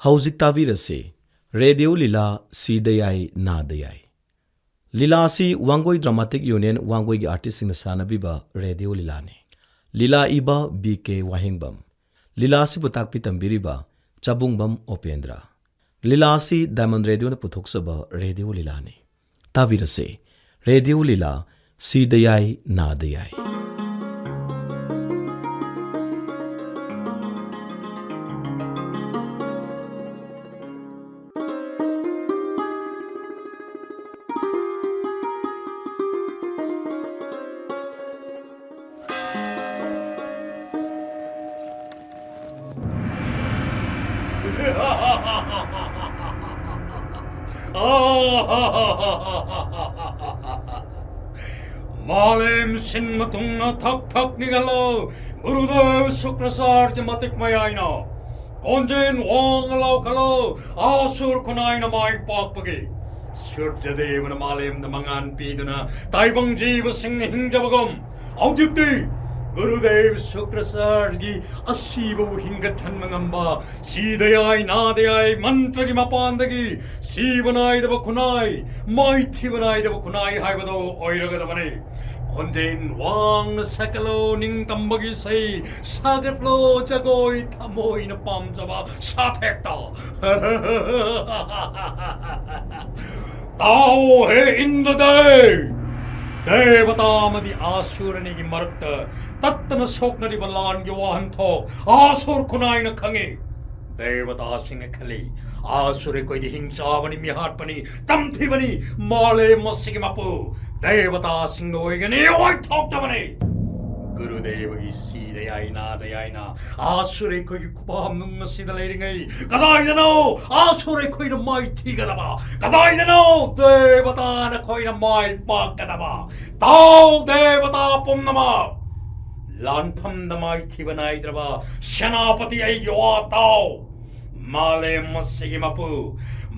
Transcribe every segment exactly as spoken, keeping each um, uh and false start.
ꯍꯧꯖꯤꯛ ꯇꯥꯕꯤꯔꯁꯤ ꯔꯦꯗꯤꯑꯣ ꯂꯤꯂꯥ ꯁꯤꯗ ꯌꯥꯏ ꯅꯥꯗ ꯌꯥꯏ꯫ ꯂꯤꯂꯥ ꯑꯁꯤ ꯋꯥꯡꯒꯣꯏ ꯗ꯭ꯔꯃꯥꯇꯤꯛ ꯌꯨꯅꯤꯌꯟ ꯋꯥꯡꯒꯣꯏꯒꯤ ꯑꯥꯔꯇꯤꯁꯁꯤꯡꯅ ꯁꯥꯟꯅꯕꯤꯕ ꯔꯦꯗꯤꯑꯣ ꯂꯤꯂꯥꯅꯤ꯫ ꯂꯤꯂꯥ ꯏꯕ ꯕꯤ ꯀꯦ ꯋꯥꯍꯦꯡꯕꯝ꯫ ꯂꯤꯂꯥ ꯑꯁꯤꯕꯨ ꯇꯥꯛꯄꯤ ꯇꯝꯕꯤꯔꯤꯕ ꯆꯕꯨꯡꯕꯝ ꯑꯣꯄꯦꯟꯗ꯭ꯔ꯫ ꯂꯤꯂꯥ ꯑꯁꯤ ꯗꯥꯏꯃꯟ ꯔꯦꯗꯤꯑꯣꯅ ꯄꯨꯊꯣꯛꯆꯕ ꯔꯦꯗꯤꯑꯣ ꯂꯤꯂꯥꯅꯤ꯫ ꯇꯥꯕꯤꯔꯁꯦ ꯔꯦꯗꯤꯑꯣ ꯂꯤꯂꯥ ꯁꯤꯗ ꯌꯥꯏ ꯅꯥꯗ ꯌꯥꯏ꯫ ꯃꯥꯂꯦꯝ ꯁꯤꯟꯕ ꯊꯨꯡꯅ ꯊꯛ ꯊꯛ ꯅꯤꯛꯍꯜꯂꯣ꯫ ꯒꯨꯔꯨꯗꯦꯕ ꯁꯨꯀ꯭ꯔꯥꯆꯥꯔ꯭ꯌ ꯃꯇꯤꯛ ꯃꯌꯥꯏꯅ ꯀꯣꯟꯖꯦꯟ ꯋꯥꯡꯅ ꯂꯥꯎꯈꯠꯂꯣ꯫ ꯑꯁꯨꯔ ꯈꯨꯟꯅꯥꯏꯅ ꯃꯥꯏ ꯄꯥꯛꯄꯒꯤ ꯁꯨꯔꯖꯗꯦꯕꯅ ꯃꯥꯂꯦꯝꯗ ꯃꯉꯥꯜ ꯄꯤꯗꯨꯅ ꯇꯥꯏꯕꯪ ꯖꯤꯕꯁꯤꯡꯅ ꯍꯤꯡꯖꯕꯒꯨꯝ, ꯍꯧꯖꯤꯛꯇꯤ ꯒꯨꯔꯨꯗꯦꯕ ꯁꯨꯀ꯭ꯔꯥꯆꯥꯔ꯭ꯌꯒꯤ ꯑꯁꯤꯕꯕꯨ ꯍꯤꯡꯒꯠꯍꯟꯕ ꯉꯝꯕ ꯁꯤꯗ ꯌꯥꯏ ꯅꯥꯗ ꯌꯥꯏ ꯃꯟꯇ꯭ꯔꯒꯤ ꯃꯄꯥꯟꯗꯒꯤ ꯁꯤꯕ ꯅꯥꯏꯗꯕ ꯈꯨꯟꯅꯥꯏ, ꯃꯥꯏꯊꯤꯕ ꯅꯥꯏꯗꯕ ꯈꯨꯟꯅꯥꯏ ꯍꯥꯏꯕꯗꯣ ꯑꯣꯏꯔꯒꯗꯕꯅꯤ꯫ ꯈꯣꯟꯖꯦꯜ ꯋꯥꯡꯅ ꯁꯛꯀꯠꯂꯣ, ꯅꯤꯡꯇꯝꯕꯒꯤ ꯏꯁꯩ ꯁꯥꯒꯠꯂꯣ, ꯖꯒꯣꯏ ꯊꯃꯣꯏꯅ ꯄꯥꯝꯖꯕ ꯁꯥꯊꯦꯛꯇ꯫ ꯇꯥꯎ ꯍꯦ ꯏꯟꯗ꯭ꯔꯗꯦꯕ! ꯗꯦꯕꯇꯥ ꯑꯃꯗꯤ ꯑꯁꯨꯔ ꯑꯅꯤꯒꯤ ꯃꯔꯛꯇ ꯇꯠꯇꯅ ꯁꯣꯛꯅꯔꯤꯕ ꯂꯥꯟꯒꯤ ꯋꯥꯍꯟꯊꯣꯛ ꯑꯁꯨꯔ ꯈꯨꯟꯅꯥꯏꯅ ꯈꯪꯏ꯫ ꯗꯦꯕꯇꯥꯁꯤꯡꯅ ꯈꯜꯂꯤ, ꯑꯁꯨꯔ ꯑꯩꯈꯣꯏꯗꯤ ꯍꯤꯡꯆꯥꯕꯅꯤ, ꯃꯤꯍꯥꯠꯄꯅꯤ, ꯇꯝꯊꯤꯕꯅꯤ, ꯃꯥꯂꯦꯝ ꯑꯁꯤꯒꯤ ꯃꯄꯨ ꯗꯦꯕꯇꯥꯁꯤꯡꯅ ꯑꯣꯏꯒꯅꯤ, ꯑꯣꯏꯊꯣꯛꯇꯕꯅꯤ꯫ ꯒꯨꯔꯨꯗꯦꯕꯒꯤ ꯁꯤꯗ ꯌꯥꯏ ꯅꯥꯗ ꯌꯥꯏꯅ ꯑꯁꯨꯔ ꯑꯩꯈꯣꯏꯒꯤ ꯈꯨꯄꯥꯝꯅꯨꯡ ꯑꯁꯤꯗ ꯂꯩꯔꯤꯉꯩ ꯀꯗꯥꯏꯗꯅꯣ ꯑꯁꯨꯔ ꯑꯩꯈꯣꯏꯅ ꯃꯥꯏꯊꯤꯒꯗꯕ? ꯀꯗꯥꯏꯗꯅꯣ ꯗꯦꯕꯇꯥ ꯅꯈꯣꯏꯅ ꯃꯥꯏ ꯄꯥꯛꯀꯗꯕ? ꯇꯥꯎ ꯗꯦꯕꯇꯥ ꯄꯨꯝꯅꯃꯛ! ꯂꯥꯟꯐꯝꯗ ꯃꯥꯏꯊꯤꯕ ꯅꯥꯏꯗ꯭ꯔꯕ ꯁꯦꯅꯥꯄꯇꯤ ꯑꯩꯒꯤ ꯋꯥ ꯇꯥꯎ! ꯃꯥꯂꯦꯝ ꯑꯁꯤꯒꯤ ꯃꯄꯨ,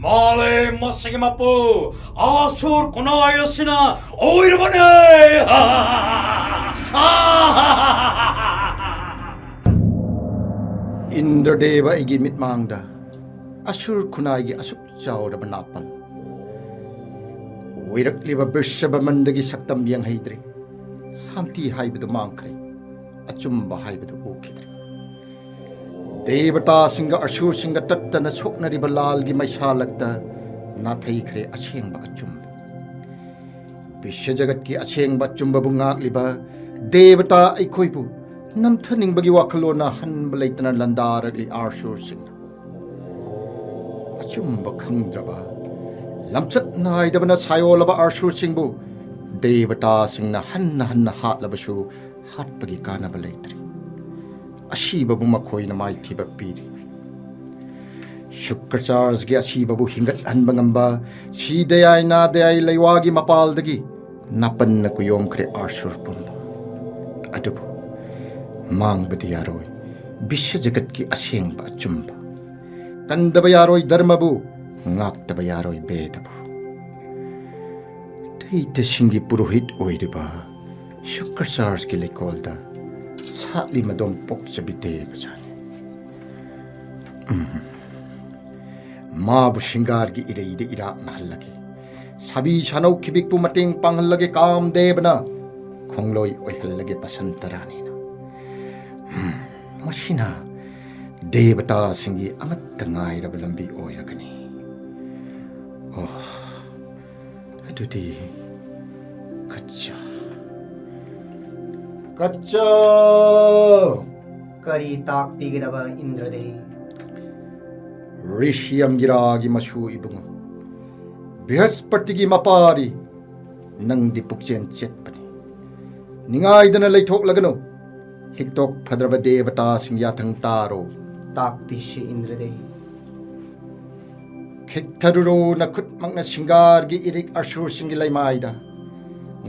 ꯃꯥꯂꯦꯝ ꯑꯁꯤꯒꯤ ꯃꯄꯨ, ꯑꯁꯨꯔ ꯈꯨꯟꯅꯥꯏ ꯑꯁꯤꯅ ꯑꯣꯏꯔꯕꯅꯦ! ꯏꯟꯗ꯭ꯔꯗꯦꯕ ꯑꯩꯒꯤ ꯃꯤꯠꯃꯥꯡꯗ ꯑꯁꯨꯔ ꯈꯨꯟꯅꯥꯏꯒꯤ ꯑꯁꯨꯛ ꯆꯥꯎꯔꯕ ꯅꯥꯄꯜ ꯑꯣꯏꯔꯛꯂꯤꯕ ꯕꯤꯔꯁꯕꯃꯟꯗꯒꯤ ꯁꯛꯇꯝ ꯌꯦꯡꯍꯩꯗ꯭ꯔꯦ꯫ ꯁꯥꯟꯇꯤ ꯍꯥꯏꯕꯗꯨ ꯃꯥꯡꯈ꯭ꯔꯦ꯫ ꯑꯆꯨꯝꯕ ꯍꯥꯏꯕꯗꯨ ꯎꯈꯤꯗ꯭ꯔꯦ꯫ ꯗꯦꯕꯇꯥꯁꯤꯡꯒ ꯑꯁꯨꯔꯁꯤꯡꯒ ꯇꯠꯇꯅ ꯁꯣꯛꯅꯔꯤꯕ ꯂꯥꯜꯒꯤ ꯃꯩꯁꯥꯂꯛꯇ ꯅꯥꯊꯩꯈ꯭ꯔꯦ ꯑꯁꯦꯡꯕ ꯑꯆꯨꯝꯕ꯫ ꯕꯤꯁ꯭ꯋ ꯖꯒꯠꯀꯤ ꯑꯁꯦꯡꯕ ꯑꯆꯨꯝꯕꯕꯨ ꯉꯥꯛꯂꯤꯕ ꯗꯦꯕꯇꯥ ꯑꯩꯈꯣꯏꯕꯨ ꯅꯝꯊꯅꯤꯡꯕꯒꯤ ꯋꯥꯈꯜꯂꯣꯟꯅ ꯍꯟꯕ ꯂꯩꯇꯅ ꯂꯥꯟꯗꯥꯔꯛꯂꯤ ꯑꯁꯨꯔꯁꯤꯡꯅ꯫ ꯑꯆꯨꯝꯕ ꯈꯪꯗ꯭ꯔꯕ, ꯂꯝꯆꯠ ꯅꯥꯏꯗꯕꯅ ꯁꯥꯏꯑꯣꯜꯂꯕ ꯑꯁꯨꯔꯁꯤꯡꯕꯨ ꯗꯦꯕꯇꯥꯁꯤꯡꯅ ꯍꯟꯅ ꯍꯟꯅ ꯍꯥꯠꯂꯕꯁꯨ ꯍꯥꯠꯄꯒꯤ ꯀꯥꯟꯅꯕ ꯂꯩꯇ꯭ꯔꯦ꯫ ꯑꯁꯤꯕꯕꯨ ꯃꯈꯣꯏꯅ ꯃꯥꯏꯊꯤꯕ ꯄꯤꯔꯤ꯫ ꯁꯨꯀ꯭ꯔꯆꯥꯔꯖꯒꯤ ꯑꯁꯤꯕꯕꯨ ꯍꯤꯡꯒꯠꯍꯟꯕ ꯉꯝꯕ ꯁꯤꯗꯌꯥꯏ ꯅꯥꯗꯌꯥꯏ ꯂꯩꯋꯥꯒꯤ ꯃꯄꯥꯜꯗꯒꯤ ꯅꯥꯄꯟꯅ ꯀꯨꯌꯣꯝꯈ꯭ꯔꯦ ꯑꯁꯨꯔ ꯄꯨꯝꯕ꯫ ꯑꯗꯨꯕꯨ ꯃꯥꯡꯕꯗꯤ ꯌꯥꯔꯣꯏ ꯕꯤꯁ꯭ꯋ ꯖꯒꯠꯀꯤ ꯑꯁꯦꯡꯕ ꯑꯆꯨꯝꯕ꯫ ꯀꯟꯗꯕ ꯌꯥꯔꯣꯏ ꯙꯔꯃꯕꯨ, ꯉꯥꯛꯇꯕ ꯌꯥꯔꯣꯏ ꯕꯦꯗꯕꯨ꯫ ꯗꯩꯇꯁꯤꯡꯒꯤ ꯄꯨꯔꯣꯍꯤꯠ ꯑꯣꯏꯔꯤꯕ ꯁꯨꯀ꯭ꯔꯆꯥꯔꯖꯀꯤ ꯂꯩꯀꯣꯜꯗ ꯁꯥꯠꯂꯤ ꯃꯗꯣꯝ ꯄꯣꯛꯆꯕꯤ ꯗꯦꯕꯖꯥꯅꯤ꯫ ꯎꯝ꯫ ꯃꯥꯕꯨ ꯁꯤꯡꯒꯥꯔꯒꯤ ꯏꯔꯩꯗ ꯏꯔꯥꯛꯅꯍꯜꯂꯒꯦ꯫ ꯁꯥꯕꯤ ꯁꯥꯅꯧ ꯈꯤꯕꯤꯛꯄꯨ ꯃꯇꯦꯡ ꯄꯥꯡꯍꯜꯂꯒꯦ ꯀꯥꯝꯗꯦꯕꯅ꯫ ꯈꯣꯡꯂꯣꯏ ꯑꯣꯏꯍꯜꯂꯒꯦ ꯕꯁꯟꯇ ꯔꯥꯅꯤꯅ꯫ ꯎꯝ, ꯃꯁꯤꯅ ꯗꯦꯕꯇꯥꯁꯤꯡꯒꯤ ꯑꯃꯠꯇ ꯉꯥꯏꯔꯕ ꯂꯝꯕꯤ ꯑꯣꯏꯔꯒꯅꯤ꯫ ꯑꯣ, ꯑꯗꯨꯗꯤ ꯀꯠꯆ꯫ ꯀꯠꯆ! ꯀꯔꯤ ꯇꯥꯛꯄꯤꯒꯗꯕ ꯏꯟꯗ꯭ꯔꯗꯦ? ꯔꯤꯁꯤ ꯑꯪꯒꯤꯔꯥꯒꯤ ꯃꯁꯨ ꯏꯕꯨꯡꯉꯣ, ꯕ꯭ꯔꯤꯍꯁꯄꯇꯤꯒꯤ ꯃꯄꯥꯔꯤ, ꯅꯪꯗꯤ ꯄꯨꯛꯆꯦꯟ ꯆꯦꯠꯄꯅꯤ꯫ ꯅꯤꯡꯉꯥꯏꯗꯅ ꯂꯩꯊꯣꯛꯂꯒꯅꯨ꯫ ꯍꯤꯛꯇꯣꯛ ꯐꯗ꯭ꯔꯕ ꯗꯦꯕꯇꯥꯁꯤꯡ ꯌꯥꯊꯪ ꯇꯥꯔꯣ꯫ ꯇꯥꯛꯄꯤꯁꯤ ꯏꯟꯗ꯭ꯔꯗꯦ꯫ ꯈꯤꯛꯊꯔꯨꯔꯣ ꯅꯈꯨꯠꯃꯛꯅ ꯁꯤꯡꯒꯥꯔꯒꯤ ꯏꯔꯤꯛ ꯑꯁꯨꯔꯁꯤꯡꯒꯤ ꯂꯩꯃꯥꯏꯗ꯫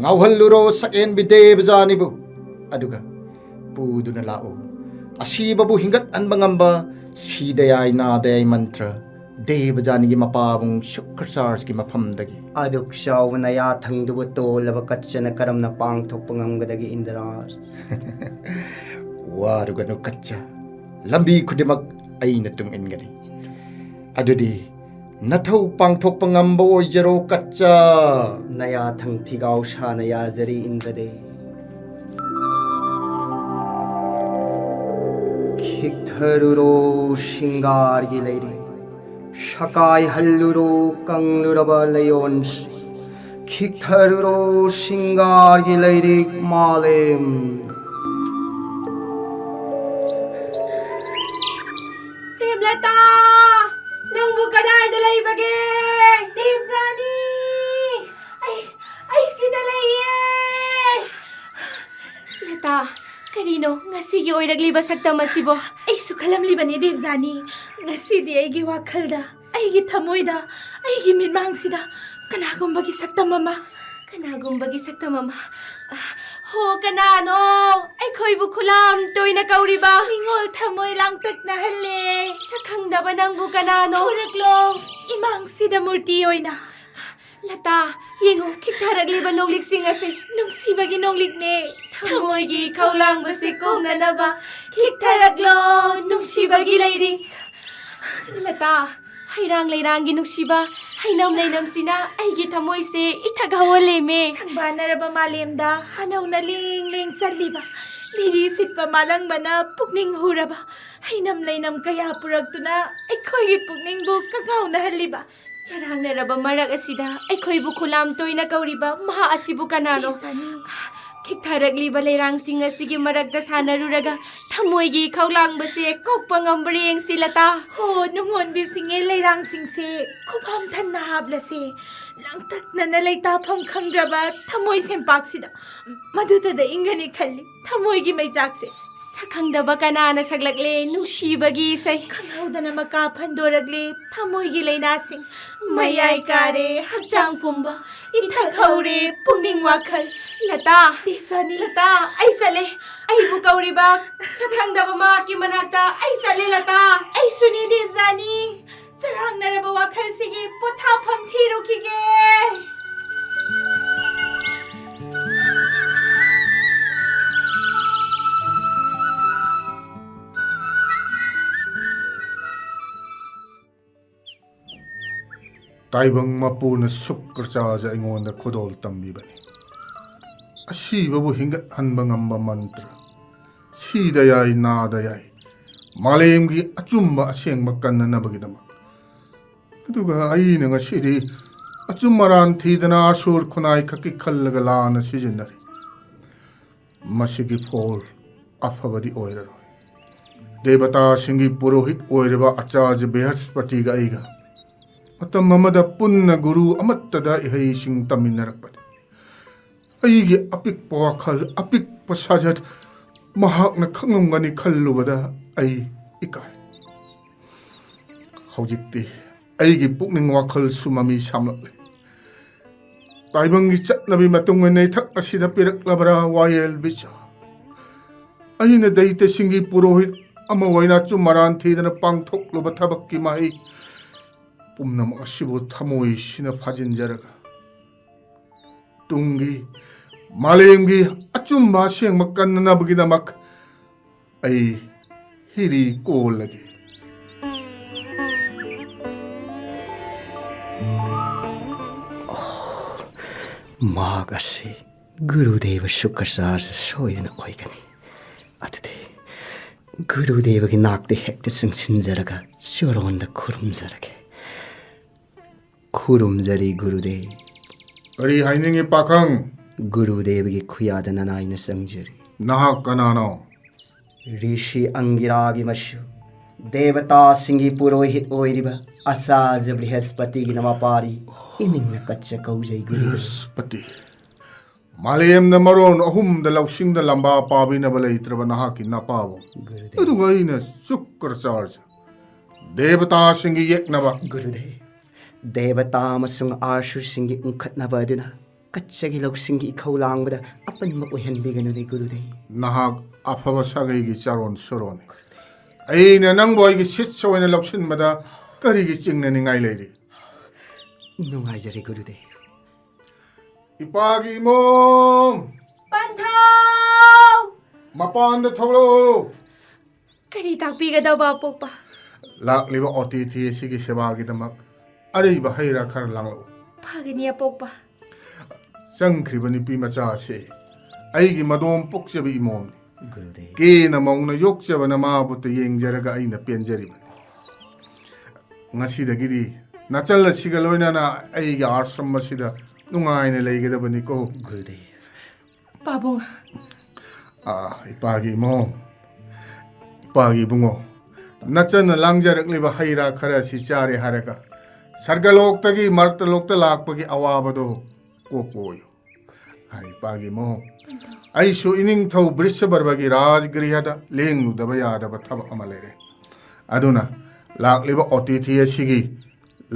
ꯉꯥꯎꯍꯜꯂꯨꯔꯣ ꯁꯛꯍꯦꯟꯕꯤ ꯗꯦꯕꯖꯥꯅꯤꯕꯨ꯫ ꯑꯗꯨꯒ ꯄꯨꯗꯨꯅ ꯂꯥꯛꯎ꯫ ꯑꯁꯤꯕꯕꯨ ꯍꯤꯡꯒꯠꯍꯟꯕ ꯉꯝꯕ ꯁꯤꯗꯌꯥꯏ ꯅꯥꯗꯌꯥꯏ ꯃꯟꯇ꯭ꯔ ꯗꯦꯕꯖꯥꯅꯤꯒꯤ ꯃꯄꯥꯕꯨꯡ ꯁꯨꯀ꯭ꯔꯆꯥꯔꯖꯀꯤ ꯃꯐꯝꯗꯒꯤ꯫ ꯑꯗꯨꯛ ꯆꯥꯎꯕ ꯅꯌꯥꯊꯪꯗꯨꯕꯨ ꯇꯣꯜꯂꯕ ꯀꯠꯆꯅ ꯀꯔꯝꯅ ꯄꯥꯡꯊꯣꯛꯄ ꯉꯝꯒꯗꯒꯦ ꯏꯟꯗ꯭ꯔꯥꯖ? ꯋꯥꯔꯨꯒꯅꯨ ꯀꯠꯆ, ꯂꯝꯕꯤ ꯈꯨꯗꯤꯡꯃꯛ ꯑꯩꯅ ꯇꯨꯡ ꯏꯟꯒꯅꯤ꯫ ꯑꯗꯨꯗꯤ ꯅꯊꯧ ꯄꯥꯡꯊꯣꯛꯄ ꯉꯝꯕ ꯑꯣꯏꯖꯔꯣ, ꯀꯠꯆ꯫ ꯅꯌꯥꯊꯪ ꯐꯤꯒꯥꯎ ꯁꯥꯅ ꯌꯥꯖꯔꯤ, ꯏꯟꯗ꯭ꯔꯗꯦ꯫ ꯈꯤꯛꯊꯔꯨꯔꯣ ꯁꯤꯡꯒꯥꯔꯒꯤ ꯂꯩꯔꯤ, ꯁꯀꯥꯏꯍꯜꯂꯨꯔꯣ ꯀꯪꯂꯨꯔꯕ ꯂꯩꯌꯣꯟꯁꯤ, ꯈꯤꯛꯊꯔꯨꯔꯣ ꯁꯤꯡꯒꯥꯔꯒꯤ ꯂꯩꯔꯤꯛ ꯃꯥꯂꯦꯝ꯫ ꯄ꯭ꯔꯦꯝꯂꯇꯥ, ꯅꯪꯕꯨ ꯀꯗꯥꯏꯗ ꯂꯩꯕꯒꯦ? ꯗꯦꯕꯖꯥꯅꯤ, ꯑꯩ, ꯑꯩ ꯁꯤꯗ ꯂꯩꯌꯦ꯫ ꯂꯇꯥ, ꯀꯔꯤꯅꯣ ꯉꯁꯤꯒꯤ ꯑꯣꯏꯔꯛꯂꯤꯕ ꯁꯛꯇꯝ ꯑꯁꯤꯕꯣ? ꯑꯩꯁꯨ ꯈꯜꯂꯝꯂꯤꯕꯅꯤ ꯗꯦꯕꯖꯥꯅꯤ, ꯉꯁꯤꯗꯤ ꯑꯩꯒꯤ ꯋꯥꯈꯜꯗ, ꯑꯩꯒꯤ ꯊꯃꯣꯏꯗ, ꯑꯩꯒꯤ ꯃꯤꯠꯃꯥꯡꯁꯤꯗ ꯀꯅꯥꯒꯨꯝꯕꯒꯤ ꯁꯛꯇꯝ ꯑꯃ꯫ ꯀꯅꯥꯒꯨꯝꯕꯒꯤ ꯁꯛꯇꯝ ꯑꯃ? ꯍꯣ, ꯀꯅꯥꯅꯣ ꯑꯩꯈꯣꯏꯕꯨ ꯈꯨꯂꯥꯝ ꯇꯣꯏꯅ ꯀꯧꯔꯤꯕ? ꯅꯤꯡꯉꯣꯜ ꯊꯃꯣꯏ ꯂꯥꯡꯇꯛꯅꯍꯜꯂꯦ꯫ ꯁꯛꯈꯪꯗꯕ ꯅꯪꯕꯨ ꯀꯅꯥꯅꯣ? ꯊꯣꯔꯛꯂꯣ, ꯏꯃꯥꯡꯁꯤꯗ ꯃꯨꯔꯇꯤ ꯑꯣꯏꯅ꯫ ꯂꯇꯥ, ꯌꯦꯡꯉꯨ, ꯈꯤꯛꯊꯔꯛꯂꯤꯕ ꯅꯣꯡꯂꯤꯛꯁꯤꯡ ꯑꯁꯤ꯫ ꯅꯨꯡꯁꯤꯕꯒꯤ ꯅꯣꯡꯂꯤꯛꯅꯦ꯫ ꯊꯃꯣꯏꯒꯤ ꯈꯧꯂꯥꯡꯕꯁꯦ ꯀꯣꯛꯅꯅꯕ ꯈꯤꯛꯊꯔꯛꯂꯣ, ꯅꯨꯡꯁꯤꯕꯒꯤ ꯂꯩꯔꯤꯛ꯫ ꯂꯇꯥ, ꯍꯩꯔꯥꯡ ꯂꯩꯔꯥꯡꯒꯤ ꯅꯨꯡꯁꯤꯕ ꯍꯩꯅꯝ ꯂꯩꯅꯝꯁꯤꯅ ꯑꯩꯒꯤ ꯊꯃꯣꯏꯁꯦ ꯏꯊꯛ ꯍꯧꯍꯜꯂꯦꯃꯦ꯫ ꯁꯪꯕꯥꯟꯅꯔꯕ ꯃꯥꯂꯦꯝꯗ ꯍꯅꯧꯅ ꯂꯦꯡ ꯂꯦꯡ ꯆꯠꯂꯤꯕ ꯂꯤꯔꯤ ꯁꯤꯠꯄ ꯃꯥꯂꯪꯕꯅ ꯄꯨꯛꯅꯤꯡ ꯍꯨꯔꯕ ꯍꯩꯅꯝ ꯂꯩꯅꯝ ꯀꯌꯥ ꯄꯨꯔꯛꯇꯨꯅ ꯑꯩꯈꯣꯏꯒꯤ ꯄꯨꯛꯅꯤꯡꯕꯨ ꯀꯉꯥꯎꯅꯍꯜꯂꯤꯕ꯫ ꯆꯔꯥꯡꯅꯔꯕ ꯃꯔꯛ ꯑꯁꯤꯗ ꯑꯩꯈꯣꯏꯕꯨ ꯈꯨꯂꯥꯝ ꯇꯣꯏꯅ ꯀꯧꯔꯤꯕ ꯃꯍꯥꯛ ꯑꯁꯤꯕꯨ ꯀꯅꯥꯅꯣ? ꯗꯦꯕꯖꯥꯅꯤ꯫ ꯈꯤꯛꯊꯔꯛꯂꯤꯕ ꯂꯩꯔꯥꯡꯁꯤꯡ ꯑꯁꯤꯒꯤ ꯃꯔꯛꯇ ꯁꯥꯟꯅꯔꯨꯔꯒ ꯊꯃꯣꯏꯒꯤ ꯈꯧꯂꯥꯡꯕꯁꯦ ꯀꯣꯛꯄ ꯉꯝꯕ꯭ꯔꯥ ꯌꯦꯡꯁꯤ, ꯂꯇꯥ꯫ ꯍꯣ, ꯅꯨꯡꯉꯣꯟꯕꯤꯁꯤꯡꯒꯤ ꯂꯩꯔꯥꯡꯁꯤꯡꯁꯦ ꯈꯨꯐꯝ ꯊꯟꯅ ꯍꯥꯞꯂꯁꯦ꯫ ꯂꯥꯡꯇꯛꯅꯅ ꯂꯩꯇꯥꯐꯝ ꯈꯪꯗ꯭ꯔꯕ ꯊꯃꯣꯏ ꯁꯦꯝꯄꯥꯛꯁꯤꯗ ꯃꯗꯨꯗꯗ ꯏꯪꯒꯅꯤ ꯈꯜꯂꯤ ꯊꯃꯣꯏꯒꯤ ꯃꯩꯆꯥꯛꯁꯦ꯫ ꯁꯛꯈꯪꯗꯕ ꯀꯅꯥꯅ ꯁꯛꯂꯛꯂꯦ ꯅꯨꯡꯁꯤꯕꯒꯤ ꯏꯁꯩ? ꯈꯪꯍꯧꯗꯅ ꯃꯀꯥ ꯐꯟꯗꯣꯔꯛꯂꯦ ꯊꯃꯣꯏꯒꯤ ꯂꯩꯅꯥꯁꯤꯡ꯫ ꯃꯌꯥꯏ ꯀꯥꯔꯦ ꯍꯛꯆꯥꯡ ꯄꯨꯝꯕ, ꯏꯊꯛ ꯍꯧꯔꯦ ꯄꯨꯛꯅꯤꯡ ꯋꯥꯈꯜ꯫ ꯂꯇꯥ! ꯗꯦꯕꯖꯥꯅꯤ! ꯂꯇꯥ, ꯑꯩ ꯆꯠꯂꯦ꯫ ꯑꯩꯕꯨ ꯀꯧꯔꯤꯕ ꯁꯛꯈꯪꯗꯕ ꯃꯍꯥꯛꯀꯤ ꯃꯅꯥꯛꯇ ꯑꯩ ꯆꯠꯂꯦ, ꯂꯇꯥ꯫ ꯑꯩꯁꯨꯅꯤ, ꯗꯦꯕꯖꯥꯅꯤ꯫ ꯆꯔꯥꯡꯅꯔꯕ ꯋꯥꯈꯜꯁꯤꯒꯤ ꯄꯣꯊꯥꯐꯝ ꯊꯤꯔꯨꯈꯤꯒꯦ꯫ ꯇꯥꯏꯕꯪ ꯃꯄꯨꯅ ꯁꯨꯀ꯭ꯔꯆꯥꯔꯖ ꯑꯩꯉꯣꯟꯗ ꯈꯨꯗꯣꯜ ꯇꯝꯕꯤꯕꯅꯤ꯫ ꯑꯁꯤꯕꯕꯨ ꯍꯤꯡꯒꯠꯍꯟꯕ ꯉꯝꯕ ꯃꯟꯇ꯭ꯔ꯫ ꯁꯤꯗ ꯌꯥꯏ, ꯅꯥꯗ ꯌꯥꯏ, ꯃꯥꯂꯦꯝꯒꯤ ꯑꯆꯨꯝꯕ ꯑꯁꯦꯡꯕ ꯀꯟꯅꯅꯕꯒꯤꯗꯃꯛ꯫ ꯑꯗꯨꯒ ꯑꯩꯅ ꯉꯁꯤꯗꯤ ꯑꯆꯨꯝ ꯑꯔꯥꯟ ꯊꯤꯗꯅ ꯑꯁꯨꯔ ꯈꯨꯟꯅꯥꯏ ꯈꯛꯀꯤ ꯈꯜꯂꯒ ꯂꯥꯟꯅ ꯁꯤꯖꯤꯟꯅꯔꯤ꯫ ꯃꯁꯤꯒꯤ ꯐꯣꯜ ꯑꯐꯕꯗꯤ ꯑꯣꯏꯔꯔꯣꯏ꯫ ꯗꯦꯕꯇꯥꯁꯤꯡꯒꯤ ꯄꯨꯔꯣꯍꯤꯠ ꯑꯣꯏꯔꯤꯕ ꯑꯆꯥꯔꯖ ꯕ꯭ꯔꯍꯁꯄꯇꯤꯒ ꯑꯩꯒ ꯃꯇꯝ ꯑꯃꯗ ꯄꯨꯟꯅ ꯒꯨꯔꯨ ꯑꯃꯠꯇꯗ ꯏꯍꯩꯁꯤꯡ ꯇꯝꯃꯤꯟꯅꯔꯛꯄꯅꯤ꯫ ꯑꯩꯒꯤ ꯑꯄꯤꯛꯄ ꯋꯥꯈꯜ, ꯑꯄꯤꯛꯄ ꯁꯥꯖꯠ ꯃꯍꯥꯛꯅ ꯈꯪꯂꯝꯒꯅꯤ ꯈꯜꯂꯨꯕꯗ ꯑꯩ ꯏꯀꯥꯏ꯫ ꯍꯧꯖꯤꯛꯇꯤ ꯑꯩꯒꯤ ꯄꯨꯛꯅꯤꯡ ꯋꯥꯈꯜꯁꯨ ꯃꯃꯤ ꯁꯥꯝꯂꯛꯂꯦ꯫ ꯇꯥꯏꯕꯪꯒꯤ ꯆꯠꯅꯕꯤ ꯃꯇꯨꯡ ꯏꯟꯅ ꯏꯊꯛ ꯑꯁꯤꯗ ꯄꯤꯔꯛꯂꯕ꯭ꯔꯥ ꯋꯥꯌꯦꯜ ꯕꯤꯆꯥ? ꯑꯩꯅ ꯗꯩꯇꯁꯤꯡꯒꯤ ꯄꯨꯔꯣꯍꯤꯠ ꯑꯃ ꯑꯣꯏꯅ ꯑꯆꯨꯝ ꯑꯔꯥꯟ ꯊꯤꯗꯅ ꯄꯥꯡꯊꯣꯛꯂꯨꯕ ꯊꯕꯛꯀꯤ ꯃꯍꯩ ꯄꯨꯝꯅꯃꯛ ꯑꯁꯤꯕꯨ ꯊꯃꯣꯏꯁꯤꯅ ꯐꯥꯖꯤꯟꯖꯔꯒ ꯇꯨꯡꯒꯤ ꯃꯥꯂꯦꯝꯒꯤ ꯑꯆꯨꯝꯕ ꯑꯁꯦꯡꯕ ꯀꯟꯅꯅꯕꯒꯤꯗꯃꯛ ꯑꯩ ꯍꯤꯔꯤ ꯀꯣꯜꯂꯒꯦ꯫ ꯃꯍꯥꯛ ꯑꯁꯤ ꯒꯨꯔꯨꯗꯦꯕ ꯁꯨꯀ꯭ꯔꯆꯥꯔꯖ ꯁꯣꯏꯗꯅ ꯑꯣꯏꯒꯅꯤ꯫ ꯑꯗꯨꯗꯤ ꯒꯨꯔꯨꯗꯦꯕꯒꯤ ꯅꯥꯛꯇ ꯍꯦꯛꯇ ꯆꯪꯁꯤꯟꯖꯔꯒ ꯆꯣꯔꯣꯟꯗ ꯈꯨꯔꯨꯝꯖꯔꯒꯦ꯫ ꯈꯨꯔꯨꯝꯖꯔꯤ ꯒꯨꯔꯨꯗꯦꯕ꯫ ꯀꯔꯤ ꯍꯥꯏꯅꯤꯡꯉꯤ ꯄꯥꯈꯪ? ꯒꯨꯔꯨꯗꯦꯕꯒꯤ ꯈꯨꯌꯥꯗ ꯅꯅꯥꯏꯅ ꯆꯪꯖꯔꯤ꯫ ꯅꯍꯥꯛ ꯀꯅꯥꯅꯣ? ꯔꯤꯁꯤ ꯑꯪꯒꯤꯔꯥꯒꯤ ꯃꯁꯨ, ꯗꯦꯕꯇꯥꯁꯤꯡꯒꯤ ꯄꯨꯔꯣꯍꯤꯠ ꯑꯣꯏꯔꯤꯕ ꯑꯆꯥꯔꯖ ꯕ꯭ꯔꯤꯍꯁꯄꯇꯤꯒꯤ ꯅꯃꯄꯥꯔꯤ, ꯏꯃꯤꯡꯅ ꯀꯠꯆ ꯀꯧꯖꯩ ꯒꯨꯔꯨꯗꯦꯕ꯫ ꯕ꯭ꯔꯤꯍꯁꯄꯇꯤ꯫ ꯃꯥꯂꯦꯝꯗ ꯃꯔꯣꯟ ꯑꯍꯨꯝꯗ ꯂꯧꯁꯤꯡꯗ ꯂꯝꯕꯥ ꯄꯥꯕꯤꯅꯕ ꯂꯩꯇ꯭ꯔꯕ ꯅꯍꯥꯛꯀꯤ ꯅꯄꯥꯕꯨ꯫ ꯒꯨꯔꯨꯗꯦꯕ꯫ ꯑꯗꯨꯒ ꯑꯩꯅ ꯁꯨꯀ꯭ꯔꯆꯥꯔꯖ, ꯗꯦꯕꯇꯥꯁꯤꯡꯒꯤ ꯌꯦꯛꯅꯕ꯫ ꯒꯨꯔꯨꯗꯦꯕ, ꯗꯦꯕꯇꯥ ꯑꯃꯁꯨꯡ ꯑꯥꯁꯨꯔꯁꯤꯡꯒꯤ ꯎꯪꯈꯠꯅꯕ ꯑꯗꯨꯅ ꯀꯠꯆꯒꯤ ꯂꯧꯁꯤꯡꯒꯤ ꯏꯈꯧ ꯂꯥꯡꯕꯗ ꯑꯄꯟꯕ ꯑꯣꯏꯍꯟꯕꯤꯒꯅꯨꯅꯦ ꯒꯨꯔꯨꯗꯦꯕ꯫ ꯅꯍꯥꯛ ꯑꯐꯕ ꯁꯥꯒꯩꯒꯤ ꯆꯥꯔꯣꯟ ꯁꯨꯔꯣꯟꯅꯤ꯫ ꯑꯩꯅ ꯅꯪꯕꯨ ꯑꯩꯒꯤ ꯁꯤꯁ꯭ꯌ ꯑꯣꯏꯅ ꯂꯧꯁꯤꯟꯕꯗ ꯀꯔꯤꯒꯤ ꯆꯤꯡꯅꯅꯤꯡꯉꯥꯏ ꯂꯩꯔꯤ? ꯅꯨꯡꯉꯥꯏꯖꯔꯦ ꯒꯨꯔꯨꯗꯦꯕ꯫ ꯏꯄꯥꯒꯤ ꯏꯃꯣꯝ! ꯄꯟꯊꯧ! ꯃꯄꯥꯟꯗ ꯊꯣꯛꯂꯛꯎ꯫ ꯀꯔꯤ ꯇꯥꯛꯄꯤꯒꯗꯕ, ꯑꯄꯣꯛꯄ? ꯂꯥꯛꯂꯤꯕ ꯑꯣꯇꯤꯊꯤ ꯑꯁꯤꯒꯤ ꯁꯦꯕꯥꯒꯤꯗꯃꯛ ꯑꯔꯩꯕ ꯍꯩ ꯔꯥ ꯈꯔ ꯂꯥꯡꯂꯛꯎ꯫ ꯐꯒꯅꯤ ꯑꯄꯣꯛꯄ꯫ ꯆꯪꯈ꯭ꯔꯤꯕ ꯅꯨꯄꯤ ꯃꯆꯥ ꯑꯁꯤ ꯑꯩꯒꯤ ꯃꯗꯣꯝ ꯄꯣꯛꯆꯕ ꯏꯃꯣꯝꯅꯤ꯫ ꯒꯨꯔꯨꯗꯦꯕ꯫ ꯀꯦꯅ ꯃꯧꯅ ꯌꯣꯛꯆꯕꯅ ꯃꯥꯕꯨꯇ ꯌꯦꯡꯖꯔꯒ ꯑꯩꯅ ꯄꯦꯟꯖꯔꯤꯕꯅꯤ꯫ ꯉꯁꯤꯗꯒꯤꯗꯤ ꯅꯆꯜ ꯑꯁꯤꯒ ꯂꯣꯏꯅꯅ ꯑꯩꯒꯤ ꯑꯥꯁ꯭ꯔꯝ ꯑꯁꯤꯗ ꯅꯨꯡꯉꯥꯏꯅ ꯂꯩꯒꯗꯕꯅꯤꯀꯣ꯫ ꯒꯨꯔꯨꯗꯦꯕ꯫ ꯄꯥꯕꯨꯡ꯫ ꯑꯥ, ꯏꯄꯥꯒꯤ ꯏꯃꯧ, ꯏꯄꯥꯒꯤ ꯏꯕꯨꯡꯉꯣ, ꯅꯆꯟꯅ ꯂꯥꯡꯖꯔꯛꯂꯤꯕ ꯍꯩ ꯔꯥ ꯈꯔ ꯑꯁꯤ ꯆꯥꯔꯦ ꯍꯥꯏꯔꯒ ꯁꯔꯒꯂꯣꯛꯇꯒꯤ ꯃꯔꯇꯂꯣꯛꯇ ꯂꯥꯛꯄꯒꯤ ꯑꯋꯥꯕꯗꯣ ꯀꯣꯛꯄ ꯑꯣꯏꯌꯨ꯫ ꯑꯥ, ꯏꯄꯥꯒꯤ ꯏꯃꯧ, ꯑꯩꯁꯨ ꯏꯅꯤꯡꯊꯧ ꯕ꯭ꯔꯤꯁꯕꯔꯕꯒꯤ ꯔꯥꯖꯒ꯭ꯔꯤꯍꯗ ꯂꯦꯡꯂꯨꯗꯕ ꯌꯥꯗꯕ ꯊꯕꯛ ꯑꯃ ꯂꯩꯔꯦ꯫ ꯑꯗꯨꯅ ꯂꯥꯛꯂꯤꯕ ꯑꯣꯇꯤꯊꯤ ꯑꯁꯤꯒꯤ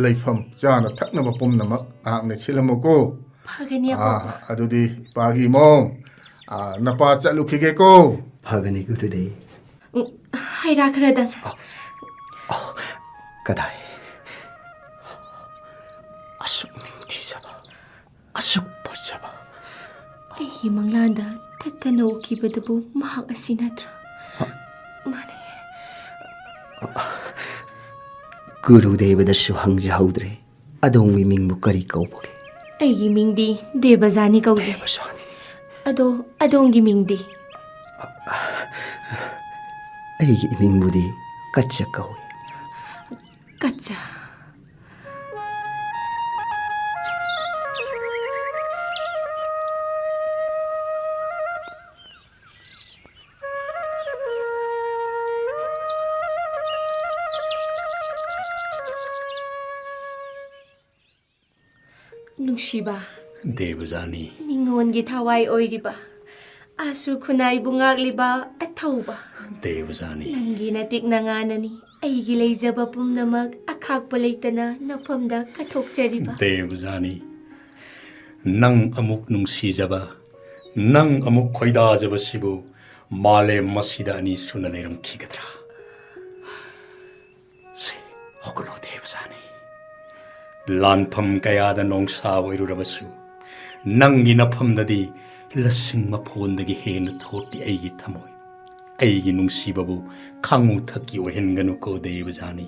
ꯂꯩꯐꯝ ꯆꯥꯅ ꯊꯛꯅꯕ ꯄꯨꯝꯅꯃꯛ ꯅꯍꯥꯛꯅ ꯁꯤꯜꯂꯝꯃꯨꯀꯣ꯫ ꯐꯒꯅꯤ ꯑꯥ, ꯑꯄꯣꯛꯄ꯫ ꯑꯗꯨꯗꯤ ꯏꯄꯥꯒꯤ ꯏꯃꯧ, ꯑꯥ, ꯅꯄꯥ ꯆꯠꯂꯨꯈꯤꯒꯦꯀꯣ꯫ ꯐꯒꯅꯤ ꯒꯨꯔꯨꯗꯦꯕ꯫ ꯎꯝ, ꯍꯩ ꯔꯥ ꯈꯔꯗꯪ꯫ ꯀꯗꯥꯏ? ꯑꯁꯨꯛ ꯅꯤꯡꯊꯤꯖꯕ, ꯑꯁꯨꯛ ꯐꯖꯕ꯫ ꯑꯩꯒꯤ ꯃꯪꯂꯥꯟꯗ ꯇꯠꯇꯅ ꯎꯈꯤꯕꯗꯨꯕꯨ ꯃꯍꯥꯛ ꯑꯁꯤ ꯅꯠꯇ꯭ꯔꯥ? ꯃꯥꯅꯦ꯫ ꯒꯨꯔꯨꯗꯦꯕꯗꯁꯨ ꯍꯪꯖꯍꯧꯗ꯭ꯔꯦ꯫ ꯑꯗꯣꯝꯒꯤ ꯃꯤꯡꯕꯨ ꯀꯔꯤ ꯀꯧꯕꯒꯦ? ꯑꯩꯒꯤ ꯃꯤꯡꯗꯤ ꯗꯦꯕꯖꯥꯅꯤ ꯀꯧꯖꯩ꯫ ꯗꯦꯕꯖꯥꯅꯤ꯫ ꯑꯗꯣ ꯑꯗꯣꯝꯒꯤ ꯃꯤꯡꯗꯤ? ꯑꯩꯒꯤ ꯏꯃꯤꯡꯕꯨꯗꯤ ꯀꯠꯆ ꯀꯧꯏ꯫ ꯀꯠꯆ꯫ ꯅꯨꯡꯁꯤꯕ꯫ ꯗꯦꯕꯖꯥꯅꯤ꯫ ꯅꯤꯉꯣꯜꯒꯤ ꯊꯋꯥꯏ ꯑꯣꯏꯔꯤꯕ꯫ ꯑꯥꯁ꯭ꯔꯨ ꯈꯨꯟꯅꯥꯏꯕꯨ ꯉꯥꯛꯂꯤꯕ ꯑꯊꯧꯕ꯫ ꯗꯦꯕꯖꯥꯅꯤ꯫ ꯅꯪꯒꯤ ꯅꯇꯤꯛ ꯅꯉꯥꯅꯅꯤ ꯑꯩꯒꯤ ꯂꯩꯖꯕ ꯄꯨꯝꯅꯃꯛ ꯑꯈꯥꯛꯄ ꯂꯩꯇꯅ ꯅꯐꯝꯗ ꯀꯠꯊꯣꯛꯆꯔꯤꯕ꯫ ꯗꯦꯕꯖꯥꯅꯤ꯫ ꯅꯪ ꯑꯃꯨꯛ ꯅꯨꯡꯁꯤꯖꯕ, ꯅꯪ ꯑꯃꯨꯛ ꯈꯣꯏꯗꯥꯖꯕꯁꯤꯕꯨ ꯃꯥꯂꯦꯝ ꯃꯁꯤꯗ ꯑꯅꯤ ꯁꯨꯅ ꯂꯩꯔꯝꯈꯤꯒꯗ꯭ꯔꯥ? ꯁꯦ, ꯍꯧꯒꯠꯂꯣ ꯗꯦꯕꯖꯥꯅꯤ꯫ ꯂꯥꯟꯐꯝ ꯀꯌꯥꯗ ꯅꯣꯡꯁꯥ ꯑꯣꯏꯔꯨꯔꯕꯁꯨ, ꯅꯪꯒꯤ ꯅꯐꯝꯗꯗꯤ ꯂꯁꯤꯡ ꯃꯐꯣꯟꯗꯒꯤ ꯍꯦꯟꯅ ꯊꯣꯠꯂꯤ ꯑꯩꯒꯤ ꯊꯃꯣꯏ꯫ ꯑꯩꯒꯤ ꯅꯨꯡꯁꯤꯕꯕꯨ ꯈꯥꯉꯨ ꯊꯛꯀꯤ ꯑꯣꯏꯍꯟꯒꯅꯨꯀꯣ ꯗꯦꯕꯖꯥꯅꯤ꯫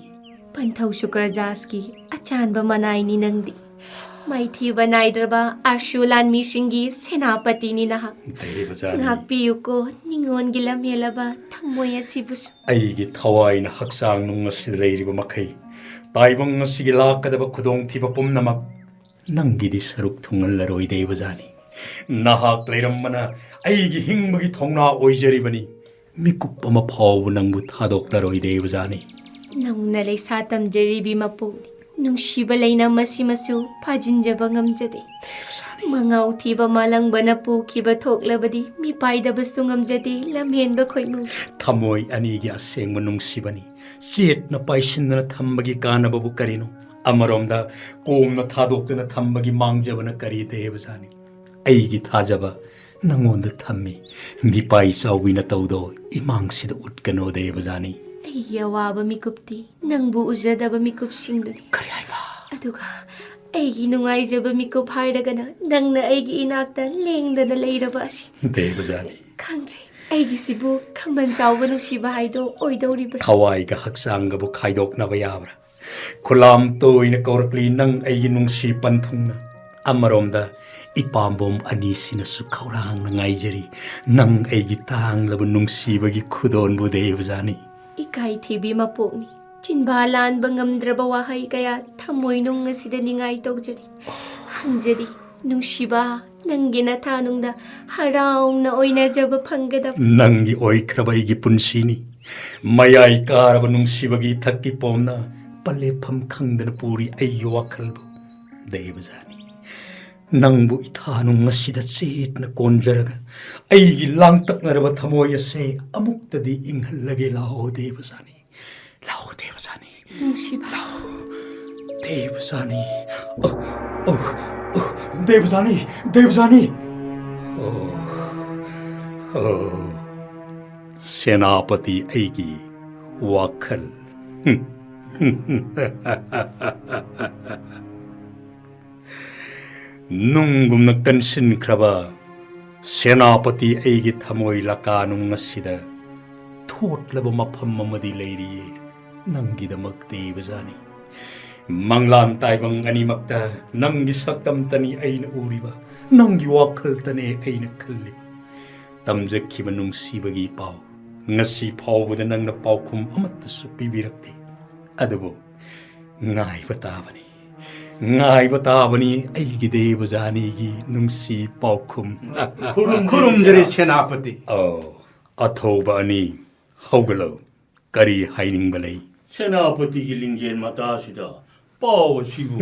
ꯄꯟꯊꯧ ꯁꯨꯀ꯭ꯔꯖꯥꯁꯀꯤ ꯑꯆꯥꯟꯕ ꯃꯅꯥꯏꯅꯤ ꯅꯪꯗꯤ꯫ ꯃꯥꯏꯊꯤꯕ ꯅꯥꯏꯗ꯭ꯔꯕ ꯑꯥꯔꯁꯨ ꯂꯥꯟꯃꯤꯁꯤꯡꯒꯤ ꯁꯦꯅꯥꯄꯇꯤꯅꯤ ꯅꯍꯥꯛ꯫ ꯗꯦꯕꯖꯥꯅꯤ, ꯉꯥꯛꯄꯤꯌꯨꯀꯣ ꯅꯤꯉꯣꯟꯒꯤ ꯂꯝꯍꯦꯜꯂꯕ ꯊꯃꯣꯏ ꯑꯁꯤꯕꯨꯁꯨ꯫ ꯑꯩꯒꯤ ꯊꯋꯥꯏꯅ ꯍꯛꯆꯥꯡ ꯅꯨꯡ ꯑꯁꯤꯗ ꯂꯩꯔꯤꯕ ꯃꯈꯩ, ꯇꯥꯏꯕꯪ ꯑꯁꯤꯒꯤ ꯂꯥꯛꯀꯗꯕ ꯈꯨꯗꯣꯡꯊꯤꯕ ꯄꯨꯝꯅꯃꯛ ꯅꯪꯒꯤꯗꯤ ꯁꯔꯨꯛ ꯊꯨꯡꯍꯜꯂꯔꯣꯏ ꯗꯦꯕꯖꯥꯅꯤ꯫ ꯅꯍꯥꯛ ꯂꯩꯔꯝꯕꯅ ꯑꯩꯒꯤ ꯍꯤꯡꯕꯒꯤ ꯊꯧꯅꯥ ꯑꯣꯏꯖꯔꯤꯕꯅꯤ꯫ ꯃꯤꯀꯨꯞ ꯑꯃ ꯐꯥꯎꯕ ꯅꯪꯕꯨ ꯊꯥꯗꯣꯛꯂꯔꯣꯏ ꯗꯦꯕꯖꯥꯅꯤ꯫ ꯅꯧꯅ ꯂꯩꯁꯥ ꯇꯝꯖꯔꯤꯕꯤ ꯃꯄꯣꯛꯅꯤ꯫ ꯅꯨꯡꯁꯤꯕ ꯂꯩꯅꯝ ꯑꯁꯤꯃꯁꯨ ꯐꯥꯖꯤꯟꯖꯕ ꯉꯝꯖꯗꯦ꯫ ꯗꯦꯕꯖꯥꯅꯤ, ꯃꯉꯥꯎ ꯊꯤꯕ ꯃꯥꯂꯪꯕꯅ ꯄꯨꯈꯤꯕ ꯊꯣꯛꯂꯕꯗꯤ ꯃꯤꯄꯥꯏꯗꯕꯁꯨ ꯉꯝꯖꯗꯦ ꯂꯝꯍꯦꯟꯕ ꯈꯣꯏꯃꯨ꯫ ꯊꯃꯣꯏ ꯑꯅꯤꯒꯤ ꯑꯁꯦꯡꯕ ꯅꯨꯡꯁꯤꯕꯅꯤ꯫ ꯆꯦꯠꯅ ꯄꯥꯏꯁꯤꯟꯗꯨꯅ ꯊꯝꯕꯒꯤ ꯀꯥꯟꯅꯕꯕꯨ ꯀꯔꯤꯅꯣ? ꯑꯃꯔꯣꯝꯗ ꯀꯣꯝꯅ ꯊꯥꯗꯣꯛꯇꯨꯅ ꯊꯝꯕꯒꯤ ꯃꯥꯡꯖꯕꯅ ꯀꯔꯤ ꯗꯦꯕꯖꯥꯅꯤ? ꯑꯩꯒꯤ ꯊꯥꯖꯕ ꯅꯪꯉꯣꯟꯗ ꯊꯝꯃꯤ꯫ ꯃꯤꯄꯥꯏ ꯆꯥꯎꯕꯤ ꯅꯇꯧꯗꯣ ꯏꯃꯥꯡꯁꯤꯗ ꯎꯠꯀꯅꯣ ꯗꯦꯕꯖꯥꯅꯤ꯫ ꯑꯩꯒꯤ ꯑꯋꯥꯕ ꯃꯤꯀꯨꯞꯇꯤ ꯅꯪꯕꯨ ꯎꯖꯗꯕ ꯃꯤꯀꯨꯞꯁꯤꯡꯗꯨꯅꯤ꯫ ꯀꯔꯤ ꯍꯥꯏꯕ? ꯑꯗꯨꯒ ꯑꯩꯒꯤ ꯅꯨꯡꯉꯥꯏꯖꯕ ꯃꯤꯀꯨꯞ ꯍꯥꯏꯔꯒꯅ ꯅꯪꯅ ꯑꯩꯒꯤ ꯏꯅꯥꯛꯇ ꯂꯦꯡꯗꯅ ꯂꯩꯔꯕ ꯑꯁꯤ꯫ ꯗꯦꯕꯖꯥꯅꯤ, ꯈꯪꯗ꯭ꯔꯦ, ꯑꯩꯒꯤꯁꯤꯕꯨ ꯈꯝꯕꯟ ꯆꯥꯎꯕ ꯅꯨꯡꯁꯤꯕ ꯍꯥꯏꯗꯣ ꯑꯣꯏꯗꯧꯔꯤꯕ꯭ꯔꯥ? ꯊꯋꯥꯏꯒ ꯍꯛꯆꯥꯡꯒꯕꯨ ꯈꯥꯏꯗꯣꯛꯅꯕ ꯌꯥꯕ꯭ꯔꯥ? ꯈꯨꯂꯥꯝ ꯇꯣꯏꯅ ꯀꯧꯔꯛꯂꯤ ꯅꯪ ꯑꯩꯒꯤ ꯅꯨꯡꯁꯤ ꯄꯟꯊꯨꯡꯅ꯫ ꯑꯃꯔꯣꯝꯗ ꯏꯄꯥꯝꯕꯣꯝ ꯑꯅꯤꯁꯤꯅꯁꯨ ꯈꯧꯔꯥꯡꯅ ꯉꯥꯏꯖꯔꯤ ꯅꯪ ꯑꯩꯒꯤ ꯇꯥꯡꯂꯕ ꯅꯨꯡꯁꯤꯕꯒꯤ ꯈꯨꯗꯣꯟꯕꯨ ꯗꯦꯕꯖꯥꯅꯤ꯫ ꯏꯀꯥꯏ ꯊꯤꯕꯤ ꯃꯄꯣꯛꯅꯤ꯫ ꯆꯤꯟꯕꯥ ꯂꯥꯟꯕ ꯉꯝꯗ꯭ꯔꯕ ꯋꯥꯍꯩ ꯀꯌꯥ ꯊꯃꯣꯏꯅꯨꯡ ꯑꯁꯤꯗ ꯅꯤꯡꯉꯥꯏ ꯇꯧꯖꯔꯤ꯫ ꯍꯪꯖꯔꯤ, ꯅꯨꯡꯁꯤꯕ, ꯅꯪꯒꯤ ꯅꯊꯥꯅꯨꯡꯗ ꯍꯔꯥꯎꯅ ꯑꯣꯏꯅꯖꯕ ꯐꯪꯒꯗꯕ꯫ ꯅꯪꯒꯤ ꯑꯣꯏꯈ꯭ꯔꯕ ꯑꯩꯒꯤ ꯄꯨꯟꯁꯤꯅꯤ꯫ ꯃꯌꯥꯏ ꯀꯥꯔꯕ ꯅꯨꯡꯁꯤꯕꯒꯤ ꯏꯊꯛꯀꯤ ꯄꯣꯝꯅ ꯄꯂꯦꯞꯐꯝ ꯈꯪꯗꯅ ꯄꯨꯔꯤ ꯑꯩꯒꯤ ꯋꯥꯈꯜꯕꯨ ꯗꯦꯕꯖꯥꯅꯤ꯫ ꯅꯪꯕꯨ ꯏꯊꯥꯅꯨꯡ ꯑꯁꯤꯗ ꯆꯦꯠꯅ ꯀꯣꯟꯖꯔꯒ ꯑꯩꯒꯤ ꯂꯥꯡꯇꯛꯅꯔꯕ ꯊꯃꯣꯏ ꯑꯁꯦ ꯑꯃꯨꯛꯇꯗꯤ ꯏꯪꯍꯜꯂꯒꯦ꯫ ꯂꯥꯛꯑꯣ ꯗꯦꯕꯖꯥꯅꯤ, ꯂꯥꯛꯑꯣ ꯗꯦꯕꯖꯥꯅꯤ, ꯅꯨꯡꯁꯤꯕ꯫ ꯗꯦꯕꯖꯥꯅꯤ꯫ ꯑꯣ, ꯑꯣ, ꯑꯣ, ꯗꯦꯕꯖꯥꯅꯤ, ꯗꯦꯕꯖꯥꯅꯤ꯫ ꯑꯣ, ꯑꯣ, ꯁꯦꯅꯥꯄꯇꯤ ꯑꯩꯒꯤ ꯋꯥꯈꯜ꯫ ꯅꯨꯡꯒꯨꯝꯅ ꯀꯟꯁꯤꯟꯈ꯭ꯔꯕ ꯁꯦꯅꯥꯄꯇꯤ ꯑꯩꯒꯤ ꯊꯃꯣꯏ ꯂꯀꯥꯅꯨꯡ ꯑꯁꯤꯗ ꯊꯣꯠꯂꯕ ꯃꯐꯝ ꯑꯃꯗꯤ ꯂꯩꯔꯤꯌꯦ꯫ ꯅꯪꯒꯤꯗꯃꯛ ꯇꯤꯕꯖꯥꯅꯤ꯫ ꯃꯪꯂꯥꯟ ꯇꯥꯏꯕꯪ ꯑꯅꯤꯃꯛꯇ ꯅꯪꯒꯤ ꯁꯛꯇꯝꯇꯅꯤ ꯑꯩꯅ ꯎꯔꯤꯕ, ꯅꯪꯒꯤ ꯋꯥꯈꯜꯇꯅꯦ ꯑꯩꯅ ꯈꯜꯂꯤꯕ꯫ ꯇꯝꯖꯈꯤꯕ ꯅꯨꯡꯁꯤꯕꯒꯤ ꯄꯥꯎ ꯉꯁꯤ ꯐꯥꯎꯕꯗ ꯅꯪꯅ ꯄꯥꯎꯈꯨꯝ ꯑꯃꯠꯇꯁꯨ ꯄꯤꯕꯤꯔꯛꯇꯦ꯫ ꯑꯗꯨꯕꯨ ꯉꯥꯏꯕ ꯇꯥꯕꯅꯤ, ꯉꯥꯏꯕ ꯇꯥꯕꯅꯤ ꯑꯩꯒꯤ ꯗꯦꯕꯖꯥꯅꯤꯒꯤ ꯅꯨꯡꯁꯤ ꯄꯥꯎꯈꯨꯝ꯫ ꯈꯨꯔꯨꯝꯖꯔꯤ ꯁꯦꯅꯥꯄꯇꯤ꯫ ꯑꯧ, ꯑꯊꯧꯕ ꯑꯅꯤ, ꯍꯧꯒꯠꯂꯣ꯫ ꯀꯔꯤ ꯍꯥꯏꯅꯤꯡꯕ ꯂꯩ? ꯁꯦꯅꯥꯄꯇꯤꯒꯤ ꯂꯤꯡꯖꯦꯜ ꯃꯇꯥꯁꯤꯗ ꯄꯥꯎ ꯑꯁꯤꯕꯨ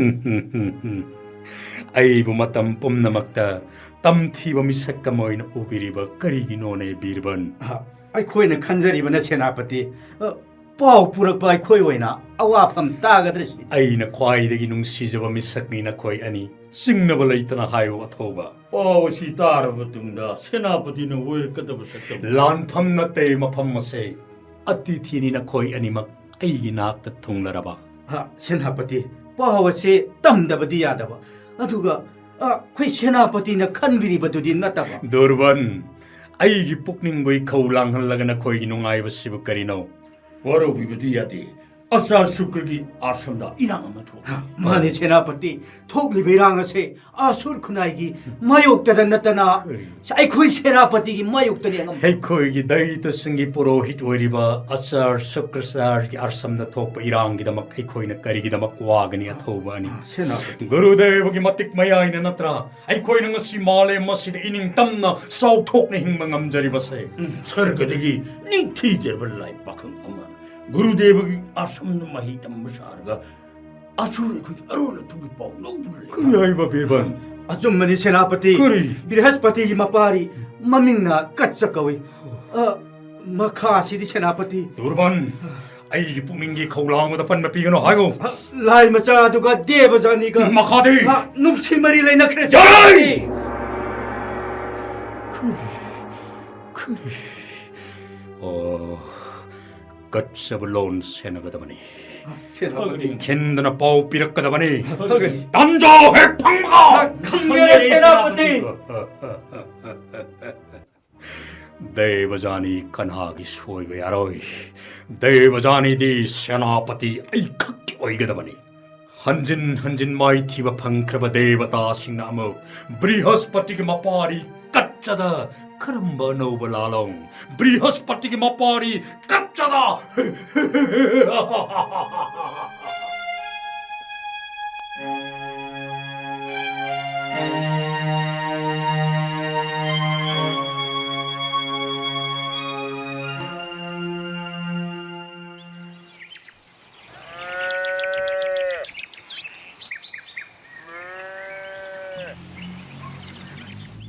ꯑꯩꯕꯨ ꯃꯇꯝ ꯄꯨꯝꯅꯃꯛꯇ ꯇꯝꯊꯤꯕ ꯃꯤꯁꯛ ꯑꯃ ꯑꯣꯏꯅ ꯎꯕꯤꯔꯤꯕ ꯀꯔꯤꯒꯤꯅꯣꯅꯦ, ꯕꯤꯔꯕꯟ? ꯑ, ꯑꯩꯈꯣꯏꯅ ꯈꯟꯖꯔꯤꯕꯅ ꯁꯦꯅꯥꯄꯇꯤ, ꯑ, ꯄꯥꯎ ꯄꯨꯔꯛꯄ ꯑꯩꯈꯣꯏ ꯑꯣꯏꯅ ꯑꯋꯥꯐꯝ ꯇꯥꯒꯗ꯭ꯔꯁꯤꯅꯤ꯫ ꯑꯩꯅ ꯈ꯭ꯋꯥꯏꯗꯒꯤ ꯅꯨꯡꯁꯤꯖꯕ ꯃꯤꯁꯛꯅꯤ ꯅꯈꯣꯏ ꯑꯅꯤ꯫ ꯆꯤꯡꯅꯕ ꯂꯩꯇꯅ ꯍꯥꯏꯌꯨ, ꯑꯊꯧꯕ꯫ ꯄꯥꯎ ꯑꯁꯤ ꯇꯥꯔꯕ ꯃꯇꯨꯡꯗ ꯁꯦꯅꯥꯄꯇꯤꯅ ꯑꯣꯏꯔꯛꯀꯗꯕ ꯁꯛꯇꯝ꯫ ꯂꯥꯟꯐꯝ ꯅꯠꯇꯦ ꯃꯐꯝ ꯑꯁꯦ꯫ ꯑꯇꯤꯊꯤꯅꯤ ꯅꯈꯣꯏ ꯑꯅꯤꯃꯛ ꯑꯩꯒꯤ ꯅꯥꯛꯇ ꯊꯨꯡꯂꯔꯕ? ꯍꯥ, ꯁꯦꯅꯥꯄꯇꯤ, ꯄꯥꯎ ꯑꯁꯤ ꯇꯝꯗꯕꯗꯤ ꯌꯥꯗꯕ꯫ ꯑꯗꯨꯒ, ꯑ, ꯑꯩꯈꯣꯏ ꯁꯦꯅꯥꯄꯇꯤꯅ ꯈꯟꯕꯤꯔꯤꯕꯗꯨꯗꯤ ꯅꯠꯇꯕ꯫ ꯗꯨꯔꯕꯟ, ꯑꯩꯒꯤ ꯄꯨꯛꯅꯤꯡꯕꯨ ꯏꯈꯧ ꯂꯥꯡꯍꯜꯂꯒ ꯅꯈꯣꯏꯒꯤ ꯅꯨꯡꯉꯥꯏꯕꯁꯤꯕꯨ ꯀꯔꯤꯅꯣ? ꯋꯥꯔꯧꯕꯤꯕꯗꯤ ꯌꯥꯗꯦ꯫ ꯑꯆꯥꯔ ꯁꯨꯀ꯭ꯔꯒꯤ ꯑꯥꯁ꯭ꯔꯝꯗ ꯏꯔꯥꯡ ꯑꯃ ꯊꯣꯛꯂꯦ꯫ ꯍꯥ, ꯃꯥꯅꯤ ꯁꯦꯅꯥꯄꯇꯤ, ꯊꯣꯛꯂꯤꯕ ꯏꯔꯥꯡ ꯑꯁꯦ ꯑꯁꯨꯔ ꯈꯨꯟꯅꯥꯏꯒꯤ ꯃꯥꯌꯣꯛꯇꯗ ꯅꯠꯇꯅ ꯀꯔꯤ? ꯑꯩꯈꯣꯏ ꯁꯦꯅꯥꯄꯇꯤꯒꯤ ꯃꯥꯌꯣꯛꯇꯅꯤ ꯑꯉꯝꯕ꯫ ꯑꯩꯈꯣꯏꯒꯤ ꯗꯩꯇꯁꯤꯡꯒꯤ ꯄꯨꯔꯣꯍꯤꯠ ꯑꯣꯏꯔꯤꯕ ꯑꯆꯥꯔ ꯁꯨꯀ꯭ꯔꯆꯥꯔꯒꯤ ꯑꯥꯁ꯭ꯔꯝꯗ ꯊꯣꯛꯄ ꯏꯔꯥꯡꯒꯤꯗꯃꯛ ꯑꯩꯈꯣꯏꯅ ꯀꯔꯤꯒꯤꯗꯃꯛ ꯋꯥꯒꯅꯤ, ꯑꯊꯧꯕ ꯑꯅꯤ? ꯁꯦꯅꯥꯄꯇꯤ꯫ ꯒꯨꯔꯨꯗꯦꯕꯒꯤ ꯃꯇꯤꯛ ꯃꯌꯥꯏꯅ ꯅꯠꯇ꯭ꯔꯥ ꯑꯩꯈꯣꯏꯅ ꯉꯁꯤ ꯃꯥꯂꯦꯝ ꯑꯁꯤꯗ ꯏꯅꯤꯡꯇꯝꯅ ꯆꯥꯎꯊꯣꯛꯅ ꯍꯤꯡꯕ ꯉꯝꯖꯔꯤꯕꯁꯦ? ꯎꯝ, ꯁꯔꯒꯗꯒꯤ ꯅꯤꯡꯊꯤꯖꯔꯕ ꯂꯥꯏ ꯄꯥꯈꯪ ꯑꯃ ꯒꯨꯔꯨꯗꯦꯕꯒꯤ ꯑꯥꯁ꯭ꯔꯝꯗ ꯃꯍꯩ ꯇꯝꯕ ꯁꯥꯔꯒ ꯑꯁꯨꯔ ꯑꯩꯈꯣꯏꯒꯤ ꯑꯔꯣꯟ ꯑꯊꯨꯞꯀꯤ ꯄꯥꯎ ꯂꯧꯗꯨꯅ ꯂꯩ꯫ ꯀꯔꯤ ꯍꯥꯏꯕ, ꯕꯤꯔꯕꯟ? ꯑꯆꯨꯝꯕꯅꯤ ꯁꯦꯅꯥꯄꯇꯤ꯫ ꯀꯔꯤ? ꯕ꯭ꯔꯤꯍꯁꯄꯇꯤꯒꯤ ꯃꯄꯥꯔꯤ ꯃꯃꯤꯡꯅ ꯀꯠꯆ ꯀꯧꯏ꯫ ꯑ, ꯃꯈꯥ ꯑꯁꯤꯗꯤ ꯁꯦꯅꯥꯄꯇꯤ꯫ ꯗꯨꯔꯕꯟ, ꯑꯩꯒꯤ ꯄꯨꯛꯅꯤꯡꯒꯤ ꯈꯧꯂꯥꯡꯕꯗ ꯄꯟꯕ ꯄꯤꯒꯅꯨ ꯍꯥꯏꯌꯨ꯫ ꯑ, ꯂꯥꯏ ꯃꯆꯥ ꯑꯗꯨꯒ ꯗꯦꯕꯖꯥꯅꯤꯒ ꯃꯈꯥꯗꯤ? ꯑ, ꯅꯨꯡꯁꯤ ꯃꯔꯤ ꯂꯩꯅꯈ꯭ꯔꯦ ꯌꯥꯔꯦ! ꯁꯦꯅꯥꯄꯇꯤ꯫ ꯀꯔꯤ? ꯀꯔꯤ? ꯑꯣ, ꯀꯠꯆꯕ ꯂꯣꯟ ꯁꯦꯟꯅꯒꯗꯕꯅꯤ꯫ ꯁꯦꯅꯥꯄꯇꯤ꯫ ꯊꯤꯟꯗꯨꯅ ꯄꯥꯎ ꯄꯤꯔꯛꯀꯗꯕꯅꯤ꯫ ꯐꯒꯅꯤ꯫ ꯇꯥꯟꯖꯥ ꯍꯦꯛ ꯐꯪꯕꯒ꯫ ꯈꯪꯖꯔꯦ, ꯁꯦꯅꯥꯄꯇꯤ꯫ ꯗꯦꯕꯖꯥꯅꯤ ꯀꯅꯥꯒꯤ ꯁꯣꯏꯕ ꯌꯥꯔꯣꯏ? ꯗꯦꯕꯖꯥꯅꯤꯗꯤ ꯁꯦꯅꯥꯄꯇꯤ ꯑꯩꯈꯛꯀꯤ ꯑꯣꯏꯒꯗꯕꯅꯤ꯫ ꯍꯟꯖꯤꯟ ꯍꯟꯖꯤꯟ ꯃꯥꯏꯊꯤꯕ ꯐꯪꯈ꯭ꯔꯕ ꯗꯦꯕꯇꯥꯁꯤꯡꯅ ꯑꯃꯨꯛ ꯕ꯭ꯔꯤꯍꯁꯄꯇꯤꯒꯤ ꯃꯄꯥꯔꯤ ꯀꯠꯆꯗ ꯀꯔꯝꯕ ꯑꯅꯧꯕ ꯂꯥꯂꯣꯡ? ꯕ꯭ꯔꯤꯍꯁꯄꯇꯤꯒꯤ ꯃꯄꯥꯔꯤ ꯀꯠꯆꯗ!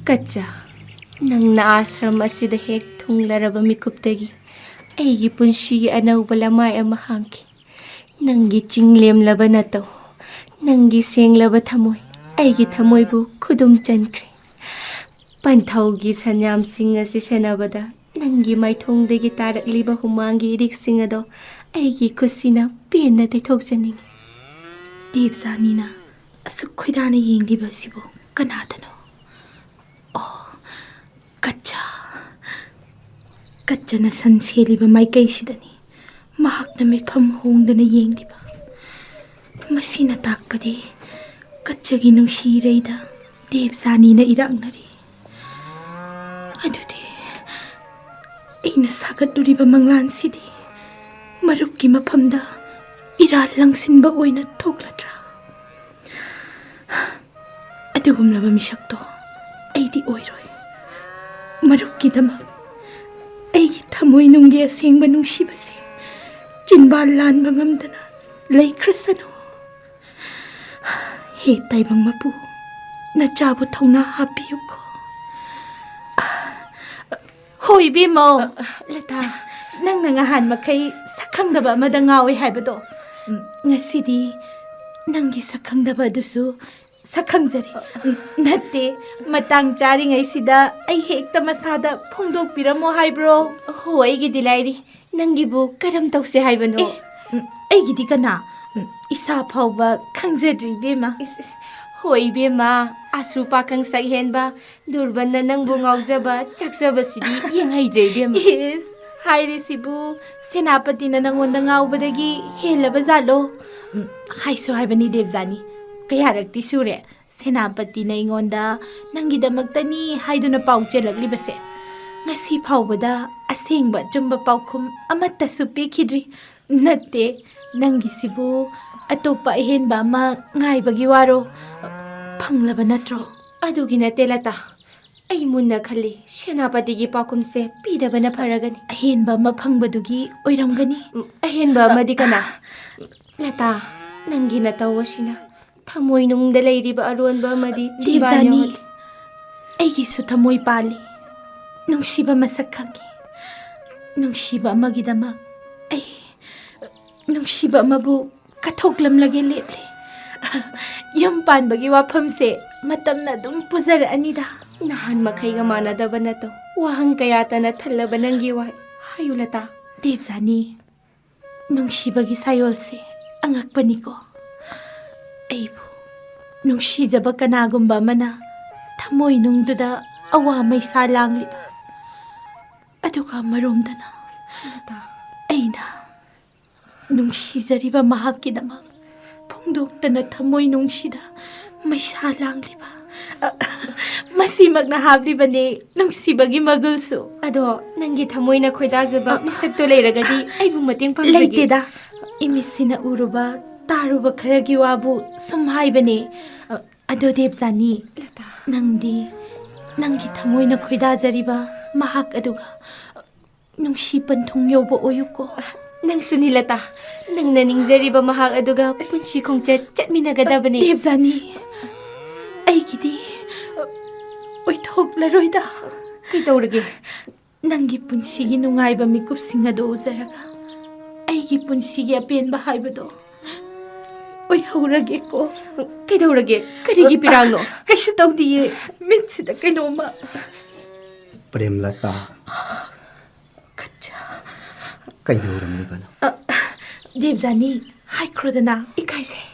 ꯀꯠꯆꯥ, ꯅꯪꯅ ꯑꯥꯁ꯭ꯔꯝ ꯑꯁꯤꯗ ꯍꯦꯛ ꯊꯨꯡꯂꯔꯕ ꯃꯤꯀꯨꯞꯇꯒꯤ ꯑꯩꯒꯤ ꯄꯨꯟꯁꯤꯒꯤ ꯑꯅꯧꯕ ꯂꯃꯥꯏ ꯑꯃ ꯍꯥꯡꯈꯤ꯫ ꯅꯪꯒꯤ ꯆꯤꯡꯂꯦꯝꯂꯕ ꯅꯇꯧ, ꯅꯪꯒꯤ ꯁꯦꯡꯂꯕ ꯊꯃꯣꯏ, ꯑꯩꯒꯤ ꯊꯃꯣꯏꯕꯨ ꯈꯨꯗꯨꯝ ꯆꯟꯈ꯭ꯔꯦ꯫ ꯄꯟꯊꯧꯒꯤ ꯁꯟꯌꯥꯝꯁꯤꯡ ꯑꯁꯤ ꯁꯦꯟꯅꯕꯗ ꯅꯪꯒꯤ ꯃꯥꯏꯊꯣꯡꯗꯒꯤ ꯇꯥꯔꯛꯂꯤꯕ ꯍꯨꯃꯥꯡꯒꯤ ꯏꯔꯤꯛꯁꯤꯡ ꯑꯗꯣ ꯑꯩꯒꯤ ꯈꯨꯠꯁꯤꯅ ꯄꯦꯟꯅ ꯇꯩꯊꯣꯛꯆꯅꯤꯡꯏ꯫ ꯗꯦꯕꯖꯥꯅꯤꯅ ꯑꯁꯨꯛ ꯈꯣꯏꯗꯥꯅ ꯌꯦꯡꯂꯤꯕ ꯑꯁꯤꯕꯨ ꯀꯅꯥꯗꯅꯣ? ꯑꯣ, ꯀꯠꯆꯥ꯫ ꯀꯠꯆꯅ ꯁꯟ ꯁꯦꯜꯂꯤꯕ ꯃꯥꯏꯀꯩꯁꯤꯗꯅꯤ ꯃꯍꯥꯛꯅ ꯃꯤꯠꯐꯝ ꯍꯣꯡꯗꯅ ꯌꯦꯡꯂꯤꯕ꯫ ꯃꯁꯤꯅ ꯇꯥꯛꯄꯗꯤ ꯀꯠꯆꯒꯤ ꯅꯨꯡꯁꯤ ꯏꯔꯩꯗ ꯗꯦꯕꯖꯥꯅꯤꯅ ꯏꯔꯥꯛꯅꯔꯤ꯫ ꯑꯗꯨꯗꯤ ꯑꯩꯅ ꯁꯥꯒꯠꯂꯨꯔꯤꯕ ꯃꯪꯂꯥꯟꯁꯤꯗꯤ ꯃꯔꯨꯞꯀꯤ ꯃꯐꯝꯗ ꯏꯔꯥꯜ ꯂꯪꯁꯤꯟꯕ ꯑꯣꯏꯅ ꯊꯣꯛꯂꯗ꯭ꯔꯥ? ꯑꯗꯨꯒꯨꯝꯂꯕ ꯃꯤꯁꯛꯇꯣ ꯑꯩꯗꯤ ꯑꯣꯏꯔꯣꯏ꯫ ꯃꯔꯨꯞꯀꯤꯗꯃꯛ ꯑꯩꯒꯤ ꯊꯃꯣꯏꯅꯨꯡꯒꯤ ꯑꯁꯦꯡꯕ ꯅꯨꯡꯁꯤꯕꯁꯦ ꯆꯤꯟꯕꯥꯜ ꯂꯥꯟꯕ ꯉꯝꯗꯅ ꯂꯩꯈ꯭ꯔꯁꯅꯨ꯫ ꯍꯦ ꯇꯥꯏꯕꯪ ꯃꯄꯨ, ꯅꯆꯥꯕꯨ ꯊꯧꯅꯥ ꯍꯥꯞꯄꯤꯌꯨꯀꯣ꯫ ꯍꯣ, ꯏꯕꯦꯝꯃꯧ꯫ ꯑ, ꯂꯇꯥ꯫ ꯅꯪꯅ ꯉꯍꯥꯟ ꯃꯈꯩ ꯁꯛꯈꯪꯗꯕ ꯑꯃꯗ ꯉꯥꯎꯏ ꯍꯥꯏꯕꯗꯣ, ꯎꯝ, ꯉꯁꯤꯗꯤ ꯅꯪꯒꯤ ꯁꯛꯈꯪꯗꯕ ꯑꯗꯨꯁꯨ ꯁꯛꯈꯪꯖꯔꯦ꯫ ꯎꯝ, ꯅꯠꯇꯦ, ꯃꯇꯥꯡ ꯆꯥꯔꯤꯉꯩꯁꯤꯗ ꯑꯩ ꯍꯦꯛꯇ ꯃꯁꯥꯗ ꯐꯣꯡꯗꯣꯛꯄꯤꯔꯝꯃꯣ ꯍꯥꯏꯕ꯭ꯔꯣ? ꯍꯣ, ꯑꯩꯒꯤꯗꯤ ꯂꯥꯏꯔꯤ꯫ ꯅꯪꯒꯤꯕꯨ ꯀꯔꯝ ꯇꯧꯁꯦ ꯍꯥꯏꯕꯅꯣ? ꯑꯦ, ꯎꯝ, ꯑꯩꯒꯤꯗꯤ ꯀꯅꯥ? ꯎꯝ, ꯏꯁꯥ ꯐꯥꯎꯕ ꯈꯪꯖꯗ꯭ꯔꯤ, ꯏꯕꯦꯝꯃ꯫ ꯏꯁ, ꯏꯁ, ꯍꯣꯏ ꯏꯕꯦꯝꯃ, ꯑꯁ꯭ꯔꯨ ꯄꯥꯈꯪ ꯁꯛ ꯍꯦꯟꯕ ꯗꯨꯔꯕꯟꯅ ꯅꯪꯕꯨ ꯉꯥꯎꯖꯕ ꯆꯥꯛꯆꯕꯁꯤꯗꯤ ꯌꯦꯡꯍꯩꯗ꯭ꯔꯦ ꯏꯕꯦꯝꯃ꯫ ꯏꯁ, ꯍꯥꯏꯔꯤꯁꯤꯕꯨ ꯁꯦꯅꯥꯄꯇꯤꯅ ꯅꯪꯉꯣꯟꯗ ꯉꯥꯎꯕꯗꯒꯤ ꯍꯦꯜꯂꯕ ꯖꯥꯠꯂꯣ? ꯎꯝ, ꯍꯥꯏꯁꯨ ꯍꯥꯏꯕꯅꯤ ꯗꯦꯕꯖꯥꯅꯤ, ꯀꯌꯥꯔꯛꯇꯤ ꯁꯨꯔꯦ ꯁꯦꯅꯥꯄꯇꯤꯅ ꯑꯩꯉꯣꯟꯗ ꯅꯪꯒꯤꯗꯃꯛꯇꯅꯤ ꯍꯥꯏꯗꯨꯅ ꯄꯥꯎ ꯆꯦꯜꯂꯛꯂꯤꯕꯁꯦ꯫ ꯉꯁꯤ ꯐꯥꯎꯕꯗ ꯑꯁꯦꯡꯕ ꯑꯆꯨꯝꯕ ꯄꯥꯎꯈꯨꯝ ꯑꯃꯠꯇꯁꯨ ꯄꯤꯈꯤꯗ꯭ꯔꯤ꯫ ꯅꯠꯇꯦ, ꯅꯪꯒꯤꯁꯤꯕꯨ ꯑꯇꯣꯞꯄ ꯑꯍꯦꯟꯕ ꯑꯃ ꯉꯥꯏꯕꯒꯤ ꯋꯥꯔꯣ? ꯐꯪꯂꯕ ꯅꯠꯇ꯭ꯔꯣ? ꯑꯗꯨꯒꯤ ꯅꯠꯇꯦ ꯂꯇꯥ꯫ ꯑꯩ ꯃꯨꯟꯅ ꯈꯜꯂꯤ, ꯁꯦꯅꯥꯄꯇꯤꯒꯤ ꯄꯥꯎꯈꯨꯝꯁꯦ ꯄꯤꯗꯕꯅ ꯐꯔꯒꯅꯤ꯫ ꯑꯍꯦꯟꯕ ꯑꯃ ꯐꯪꯕꯗꯨꯒꯤ ꯑꯣꯏꯔꯝꯒꯅꯤ꯫ ꯎꯝ, ꯑꯍꯦꯟꯕ ꯑꯃꯗꯤ ꯀꯅꯥ? ꯂꯇꯥ, ꯅꯪꯒꯤ ꯅꯇꯧ ꯑꯁꯤꯅ ꯊꯃꯣꯏꯅꯨꯡꯗ ꯂꯩꯔꯤꯕ ꯑꯔꯣꯟꯕ ꯑꯃꯗꯤ ꯆꯤꯟꯕꯥꯟ ꯗꯦꯕꯖꯥꯅꯤ, ꯌꯧꯍꯜꯂꯤ꯫ ꯑꯩꯒꯤꯁꯨ ꯊꯃꯣꯏ ꯄꯥꯜꯂꯤ꯫ ꯅꯨꯡꯁꯤꯕ ꯃꯁꯛ ꯈꯪꯉꯤ꯫ ꯅꯨꯡꯁꯤꯕ ꯑꯃꯒꯤꯗꯃꯛ ꯑꯩ ꯅꯨꯡꯁꯤꯕ ꯑꯃꯕꯨ ꯀꯠꯊꯣꯛꯂꯝꯂꯒꯦ ꯂꯦꯞꯂꯤ꯫ ꯌꯨꯝ ꯄꯥꯟꯕꯒꯤ ꯋꯥꯐꯝꯁꯦ ꯃꯇꯝꯅ ꯑꯗꯨꯝ ꯄꯨꯖꯔꯛꯑꯅꯤꯗ꯫ ꯅꯍꯥꯟ ꯃꯈꯩꯒ ꯃꯥꯟꯅꯗꯕ ꯅꯠꯇꯧ, ꯋꯥꯍꯪ ꯀꯌꯥꯇꯅ ꯊꯜꯂꯕ ꯅꯪꯒꯤ ꯋꯥꯍꯩ꯫ ꯍꯥꯏꯌꯨ ꯂꯇꯥ꯫ ꯗꯦꯕꯖꯥꯅꯤ, ꯅꯨꯡꯁꯤꯕꯒꯤ ꯁꯥꯌꯣꯜꯁꯦ ꯑꯉꯛꯄꯅꯤꯀꯣ꯫ ꯑꯩꯕꯨ ꯅꯨꯡꯁꯤꯖꯕ ꯀꯅꯥꯒꯨꯝꯕ ꯑꯃꯅ ꯊꯃꯣꯏꯅꯨꯡꯗꯨꯗ ꯑꯋꯥ ꯃꯩꯁꯥ ꯂꯥꯡꯂꯤꯕ, ꯑꯗꯨꯒ ꯑꯃꯔꯣꯝꯗꯅ ꯂꯇꯥ꯫ ꯑꯩꯅ ꯅꯨꯡꯁꯤꯖꯔꯤꯕ ꯃꯍꯥꯛꯀꯤꯗꯃꯛ ꯐꯣꯡꯗꯣꯛꯇꯅ ꯊꯃꯣꯏ ꯅꯨꯡꯁꯤꯗ ꯃꯩꯁꯥ ꯂꯥꯡꯂꯤꯕ, ꯑ, ꯃꯁꯤꯃꯛꯅ ꯍꯥꯞꯂꯤꯕꯅꯦ ꯅꯨꯡꯁꯤꯕꯒꯤ ꯃꯒꯨꯜꯁꯨ꯫ ꯑꯗꯣ ꯅꯪꯒꯤ ꯊꯃꯣꯏꯅ ꯈꯣꯏꯗꯥꯖꯕ ꯑ, ꯃꯤꯁꯛꯇꯣ ꯂꯩꯔꯒꯗꯤ ꯑꯩꯕꯨ ꯃꯇꯦꯡ ꯄꯥꯡꯖꯒꯦ꯫ ꯂꯩꯇꯦꯗ꯫ ꯏꯃꯤꯠꯁꯤꯅ ꯎꯔꯨꯕ, ꯇꯥꯔꯨꯕ ꯈꯔꯒꯤ ꯋꯥꯕꯨ ꯁꯨꯝ ꯍꯥꯏꯕꯅꯦ꯫ ꯑ, ꯑꯗꯣ ꯗꯦꯕꯖꯥꯅꯤ, ꯂꯇꯥ꯫ ꯅꯪꯗꯤ ꯅꯪꯒꯤ ꯊꯃꯣꯏꯅ ꯈꯣꯏꯗꯥꯖꯔꯤꯕ ꯃꯍꯥꯛ ꯑꯗꯨꯒ ꯅꯨꯡꯁꯤ ꯄꯟꯊꯨꯡ ꯌꯧꯕ ꯑꯣꯏꯌꯨꯀꯣ꯫ ꯅꯪꯁꯨꯅꯤ ꯂꯇꯥ, ꯅꯪꯅ ꯅꯤꯡꯖꯔꯤꯕ ꯃꯍꯥꯛ ꯑꯗꯨꯒ ꯄꯨꯟꯁꯤ ꯈꯣꯡꯆꯠ ꯆꯠꯃꯤꯟꯅꯒꯗꯕꯅꯤ꯫ ꯗꯦꯕꯖꯥꯅꯤ, ꯑꯩꯒꯤꯗꯤ ꯑꯣꯏꯊꯣꯛꯂꯔꯣꯏꯗ꯫ ꯀꯩꯗꯧꯔꯒꯦ? ꯅꯪꯒꯤ ꯄꯨꯟꯁꯤꯒꯤ ꯅꯨꯡꯉꯥꯏꯕ ꯃꯤꯀꯨꯞꯁꯤꯡ ꯑꯗꯨ ꯎꯖꯔꯒ ꯑꯩꯒꯤ ꯄꯨꯟꯁꯤꯒꯤ ꯑꯄꯦꯟꯕ ꯍꯥꯏꯕꯗꯣ ꯑꯣꯏꯍꯧꯔꯒꯦꯀꯣ꯫ ꯀꯩꯗꯧꯔꯒꯦ? ꯀꯔꯤꯒꯤ ꯄꯤꯔꯥꯡꯅꯣ? ꯀꯩꯁꯨ ꯇꯧꯗꯤꯌꯦ, ꯃꯤꯠꯁꯤꯗ ꯀꯩꯅꯣꯝꯃ꯫ ꯄ꯭ꯔꯦꯝꯂꯇꯥ꯫ ꯀꯠꯆꯥ꯫ ꯀꯩꯗꯧꯔꯝꯂꯤꯕꯅꯣ? ꯑ, ꯗꯦꯕꯖꯥꯅꯤ, ꯍꯥꯏꯈ꯭ꯔꯣꯗꯅ꯫ ꯏꯀꯥꯏꯖꯩ꯫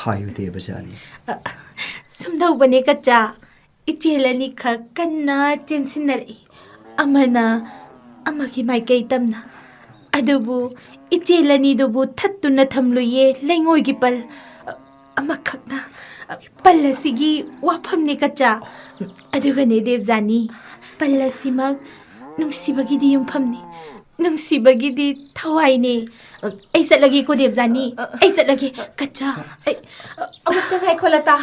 ꯍꯥꯏꯌꯨ ꯗꯦꯕꯖꯥꯅꯤ꯫ ꯁꯨꯝꯗꯧꯕꯅꯦ ꯀꯆꯥ, ꯏꯆꯦꯜ ꯑꯅꯤꯈꯛ ꯀꯟꯅ ꯆꯦꯟꯁꯤꯟꯅꯔꯛꯏ, ꯑꯃꯅ ꯑꯃꯒꯤ ꯃꯥꯏꯀꯩ ꯇꯝꯅ꯫ ꯑꯗꯨꯕꯨ ꯏꯆꯦꯜ ꯑꯅꯤꯗꯨꯕꯨ ꯊꯠꯇꯨꯅ ꯊꯝꯂꯨꯏꯌꯦ ꯂꯩꯉꯣꯏꯒꯤ ꯄꯜ ꯑꯃꯈꯛꯅ꯫ ꯄꯜ ꯑꯁꯤꯒꯤ ꯋꯥꯐꯝꯅꯦ ꯀꯆꯥ꯫ ꯑꯗꯨꯒꯅꯦ ꯗꯦꯕꯖꯥꯅꯤ, ꯄꯜ ꯑꯁꯤꯃꯛ ꯅꯨꯡꯁꯤꯕꯒꯤꯗꯤ ꯌꯨꯝꯐꯝꯅꯤ, ꯅꯨꯡꯁꯤꯕꯒꯤꯗꯤ ꯊꯋꯥꯏꯅꯦ꯫ ꯑꯩ ꯆꯠꯂꯒꯦꯀꯣ ꯗꯦꯕꯖꯥꯅꯤ, ꯑꯩ ꯆꯠꯂꯒꯦ꯫ ꯀꯆꯥ, ꯑꯩ ꯑꯃꯨꯛꯇ ꯉꯥꯏꯈꯣ ꯂꯇꯥ꯫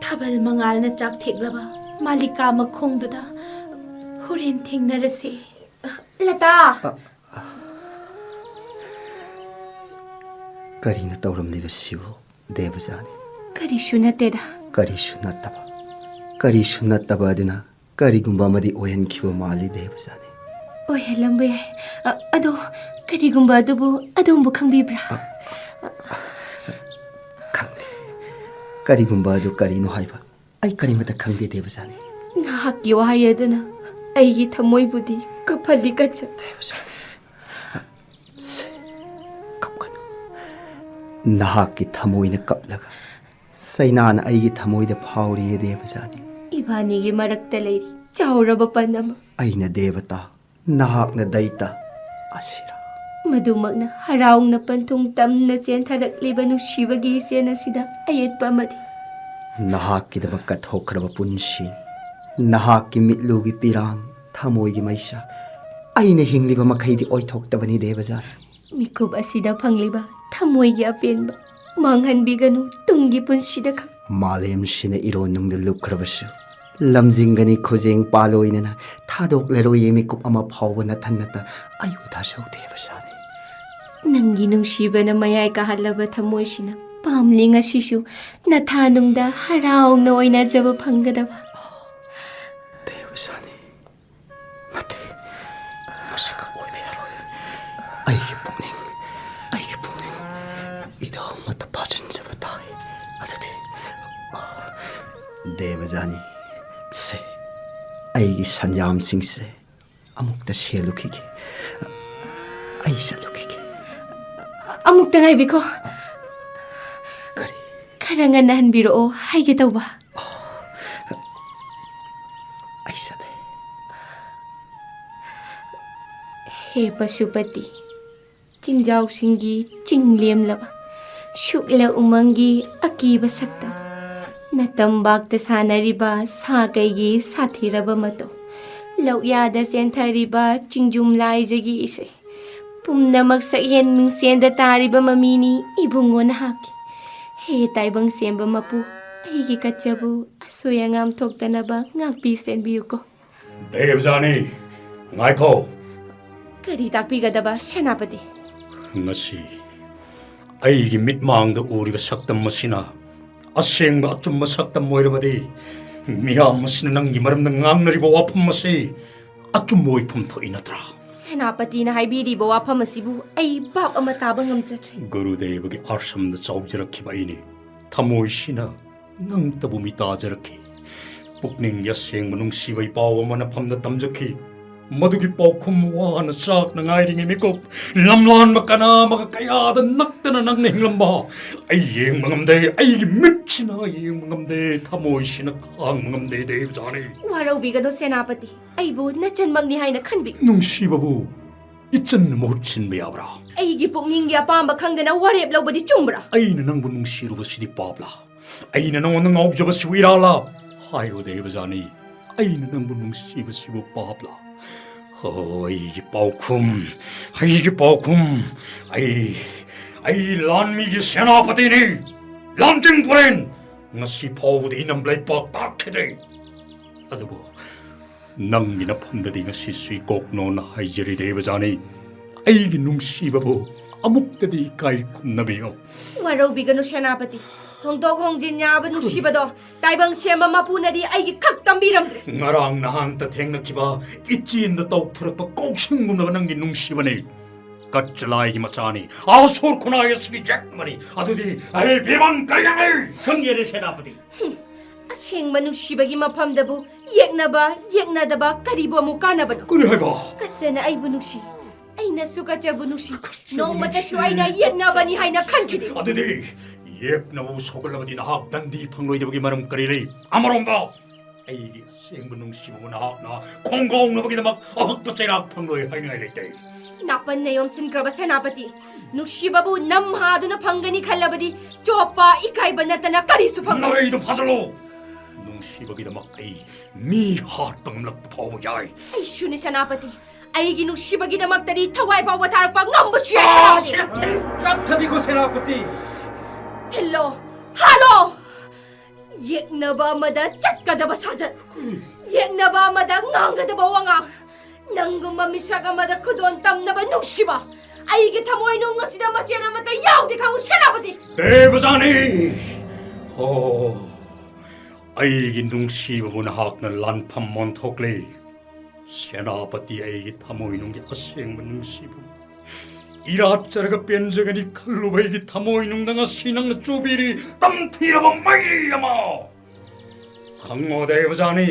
ꯊꯥꯕꯜ ꯃꯉꯥꯜꯅ ꯆꯥꯛ ꯊꯦꯛꯂꯕ ꯃꯥꯂꯤꯀꯥ ꯃꯈꯣꯡꯗꯨꯗ ꯍꯣꯔꯦꯟ ꯊꯦꯡꯅꯔꯁꯦ꯫ ꯂꯇꯥ! ꯀꯔꯤꯅꯣ ꯇꯧꯔꯝꯂꯤꯕꯁꯤꯕꯨ, ꯗꯦꯕꯖꯥꯅꯤ? ꯀꯔꯤꯁꯨ ꯅꯠꯇꯦꯗ꯫ ꯀꯔꯤꯁꯨ ꯅꯠꯇꯕ, ꯀꯔꯤꯁꯨ ꯅꯠꯇꯕ ꯑꯗꯨꯅ ꯀꯔꯤꯒꯨꯝꯕ ꯑꯃꯗꯤ ꯑꯣꯏꯍꯟꯈꯤꯕ ꯃꯥꯜꯂꯤ, ꯗꯦꯕꯖꯥꯅꯤ꯫ ꯑꯣꯏꯍꯜꯂꯝꯕ ꯌꯥꯏ꯫ ꯑ, ꯑꯗꯣ ꯀꯔꯤꯒꯨꯝꯕ ꯑꯗꯨꯕꯨ ꯑꯗꯣꯝꯕꯨ ꯈꯪꯕꯤꯕ꯭ꯔꯥ? ꯑ, ꯈꯪꯗꯦ꯫ ꯀꯔꯤꯒꯨꯝꯕ ꯑꯗꯨ ꯀꯔꯤꯅꯣ ꯍꯥꯏꯕ ꯑꯩ ꯀꯔꯤꯃꯠꯇ ꯈꯪꯗꯦ, ꯗꯦꯕꯖꯥꯅꯤ꯫ ꯅꯍꯥꯛꯀꯤ ꯋꯥꯍꯩ ꯑꯗꯨꯅ ꯑꯩꯒꯤ ꯊꯃꯣꯏꯕꯨꯗꯤ ꯀꯞꯍꯜꯂꯤ, ꯀꯆꯥ꯫ ꯗꯦꯕꯖꯥꯅꯤ, ꯁꯦ, ꯀꯞꯀꯅꯨ꯫ ꯅꯍꯥꯛꯀꯤ ꯊꯃꯣꯏꯅ ꯀꯞꯂꯒ ꯆꯩꯅꯥꯅ ꯑꯩꯒꯤ ꯊꯃꯣꯏꯗ ꯐꯥꯎꯔꯤꯌꯦ, ꯗꯦꯕꯖꯥꯅꯤ꯫ ꯏꯕꯥꯅꯤꯒꯤ ꯃꯔꯛꯇ ꯂꯩꯔꯤ ꯆꯥꯎꯔꯕ ꯄꯟ ꯑꯃ꯫ ꯑꯩꯅ ꯗꯦꯕꯇꯥ, ꯅꯍꯥꯛꯅ ꯗꯩꯇ, ꯑꯁꯤꯔꯥ? ꯃꯗꯨꯃꯛꯅ ꯍꯔꯥꯎꯅ ꯄꯟꯊꯨꯡ ꯇꯝꯅ ꯆꯦꯟꯊꯔꯛꯂꯤꯕ ꯅꯨꯡꯁꯤꯕꯒꯤ ꯏꯆꯦꯜ ꯑꯁꯤꯗ ꯑꯌꯦꯠꯄ ꯑꯃꯗꯤ꯫ ꯅꯍꯥꯛꯀꯤꯗꯃꯛ ꯀꯠꯊꯣꯛꯈ꯭ꯔꯕ ꯄꯨꯟꯁꯤꯅꯤ꯫ ꯅꯍꯥꯛꯀꯤ ꯃꯤꯠꯂꯨꯒꯤ ꯄꯤꯔꯥꯡ, ꯊꯃꯣꯏꯒꯤ ꯃꯩꯁꯥ, ꯑꯩꯅ ꯍꯤꯡꯂꯤꯕ ꯃꯈꯩꯗꯤ ꯑꯣꯏꯊꯣꯛꯇꯕꯅꯤ, ꯗꯦꯕꯖꯥꯅꯤ꯫ ꯃꯤꯀꯨꯞ ꯑꯁꯤꯗ ꯐꯪꯂꯤꯕ ꯊꯃꯣꯏꯒꯤ ꯑꯄꯦꯟꯕ ꯃꯥꯡꯍꯟꯕꯤꯒꯅꯨ ꯇꯨꯡꯒꯤ ꯄꯨꯟꯁꯤꯗ ꯈꯪ꯫ ꯃꯥꯂꯦꯝꯁꯤꯅ ꯏꯔꯣꯟꯅꯨꯡꯗ ꯂꯨꯞꯈ꯭ꯔꯕꯁꯨ, ꯂꯝꯖꯤꯡꯒꯅꯤ ꯈꯨꯖꯦꯡ ꯄꯥꯂꯣꯏꯅꯅ, ꯊꯥꯗꯣꯛꯂꯔꯣꯏꯌꯦ ꯃꯤꯀꯨꯞ ꯑꯃ ꯐꯥꯎꯕ ꯅꯊꯟꯅꯇ ꯑꯩꯕꯨ ꯊꯥꯖꯧ, ꯗꯦꯕꯖꯥꯅꯤ꯫ ꯅꯪꯒꯤ ꯅꯨꯡꯁꯤꯕꯅ ꯃꯌꯥꯏ ꯀꯥꯍꯜꯂꯕ ꯊꯃꯣꯏꯁꯤꯅ ꯄꯥꯝꯂꯤ ꯉꯁꯤꯁꯨ ꯅꯊꯥꯅꯨꯡꯗ ꯍꯔꯥꯎꯅ ꯑꯣꯏꯅꯖꯕ ꯐꯪꯒꯗꯕ꯫ ꯗꯦꯕꯖꯥꯅꯤ, ꯅꯠꯇꯦ, ꯃꯁꯤꯈꯛ ꯑꯣꯏꯕ ꯌꯥꯔꯣꯏ꯫ ꯑꯩꯒꯤ ꯄꯨꯛꯅꯤꯡ, ꯑꯩꯒꯤ ꯄꯨꯛꯅꯤꯡ ꯏꯗꯥꯎ ꯑꯃꯠꯇ ꯐꯥꯖꯤꯟꯖꯕ ꯇꯥꯏ꯫ ꯑꯗꯨꯗꯤ, ꯗꯦꯕꯖꯥꯅꯤ, ꯁꯦ, ꯑꯩꯒꯤ ꯁꯟꯌꯥꯝꯁꯤꯡꯁꯦ ꯑꯃꯨꯛꯇ ꯁꯦꯜꯂꯨꯈꯤꯒꯦ꯫ ꯑꯩ ꯆꯠꯂꯨꯈꯤꯒꯦ꯫ ꯑꯃꯨꯛꯇ ꯉꯥꯏꯕꯤꯈꯣ꯫ ꯈꯔ ꯉꯟꯅ ꯍꯟꯕꯤꯔꯛꯑꯣ ꯍꯥꯏꯒꯦ ꯇꯧꯕ꯫ ꯑꯩ ꯆꯠꯂꯦ꯫ ꯍꯦ ꯄꯁꯨꯄꯇꯤ, ꯆꯤꯡꯖꯥꯎꯁꯤꯡꯒꯤ ꯆꯤꯡ ꯂꯦꯝꯂꯕ, ꯁꯨꯛꯂ ꯎꯃꯪꯒꯤ ꯑꯀꯤꯕ ꯁꯛꯇꯝ, ꯅꯇꯝꯕꯥꯛꯇ ꯁꯥꯟꯅꯔꯤꯕ ꯁꯥ ꯀꯩꯒꯤ ꯁꯥꯊꯤꯔꯕ ꯃꯇꯧ, ꯂꯧꯌꯥꯗ ꯆꯦꯟꯊꯔꯤꯕ ꯆꯤꯡꯖꯨꯝ ꯂꯥꯏꯖꯒꯤ ꯏꯁꯩ, ꯄꯨꯝꯅꯃꯛ ꯁꯛꯍꯦꯟ ꯃꯤꯡꯁꯦꯟꯗ ꯇꯥꯔꯤꯕ ꯃꯃꯤꯅꯤ ꯏꯕꯨꯡꯉꯣ ꯅꯍꯥꯛꯀꯤ꯫ ꯍꯦ ꯇꯥꯏꯕꯪ ꯁꯦꯝꯕ ꯃꯄꯨ, ꯑꯩꯒꯤ ꯀꯠꯆꯕꯨ ꯑꯁꯣꯏ ꯑꯉꯥꯝ ꯊꯣꯛꯇꯅꯕ ꯉꯥꯛꯄꯤ ꯁꯦꯟꯕꯤꯌꯨꯀꯣ꯫ ꯗꯦꯕꯖꯥꯅꯤ, ꯉꯥꯏꯈꯣ꯫ ꯀꯔꯤ ꯇꯥꯛꯄꯤꯒꯗꯕ, ꯁꯦꯅꯥꯄꯇꯤ? ꯉꯁꯤ ꯑꯩꯒꯤ ꯃꯤꯠꯃꯥꯡꯗ ꯎꯔꯤꯕ ꯁꯛꯇꯝ ꯑꯁꯤꯅ ꯑꯁꯦꯡꯕ ꯑꯆꯨꯝꯕ ꯁꯛꯇꯝ ꯑꯣꯏꯔꯕꯗꯤ, ꯃꯤꯌꯥꯝ ꯑꯁꯤꯅ ꯅꯪꯒꯤ ꯃꯔꯝꯗ ꯉꯥꯡꯅꯔꯤꯕ ꯋꯥꯐꯝ ꯑꯁꯤ ꯑꯆꯨꯝꯕ ꯑꯣꯏꯐꯝ ꯊꯣꯛꯏ ꯅꯠꯇ꯭ꯔꯥ? ꯁꯦꯅꯥꯄꯇꯤꯅ ꯍꯥꯏꯕꯤꯔꯤꯕ ꯋꯥꯐꯝ ꯑꯁꯤꯕꯨ ꯑꯩ ꯚꯥꯞ ꯑꯃ ꯇꯥꯕ ꯉꯝꯖꯗ꯭ꯔꯦ꯫ ꯒꯨꯔꯨꯗꯦꯕꯒꯤ ꯑꯥꯁ꯭ꯔꯝꯗ ꯆꯥꯎꯖꯔꯛꯈꯤꯕ ꯑꯩꯅꯤ꯫ ꯊꯃꯣꯏꯁꯤꯅ ꯅꯪꯇꯕꯨ ꯃꯤꯇꯥꯖꯔꯛꯈꯤ꯫ ꯄꯨꯛꯅꯤꯡꯒꯤ ꯑꯁꯦꯡꯕ ꯅꯨꯡꯁꯤꯕ ꯏꯄꯥꯎ ꯑꯃ ꯅꯐꯝꯗ ꯇꯝꯖꯈꯤ꯫ ꯃꯗꯨꯒꯤ ꯄꯥꯎꯈꯨꯝ ꯋꯥꯅ ꯆꯥꯛꯅ ꯉꯥꯏꯔꯤꯉꯩ ꯃꯤꯀꯨꯞ, ꯂꯝꯂꯥꯟꯕ ꯀꯅꯥ ꯑꯃꯒ ꯀꯌꯥꯗ ꯅꯛꯇꯅ ꯅꯪꯅ ꯍꯤꯡꯂꯝꯕ ꯑꯩ ꯌꯦꯡꯕ ꯉꯝꯗꯦ꯫ ꯑꯩꯒꯤ ꯃꯤꯠꯁꯤꯅ ꯌꯦꯡꯕ ꯉꯝꯗꯦ꯫ ꯊꯃꯣꯏꯁꯤꯅ ꯈꯥꯡꯕ ꯉꯝꯗꯦ, ꯗꯦꯕꯖꯥꯅꯤ꯫ ꯋꯥꯔꯧꯕꯤꯒꯅꯨ ꯁꯦꯅꯥꯄꯇꯤ, ꯑꯩꯕꯨ ꯅꯆꯟꯃꯛꯅꯤ ꯍꯥꯏꯅ ꯈꯟꯕꯤ꯫ ꯅꯨꯡꯁꯤꯕꯕꯨ ꯏꯆꯟꯅ ꯃꯍꯨꯠ ꯁꯤꯟꯕ ꯌꯥꯕ꯭ꯔꯥ? ꯑꯩꯒꯤ ꯄꯨꯛꯅꯤꯡꯒꯤ ꯑꯄꯥꯝꯕ ꯈꯪꯗꯅ ꯋꯥꯔꯦꯞ ꯂꯧꯕꯗꯤ ꯆꯨꯝꯕ꯭ꯔꯥ? ꯑꯩꯅ ꯅꯪꯕꯨ ꯅꯨꯡꯁꯤꯔꯨꯕꯁꯤꯗꯤ ꯄꯥꯞꯂꯥ? ꯑꯩꯅ ꯅꯉꯣꯟꯗ ꯉꯥꯎꯖꯕꯁꯤꯕꯨ ꯏꯔꯥꯜꯂꯥ? ꯍꯥꯏꯔꯣ ꯗꯦꯕꯖꯥꯅꯤ, ꯑꯩꯅ ꯅꯪꯕꯨ ꯅꯨꯡꯁꯤꯕꯁꯤꯕꯨ ꯄꯥꯞꯂꯥ? ꯑꯣ, ꯑꯩꯒꯤ ꯄꯥꯎꯈꯨꯝ, ꯑꯩꯒꯤ ꯄꯥꯎꯈꯨꯝ꯫ ꯑꯩ, ꯑꯩ ꯂꯥꯟꯃꯤꯒꯤ ꯁꯦꯅꯥꯄꯇꯤꯅꯤ, ꯂꯥꯟꯇꯤꯡ ꯄꯨꯔꯦꯟ꯫ ꯉꯁꯤ ꯐꯥꯎꯕꯗ ꯏꯅꯝ ꯂꯩꯄꯥꯛ ꯇꯥꯛꯈꯤꯗ꯭ꯔꯤ꯫ ꯑꯗꯨꯕꯨ ꯅꯪꯒꯤ ꯅꯐꯝꯗꯗꯤ ꯉꯁꯤ ꯁꯨꯏꯀꯣꯛꯅꯣꯅ ꯍꯥꯏꯖꯔꯤ ꯗꯦꯕꯖꯥꯅꯤ꯫ ꯑꯩꯒꯤ ꯅꯨꯡꯁꯤꯕꯕꯨ ꯑꯃꯨꯛꯇꯗꯤ ꯏꯀꯥꯏ ꯈꯨꯝꯅꯕꯤꯌꯨ꯫ ꯋꯥꯔꯧꯕꯤꯒꯅꯨ ꯁꯦꯅꯥꯄꯇꯤ, ꯍꯣꯡꯗꯣꯛ ꯍꯣꯡꯖꯤꯟ ꯌꯥꯕ ꯅꯨꯡꯁꯤꯕꯗꯣ ꯇꯥꯏꯕꯪ ꯁꯦꯝꯕ ꯃꯄꯨꯅꯗꯤ ꯑꯩꯒꯤ ꯈꯛ ꯇꯝꯕꯤꯔꯝꯗ꯭ꯔꯦ꯫ ꯉꯔꯥꯡ ꯅꯍꯥꯟꯇ ꯊꯦꯡꯅꯈꯤꯕ ꯏꯆꯦꯟꯗ ꯇꯧꯊꯔꯛꯄ ꯀꯧꯁꯤꯡꯒꯨꯝꯂꯕ ꯅꯪꯒꯤ ꯅꯨꯡꯁꯤꯕꯅꯤ꯫ ꯀꯠꯆꯂꯥꯏꯒꯤ ꯃꯆꯥꯅꯤ, ꯑꯁꯨꯔ ꯈꯨꯟꯅꯥꯏ ꯑꯁꯤꯒꯤ ꯌꯦꯛꯅꯕꯅꯤ꯫ ꯑꯗꯨꯗꯤ ꯑꯩ ꯕꯤꯃꯟ ꯀꯔꯤꯒꯅꯤ? ꯈꯪꯖꯔꯦ ꯁꯦꯅꯥꯄꯇꯤ꯫ ꯑꯁꯦꯡꯕ ꯅꯨꯡꯁꯤꯕꯒꯤ ꯃꯐꯝꯗꯕꯨ ꯌꯦꯛꯅꯕ, ꯌꯦꯛꯅꯗꯕ ꯀꯔꯤꯕꯨ ꯑꯃꯨꯛ ꯀꯥꯟꯅꯕꯅꯣ? ꯀꯔꯤ ꯍꯥꯏꯕ? ꯀꯠꯆꯅ ꯑꯩꯕꯨ ꯅꯨꯡꯁꯤ, ꯑꯩꯅꯁꯨ ꯀꯠꯆꯕꯨ ꯅꯨꯡꯁꯤ꯫ ꯅꯣꯡꯃꯇꯁꯨ ꯑꯩꯅ ꯌꯦꯛꯅꯕꯅꯤ ꯍꯥꯏꯅ ꯈꯟꯈꯤꯗꯦ꯫ ꯑꯗꯨꯗꯤ ꯌꯦꯛꯅꯕꯕꯨ ꯁꯧꯒꯠꯂꯕꯗꯤ ꯅꯍꯥꯛ ꯗꯟꯗꯤ ꯐꯪꯂꯣꯏꯗꯕꯒꯤ ꯃꯔꯝ ꯀꯔꯤ ꯂꯩ? ꯑꯃꯔꯣꯝꯗ ꯑꯩꯒꯤ ꯑꯁꯦꯡꯕ ꯅꯨꯡꯁꯤꯕꯕꯨ ꯅꯍꯥꯛꯅ ꯈꯣꯡꯒꯥꯎꯅꯕꯒꯤꯗꯃꯛ ꯑꯍꯛꯄ ꯆꯩꯔꯥꯛ ꯐꯪꯂꯣꯏ ꯍꯥꯏꯅꯤꯡꯉꯥꯏ ꯂꯩꯇꯦ꯫ ꯅꯥꯄꯟꯅ ꯌꯣꯝꯁꯤꯟꯈ꯭ꯔꯕ ꯁꯦꯅꯥꯄꯇꯤ, ꯅꯨꯡꯁꯤꯕꯕꯨ ꯅꯝ ꯍꯥꯗꯨꯅ ꯐꯪꯒꯅꯤ ꯈꯜꯂꯕꯗꯤ ꯆꯣꯞꯄ ꯏꯀꯥꯏꯕ ꯅꯠꯇꯅ ꯀꯔꯤꯁꯨ ꯐꯪꯂꯣꯏ꯫ ꯅꯔꯩꯗꯨ ꯐꯥꯖꯜꯂꯨ꯫ ꯅꯨꯡꯁꯤꯕꯒꯤꯗꯃꯛ ꯑꯩ ꯃꯤ ꯍꯥꯠꯄ ꯉꯝꯂꯛꯄ ꯐꯥꯎꯕ ꯌꯥꯏ꯫ ꯑꯩꯁꯨꯅꯤ ꯁꯦꯅꯥꯄꯇꯤ, ꯑꯩꯒꯤ ꯅꯨꯡꯁꯤꯕꯒꯤꯗꯃꯛꯇꯗꯤ ꯊꯋꯥꯏ ꯐꯥꯎꯕ ꯊꯥꯔꯛꯄ ꯉꯝꯕꯁꯨ ꯌꯥꯏ ꯁꯦꯅꯥꯄꯇꯤ꯫ ꯅꯝꯊꯕꯤꯈꯣ ꯁꯦꯅꯥꯄꯇꯤ꯫ ꯊꯤꯜꯂꯣ, ꯍꯥꯠꯂꯣ꯫ ꯌꯦꯛꯅꯕ ꯑꯃꯗ ꯆꯠꯀꯗꯕ ꯁꯥꯖꯠ, ꯌꯦꯛꯅꯕ ꯑꯃꯗ ꯉꯥꯡꯒꯗꯕ ꯋꯥꯉꯥꯡ, ꯅꯪꯒꯨꯝꯕ ꯃꯤꯁꯛ ꯑꯃꯗ ꯈꯨꯗꯣꯟ ꯇꯝꯅꯕ ꯅꯨꯡꯁꯤꯕ ꯑꯩꯒꯤ ꯊꯃꯣꯏꯅꯨꯡ ꯑꯁꯤꯗ ꯃꯆꯦꯠ ꯑꯃꯠꯇ ꯌꯥꯎꯗꯦ ꯈꯪꯉꯨ ꯁꯦꯅꯥꯄꯇꯤ꯫ ꯗꯦꯕꯖꯥꯅꯤ! ꯑꯣ, ꯑꯩꯒꯤ ꯅꯨꯡꯁꯤꯕꯕꯨ ꯅꯍꯥꯛꯅ ꯂꯥꯟꯐꯝ ꯑꯣꯟꯊꯣꯛꯂꯦ꯫ ꯁꯦꯅꯥꯄꯇꯤ, ꯑꯩꯒꯤ ꯊꯃꯣꯏꯅꯨꯡꯒꯤ ꯑꯁꯦꯡꯕ ꯅꯨꯡꯁꯤꯕꯕꯨ ꯏꯔꯥꯠꯆꯔꯒ ꯄꯦꯟꯖꯒꯅꯤ ꯈꯜꯂꯨꯕ ꯑꯩꯒꯤ ꯊꯃꯣꯏꯅꯨꯡꯗ ꯉꯁꯤ ꯅꯪꯅ ꯆꯨꯕꯤꯔꯤ ꯇꯝꯊꯤꯔꯕ ꯃꯩꯔꯤ ꯑꯃ꯫ ꯈꯪꯉꯣ ꯗꯦꯕꯖꯥꯅꯤ,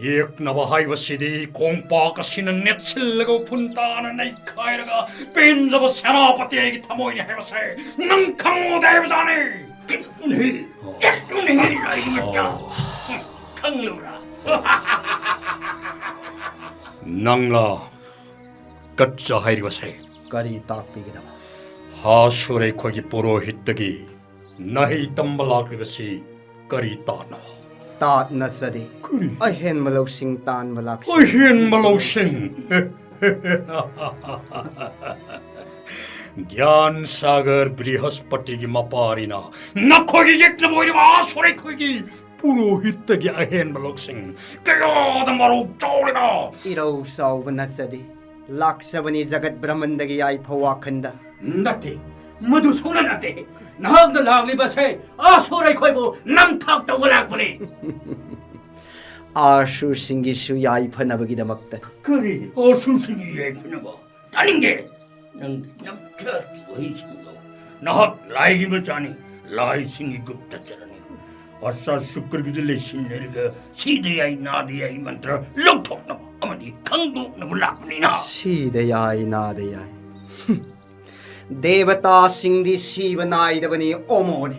ꯌꯦꯛꯅꯕ ꯍꯥꯏꯕꯁꯤꯗꯤ ꯀꯣꯝꯄꯥꯛ ꯑꯁꯤꯅ ꯅꯦꯠꯁꯤꯜꯂꯒ ꯎꯐꯨꯟ ꯇꯥꯅ ꯅꯩꯈꯥꯏꯔꯒ ꯄꯦꯟꯖꯕ ꯁꯦꯅꯥꯄꯇꯤ ꯑꯩꯒꯤ ꯊꯃꯣꯏꯅꯤ ꯍꯥꯏꯕꯁꯦ ꯅꯪ ꯈꯪꯉꯣ ꯗꯦꯕꯖꯥꯅꯤ꯫ ꯆꯠꯂꯨꯅꯦ, ꯆꯠꯂꯨꯅꯦ, ꯂꯥꯏꯃꯆꯥ꯫ ꯈꯪꯂꯨꯔꯥ? ꯅꯪꯂꯥ ꯀꯠꯆ ꯍꯥꯏꯔꯤꯕꯁꯦ? ꯀꯔꯤ ꯇꯥꯛꯄꯤꯒꯗꯕ? ꯍꯥ ꯁꯨꯔꯩꯈꯣꯏꯒꯤ ꯄꯨꯔꯣꯍꯤꯠꯇꯒꯤ ꯅꯍꯩ ꯇꯝꯕ ꯂꯥꯛꯂꯤꯕꯁꯤ ꯀꯔꯤ ꯇꯥꯠꯅꯣ? ꯇꯥꯠ ꯅꯠꯆꯗꯦ꯫ ꯀꯔꯤ? ꯑꯍꯦꯟꯕ ꯂꯧꯁꯤꯡ ꯇꯥꯟꯕ ꯂꯥꯛꯆꯩ꯫ ꯑꯍꯦꯟꯕ ꯂꯧꯁꯤꯡ? ꯒ꯭ꯌꯥꯟ ꯁꯥꯒꯔ ꯕ꯭ꯔꯤꯍꯁꯄꯇꯤꯒꯤ ꯃꯄꯥꯔꯤꯅ ꯅꯈꯣꯏꯒꯤ ꯌꯦꯛꯅꯕ ꯑꯣꯏꯔꯤꯕ ꯑꯥ ꯁꯣꯔꯩꯈꯣꯏꯒꯤ ꯄꯨꯔꯣꯍꯤꯠꯇꯒꯤ ꯑꯍꯦꯟꯕ ꯂꯧꯁꯤꯡ ꯀꯌꯥꯗ ꯃꯔꯧ ꯆꯥꯎꯔꯤꯕ? ꯏꯔꯧ ꯆꯥꯎꯕ ꯅꯠꯆꯗꯦ꯫ ꯂꯥꯛꯆꯕꯅꯤ ꯖꯒꯠ ꯕ꯭ꯔꯍꯃꯟꯗꯒꯤ ꯌꯥꯏꯐ ꯋꯥꯈꯟꯗ꯫ ꯅꯠꯇꯦ, ꯃꯗꯨ ꯁꯨꯡꯅ ꯅꯠꯇꯦ꯫ ꯅꯍꯥꯛꯅ ꯂꯥꯛꯂꯤꯕꯁꯦ ꯑꯥ ꯁꯣꯔꯩꯈꯣꯏꯕꯨ ꯅꯝꯊꯥꯛ ꯇꯧꯕ ꯂꯥꯛꯄꯅꯤ꯫ ꯑꯥꯁꯨꯔꯁꯤꯡꯒꯤꯁꯨ ꯌꯥꯏꯐꯅꯕꯒꯤꯗꯃꯛꯇ꯫ ꯀꯔꯤ? ꯑꯥꯁꯨꯔꯁꯤꯡꯒꯤ ꯌꯥꯏꯐꯅꯕ? ꯇꯥꯅꯤꯡꯗꯦ꯫ ꯅꯪꯒꯤ ꯅꯝꯊꯥꯛꯀꯤ ꯋꯥꯍꯩꯁꯤꯡꯗꯣ꯫ ꯅꯍꯥꯛ ꯂꯥꯏꯒꯤ ꯃꯆꯥꯅꯤ, ꯂꯥꯏꯁꯤꯡꯒꯤ ꯒꯨꯞꯇꯆꯔꯅꯤ꯫ ꯑꯆꯥ ꯁꯨꯀ꯭ꯔꯒꯤꯗ ꯂꯩꯁꯤꯟꯅꯔꯒ ꯁꯤꯗ ꯌꯥꯏ ꯅꯥꯗ ꯌꯥꯏ ꯃꯟꯇ꯭ꯔ ꯂꯧꯊꯣꯛꯅꯕ ꯑꯃꯗꯤ ꯈꯪꯗꯣꯛꯅꯕ ꯂꯥꯛꯄꯅꯤꯅ꯫ ꯁꯤꯗ ꯌꯥꯏ ꯅꯥꯗ ꯌꯥꯏ꯫ ꯍꯨꯝ꯫ ꯗꯦꯕꯇꯥꯁꯤꯡꯗꯤ ꯁꯤꯕ ꯅꯥꯏꯗꯕꯅꯤ, ꯑꯣꯃꯣꯅꯤ꯫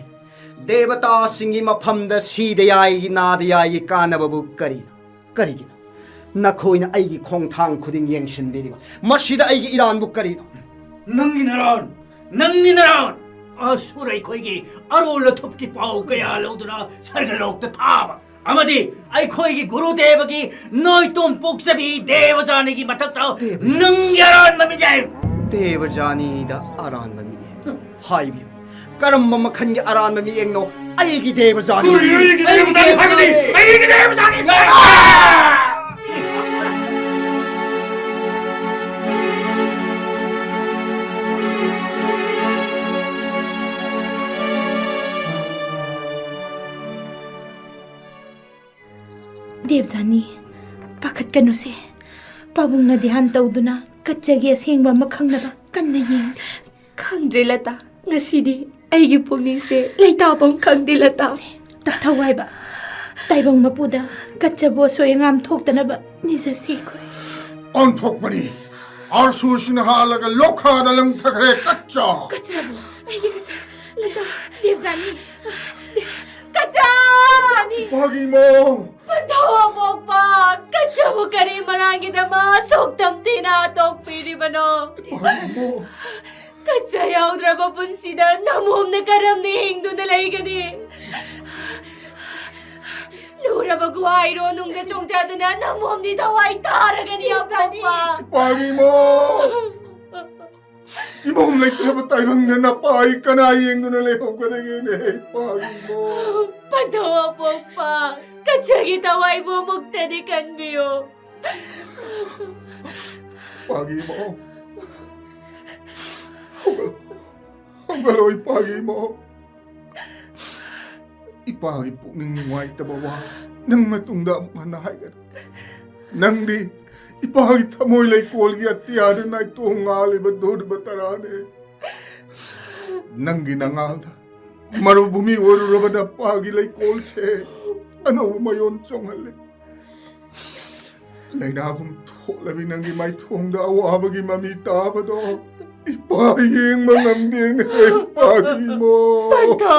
ꯗꯦꯕꯇꯥꯁꯤꯡꯒꯤ ꯃꯐꯝꯗ ꯁꯤꯗ ꯌꯥꯏꯒꯤ ꯅꯥꯗ ꯌꯥꯏꯒꯤ ꯀꯥꯟꯅꯕꯕꯨ ꯀꯔꯤꯅꯣ? ꯀꯔꯤꯒꯤꯅꯣ? ꯅꯈꯣꯏꯅ ꯑꯩꯒꯤ ꯈꯣꯡꯊꯥꯡ ꯈꯨꯗꯤꯡ ꯌꯦꯡꯁꯤꯟꯕꯤꯔꯤꯕ ꯃꯁꯤꯗ ꯑꯩꯒꯤ ꯏꯔꯥꯟꯕꯨ ꯀꯔꯤꯅꯣ? ꯅꯪꯒꯤ ꯅꯔꯥꯟ! ꯅꯪꯒꯤ ꯅꯔꯥꯟ! ꯑꯁꯨꯔ ꯑꯩꯈꯣꯏꯒꯤ ꯑꯔꯣꯜ ꯑꯊꯨꯞꯀꯤ ꯄꯥꯎ ꯀꯌꯥ ꯂꯧꯗꯨꯅ ꯁꯔꯒꯂꯣꯛꯇ ꯊꯥꯕ ꯑꯃꯗꯤ ꯑꯩꯈꯣꯏꯒꯤ ꯒꯨꯔꯨꯗꯦꯕꯒꯤ ꯅꯣꯏꯇꯣꯝ ꯄꯣꯛꯆꯕꯤ ꯗꯦꯕꯖꯥꯅꯤꯒꯤ ꯃꯊꯛꯇ ꯗꯦꯕ- ꯅꯪꯒꯤ ꯑꯔꯥꯟꯕ ꯃꯤꯠꯌꯦꯡ! ꯗꯦꯕꯖꯥꯅꯤꯗ ꯑꯔꯥꯟꯕ ꯃꯤꯠꯌꯦꯡ? ꯍꯥꯏꯕꯤꯌꯨ, ꯀꯔꯝꯕ ꯃꯈꯜꯒꯤ ꯑꯔꯥꯟꯕ ꯃꯤꯠꯌꯦꯡꯅꯣ ꯑꯩꯒꯤ ꯗꯦꯕꯖꯥꯅꯤ? ꯀꯔꯤꯅꯣ ꯑꯩꯒꯤ ꯗꯦꯕꯖꯥꯅꯤ ꯍꯥꯏꯕꯗꯤ? ꯑꯩꯒꯤ ꯗꯦꯕꯖꯥꯅꯤ! ꯗꯦꯕꯖꯥꯅꯤ, ꯄꯥꯈꯠꯀꯅꯨꯁꯦ꯫ ꯄꯥꯕꯨꯡꯅ ꯙ꯭ꯌꯥꯟ ꯇꯧꯗꯨꯅ ꯀꯠꯆꯒꯤ ꯑꯁꯦꯡꯕ ꯑꯃ ꯈꯪꯅꯕ ꯀꯟꯅ ꯌꯦꯡꯂꯤ꯫ ꯈꯪꯗ꯭ꯔꯦ ꯂꯇꯥ, ꯉꯁꯤꯗꯤ ꯑꯩꯒꯤ ꯄꯨꯛꯅꯤꯡꯁꯦ ꯂꯩꯇꯥꯐꯝ ꯈꯪꯗꯦ ꯂꯇꯥ꯫ ꯇꯥꯊꯧ ꯍꯥꯏꯕ, ꯇꯥꯏꯕꯪ ꯃꯄꯨꯗ ꯀꯠꯆꯕꯨ ꯑꯁꯣꯏ ꯑꯉꯥꯝ ꯊꯣꯛꯇꯅꯕ ꯅꯤꯖꯁꯦ ꯑꯩꯈꯣꯏ꯫ ꯑꯣꯟꯊꯣꯛꯄꯅꯤ꯫ ꯑꯥꯔꯁꯨꯁꯤꯡꯅ ꯍꯥꯠꯂꯒ ꯂꯣꯈꯥꯗ ꯂꯪꯊꯈ꯭ꯔꯦ꯫ ꯀꯠꯆ! ꯀꯠꯆꯕꯨ? ꯑꯩꯒꯤ ꯀꯠꯆ, ꯂꯇꯥ꯫ ꯗꯦꯕꯖꯥꯅꯤ! ꯀꯠꯆ! ꯗꯦꯕꯖꯥꯅꯤ! ꯏꯄꯥꯒꯤ ꯏꯃꯧ! ꯄꯟꯊꯧ ꯑꯄꯣꯛꯄ! ꯀꯠꯆꯕꯨ ꯀꯔꯤ ꯃꯔꯥꯡꯒꯤꯗꯃꯛ ꯑꯁꯨꯛ ꯇꯝꯊꯤꯅ ꯍꯥꯠꯇꯣꯛꯄꯤꯔꯤꯕꯅꯣ? ꯏꯄꯥꯒꯤ ꯏꯃꯧ! ꯀꯠꯆ ꯌꯥꯎꯗ꯭ꯔꯕ ꯄꯨꯟꯁꯤꯗ ꯅꯃꯣꯝꯅ ꯀꯔꯝꯅ ꯍꯤꯡꯗꯨꯅ ꯂꯩꯒꯅꯤ? ꯂꯨꯔꯕ ꯒꯨꯍꯥ ꯏꯔꯣ ꯅꯨꯡꯗ ꯆꯣꯡꯊꯗꯨꯅ ꯅꯃꯣꯝꯗꯤ ꯊꯋꯥꯏ ꯇꯥꯔꯒꯅꯤ, ꯑꯄꯣꯛꯄ! ꯏꯄꯥꯒꯤ ꯏꯃꯧ! ꯏꯃꯧ ꯂꯩꯇ꯭ꯔꯕ ꯇꯥꯏꯕꯪꯗ ꯅꯄꯥꯏ ꯀꯅꯥ ꯌꯦꯡꯗꯨꯅ ꯂꯩꯍꯧꯒꯗꯒꯦꯅꯦ, ꯏꯄꯥꯒꯤ ꯏꯃꯧ? ꯄꯟꯊꯧ ꯑꯄꯣꯛꯄ, ꯀꯠꯆꯒꯤ ꯊꯋꯥꯏꯕꯨ ꯑꯃꯨꯛꯇꯗꯤ ꯀꯟꯕꯤꯌꯨ꯫ ꯏꯄꯥꯒꯤ ꯏꯃꯧ, ꯍꯧꯒꯠꯂꯣ, ꯍꯧꯒꯠꯂꯣ, ꯏꯄꯥꯒꯤ ꯏꯃꯧ꯫ ꯏꯄꯥꯒꯤ ꯄꯨꯛꯅꯤꯡ ꯅꯨꯡꯉꯥꯏꯇꯕ ꯋꯥ ꯅꯪ ꯃꯇꯨꯡꯗ ꯑꯃꯨꯛ ꯍꯟꯅ ꯍꯥꯏꯒꯅꯨ꯫ ꯅꯪꯗꯤ ꯏꯄꯥꯒꯤ ꯊꯃꯣꯏ ꯂꯩꯀꯣꯜꯒꯤ ꯑꯇꯤꯌꯥꯗ ꯅꯥꯏꯇꯣꯝ ꯉꯥꯜꯂꯤꯕ ꯙ꯭ꯔꯨꯕ ꯇꯔꯥꯅꯦ꯫ ꯅꯪꯒꯤ ꯅꯉꯥꯜꯗ ꯃꯔꯨꯚꯨꯃꯤ ꯑꯣꯏꯔꯨꯔꯕ ꯅꯄꯥꯒꯤ ꯂꯩꯀꯣꯜꯁꯦ ꯑꯅꯧꯕ ꯃꯌꯣꯟ ꯆꯣꯡꯍꯜꯂꯤ꯫ ꯂꯥꯏꯅꯥꯒꯨꯝ ꯊꯣꯛꯂꯕꯤ ꯅꯪꯒꯤ ꯃꯥꯏꯊꯣꯡꯗ ꯑꯋꯥꯕꯒꯤ ꯃꯃꯤ ꯇꯥꯕꯗꯣ ꯏꯄꯥ ꯌꯦꯡꯕ ꯉꯝꯗꯦꯅꯦ, ꯏꯄꯥꯒꯤ ꯏꯃꯣ꯫ ꯄꯟꯊ!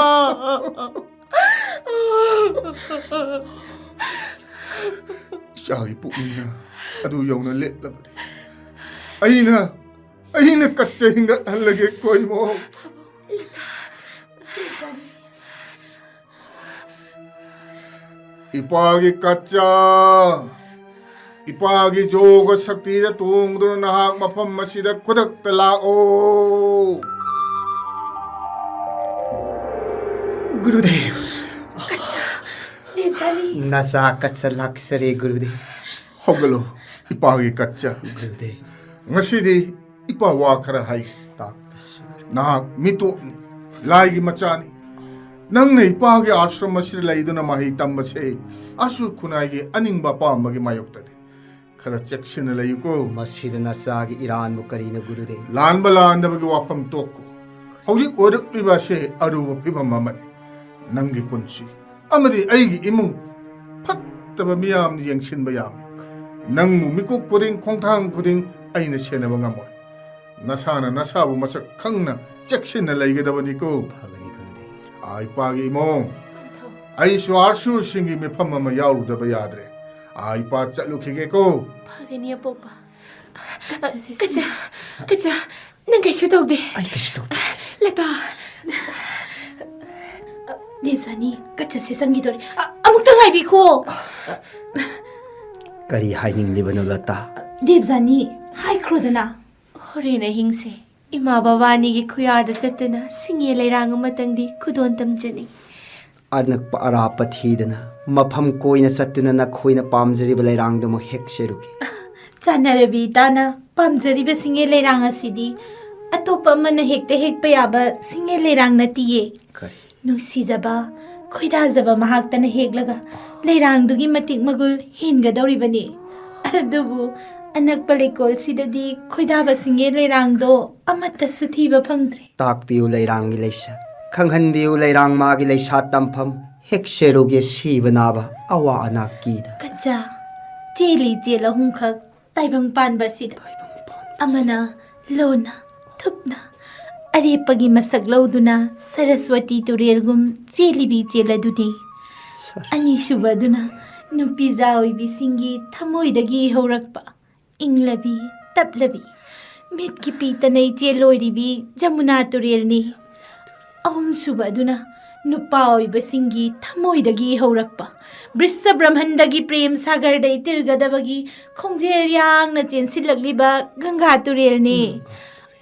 ꯏꯆꯥꯒꯤ ꯄꯨꯛꯅꯤꯡꯅ ꯑꯗꯨ ꯌꯧꯅ ꯂꯦꯞꯂꯕꯗꯤ ꯑꯩꯅ, ꯑꯩꯅ ꯀꯠꯆ ꯍꯤꯡꯒꯠꯍꯜꯂꯒꯦ ꯀꯣ ꯏꯃꯣ꯫ ꯏꯄꯥꯒꯤ ꯀꯠꯆ, ꯏꯄꯥꯒꯤ ꯌꯣꯒ ꯁꯛꯇꯤꯗ ꯇꯣꯡꯗꯨꯅ ꯅꯍꯥꯛ ꯃꯐꯝ ꯑꯁꯤꯗ ꯈꯨꯗꯛꯇ ꯂꯥꯛꯑꯣ꯫ ꯒꯨꯔꯨꯗꯦꯕ, ꯗꯦꯕꯖꯥꯅꯤ! ꯅꯆꯥ ꯀꯠꯆ ꯂꯥꯛꯆꯔꯦ ꯒꯨꯔꯨꯗꯦꯕ꯫ ꯍꯧꯒꯠꯂꯣ, ꯏꯄꯥꯒꯤ ꯀꯠꯆ꯫ ꯒꯨꯔꯨꯗꯦꯕ, ꯉꯁꯤꯗꯤ ꯏꯄꯥ ꯋꯥ ꯈꯔ ꯍꯥꯏꯒꯦ꯫ ꯇꯥꯛꯄꯤꯁꯨ꯫ ꯅꯍꯥꯛ ꯃꯤꯇꯣꯞꯅꯤ, ꯂꯥꯏꯒꯤ ꯃꯆꯥꯅꯤ꯫ ꯅꯪꯅ ꯏꯄꯥꯒꯤ ꯑꯥꯁ꯭ꯔꯝ ꯑꯁꯤꯗ ꯂꯩꯗꯨꯅ ꯃꯍꯩ ꯇꯝꯕꯁꯦ ꯑꯁꯨꯔ ꯈꯨꯟꯅꯥꯏꯒꯤ ꯑꯅꯤꯡꯕ ꯑꯄꯥꯝꯕꯒꯤ ꯃꯥꯌꯣꯛꯇꯅꯤ꯫ ꯈꯔ ꯆꯦꯛꯁꯤꯟꯅ ꯂꯩꯌꯨꯀꯣ꯫ ꯃꯁꯤꯗ ꯅꯆꯥꯒꯤ ꯏꯔꯥꯟꯕꯨ ꯀꯔꯤꯅꯣ ꯒꯨꯔꯨꯗꯦꯕ? ꯂꯥꯟꯕ ꯂꯥꯟꯗꯕꯒꯤ ꯋꯥꯐꯝ ꯇꯣꯛꯀꯣ꯫ ꯍꯧꯖꯤꯛ ꯑꯣꯏꯔꯛꯂꯤꯕ ꯑꯁꯦ ꯑꯔꯨꯕ ꯐꯤꯕꯝ ꯑꯃꯅꯤ꯫ ꯅꯪꯒꯤ ꯄꯨꯟꯁꯤ ꯑꯃꯗꯤ ꯑꯩꯒꯤ ꯏꯃꯨꯡ ꯐꯠꯇꯕ ꯃꯤꯌꯥꯝꯅ ꯌꯦꯡꯁꯤꯟꯕ ꯌꯥꯝꯃꯤ꯫ ꯅꯪꯕꯨ ꯃꯤꯀꯨꯞ ꯈꯨꯗꯤꯡ, ꯈꯣꯡꯊꯥꯡ ꯈꯨꯗꯤꯡ ꯑꯩꯅ ꯁꯦꯟꯅꯕ ꯉꯝꯃꯣꯏ꯫ ꯅꯁꯥꯅ ꯅꯁꯥꯕꯨ ꯃꯁꯛ ꯈꯪꯅ ꯆꯦꯛꯁꯤꯟꯅ ꯂꯩꯒꯗꯕꯅꯤꯀꯣ꯫ ꯐꯒꯅꯤ ꯒꯨꯔꯨꯗꯦꯕ꯫ ꯑꯥ, ꯏꯄꯥꯒꯤ ꯏꯃꯣ, ꯑꯩꯁꯨ ꯑꯥꯁꯨꯔꯁꯤꯡꯒꯤ ꯃꯤꯐꯝ ꯑꯃ ꯌꯥꯎꯔꯨꯗꯕ ꯌꯥꯗ꯭ꯔꯦ꯫ ꯑꯥ, ꯏꯄꯥ ꯆꯠꯂꯨꯈꯤꯒꯦꯀꯣ꯫ ꯐꯒꯅꯤ ꯑꯄꯣꯛꯄ꯫ ꯀꯠꯆ, ꯀꯠꯆ, ꯅꯪ ꯀꯩꯁꯨ ꯇꯧꯗꯦ꯫ ꯑꯩ ꯀꯩꯁꯨ ꯇꯧꯗꯦ꯫ ꯂꯇꯥ! ꯗꯦꯕꯖꯥꯅꯤ, ꯀꯠꯆꯁꯦ ꯆꯪꯈꯤꯗꯣꯔꯦ꯫ ꯑ, ꯑꯃꯨꯛꯇ ꯉꯥꯏꯕꯤꯈꯣ꯫ ꯀꯔꯤ ꯍꯥꯏꯅꯤꯡꯂꯤꯕꯅꯣ ꯂꯇꯥ? ꯗꯦꯕꯖꯥꯅꯤ, ꯍꯥꯏꯈ꯭ꯔꯣꯗꯅ꯫ ꯍꯣꯔꯦꯟ ꯑꯍꯤꯡꯁꯦ ꯏꯃꯥ ꯕꯕꯥꯅꯤꯒꯤ ꯈꯨꯌꯥꯗ ꯆꯠꯇꯨꯅ ꯁꯤꯡꯉꯦ ꯂꯩꯔꯥꯡ ꯑꯃꯇꯪꯗꯤ ꯈꯨꯗꯣꯟ ꯇꯝꯖꯅꯤꯡꯏ꯫ ꯑꯅꯛꯄ ꯑꯔꯥꯞꯄ ꯊꯤꯗꯅ ꯃꯐꯝ ꯀꯣꯏꯅ ꯆꯠꯇꯨꯅ ꯅꯈꯣꯏꯅ ꯄꯥꯝꯖꯔꯤꯕ ꯂꯩꯔꯥꯡꯗꯨꯃꯛ ꯍꯦꯛꯆꯔꯨꯒꯦ꯫ ꯆꯥꯟꯅꯔꯕꯤ ꯏꯇꯥꯅ ꯄꯥꯝꯖꯔꯤꯕ ꯁꯤꯡꯉꯦ ꯂꯩꯔꯥꯡ ꯑꯁꯤꯗꯤ ꯑꯇꯣꯞꯄ ꯑꯃꯅ ꯍꯦꯛꯇ ꯍꯦꯛꯄ ꯌꯥꯕ ꯁꯤꯡꯉꯦ ꯂꯩꯔꯥꯡ ꯅꯠꯇꯤꯌꯦ꯫ ꯀꯔꯤ? ꯅꯨꯡꯁꯤꯖꯕ, ꯈꯣꯏꯗꯥꯖꯕ ꯃꯍꯥꯛꯇꯅ ꯍꯦꯛꯂꯒ ꯂꯩꯔꯥꯡꯗꯨꯒꯤ ꯃꯇꯤꯛ ꯃꯒꯨꯜ ꯍꯦꯟꯒꯗꯧꯔꯤꯕꯅꯤ꯫ ꯑꯗꯨꯕꯨ ꯑꯅꯛꯄ ꯂꯩꯀꯣꯜꯁꯤꯗꯗꯤ ꯈꯣꯏꯗꯥꯕ ꯁꯤꯡꯉꯦ ꯂꯩꯔꯥꯡꯗꯣ ꯑꯃꯠꯇꯁꯨ ꯊꯤꯕ ꯐꯪꯗ꯭ꯔꯦ꯫ ꯇꯥꯛꯄꯤꯌꯨ ꯂꯩꯔꯥꯡꯒꯤ ꯂꯩꯁꯥ, ꯈꯪꯍꯟꯕꯤꯌꯨ ꯂꯩꯔꯥꯡ ꯃꯥꯒꯤ ꯂꯩꯁꯥ ꯇꯝꯐꯝ, ꯍꯦꯛꯆꯔꯨꯒꯦ ꯁꯤꯕ ꯅꯥꯕ ꯑꯋꯥ ꯑꯅꯥ ꯀꯤꯗ꯫ ꯀꯠꯆ, ꯆꯦꯜꯂꯤ ꯆꯦꯜ ꯑꯍꯨꯝꯈꯛ ꯇꯥꯏꯕꯪ ꯄꯥꯟꯕ ꯑꯁꯤꯗ꯫ ꯑꯃꯅ ꯂꯣꯟꯅ ꯊꯨꯞꯅ ꯑꯔꯦꯞꯄꯒꯤ ꯃꯁꯛ ꯂꯧꯗꯨꯅ ꯁꯔꯁꯋꯇꯤ ꯇꯨꯔꯦꯜꯒꯨꯝ ꯆꯦꯜꯂꯤꯕꯤ ꯏꯆꯦꯜ ꯑꯗꯨꯅꯤ꯫ ꯑꯅꯤꯁꯨꯕ ꯑꯗꯨꯅ ꯅꯨꯄꯤꯖꯥ ꯑꯣꯏꯕꯤꯁꯤꯡꯒꯤ ꯊꯃꯣꯏꯗꯒꯤ ꯍꯧꯔꯛꯄ ꯏꯪꯂꯕꯤ, ꯇꯞꯂꯕꯤ, ꯃꯤꯠꯀꯤ ꯄꯤ ꯇꯅꯩ ꯆꯦꯜꯂꯣꯏꯔꯤꯕꯤ ꯖꯃꯨꯅꯥ ꯇꯨꯔꯦꯜꯅꯤ꯫ ꯑꯍꯨꯝꯁꯨꯕ ꯑꯗꯨꯅ ꯅꯨꯄꯥ ꯑꯣꯏꯕꯁꯤꯡꯒꯤ ꯊꯃꯣꯏꯗꯒꯤ ꯍꯧꯔꯛꯄ ꯕ꯭ꯔꯤꯁ ꯕ꯭ꯔꯍꯃꯟꯗꯒꯤ ꯄ꯭ꯔꯦꯝ ꯁꯥꯒꯔꯗ ꯏꯇꯤꯜꯒꯗꯕꯒꯤ ꯈꯣꯡꯖꯦꯜ ꯌꯥꯡꯅ ꯆꯦꯟꯁꯤꯜꯂꯛꯂꯤꯕ ꯒꯪꯒꯥ ꯇꯨꯔꯦꯜꯅꯤ꯫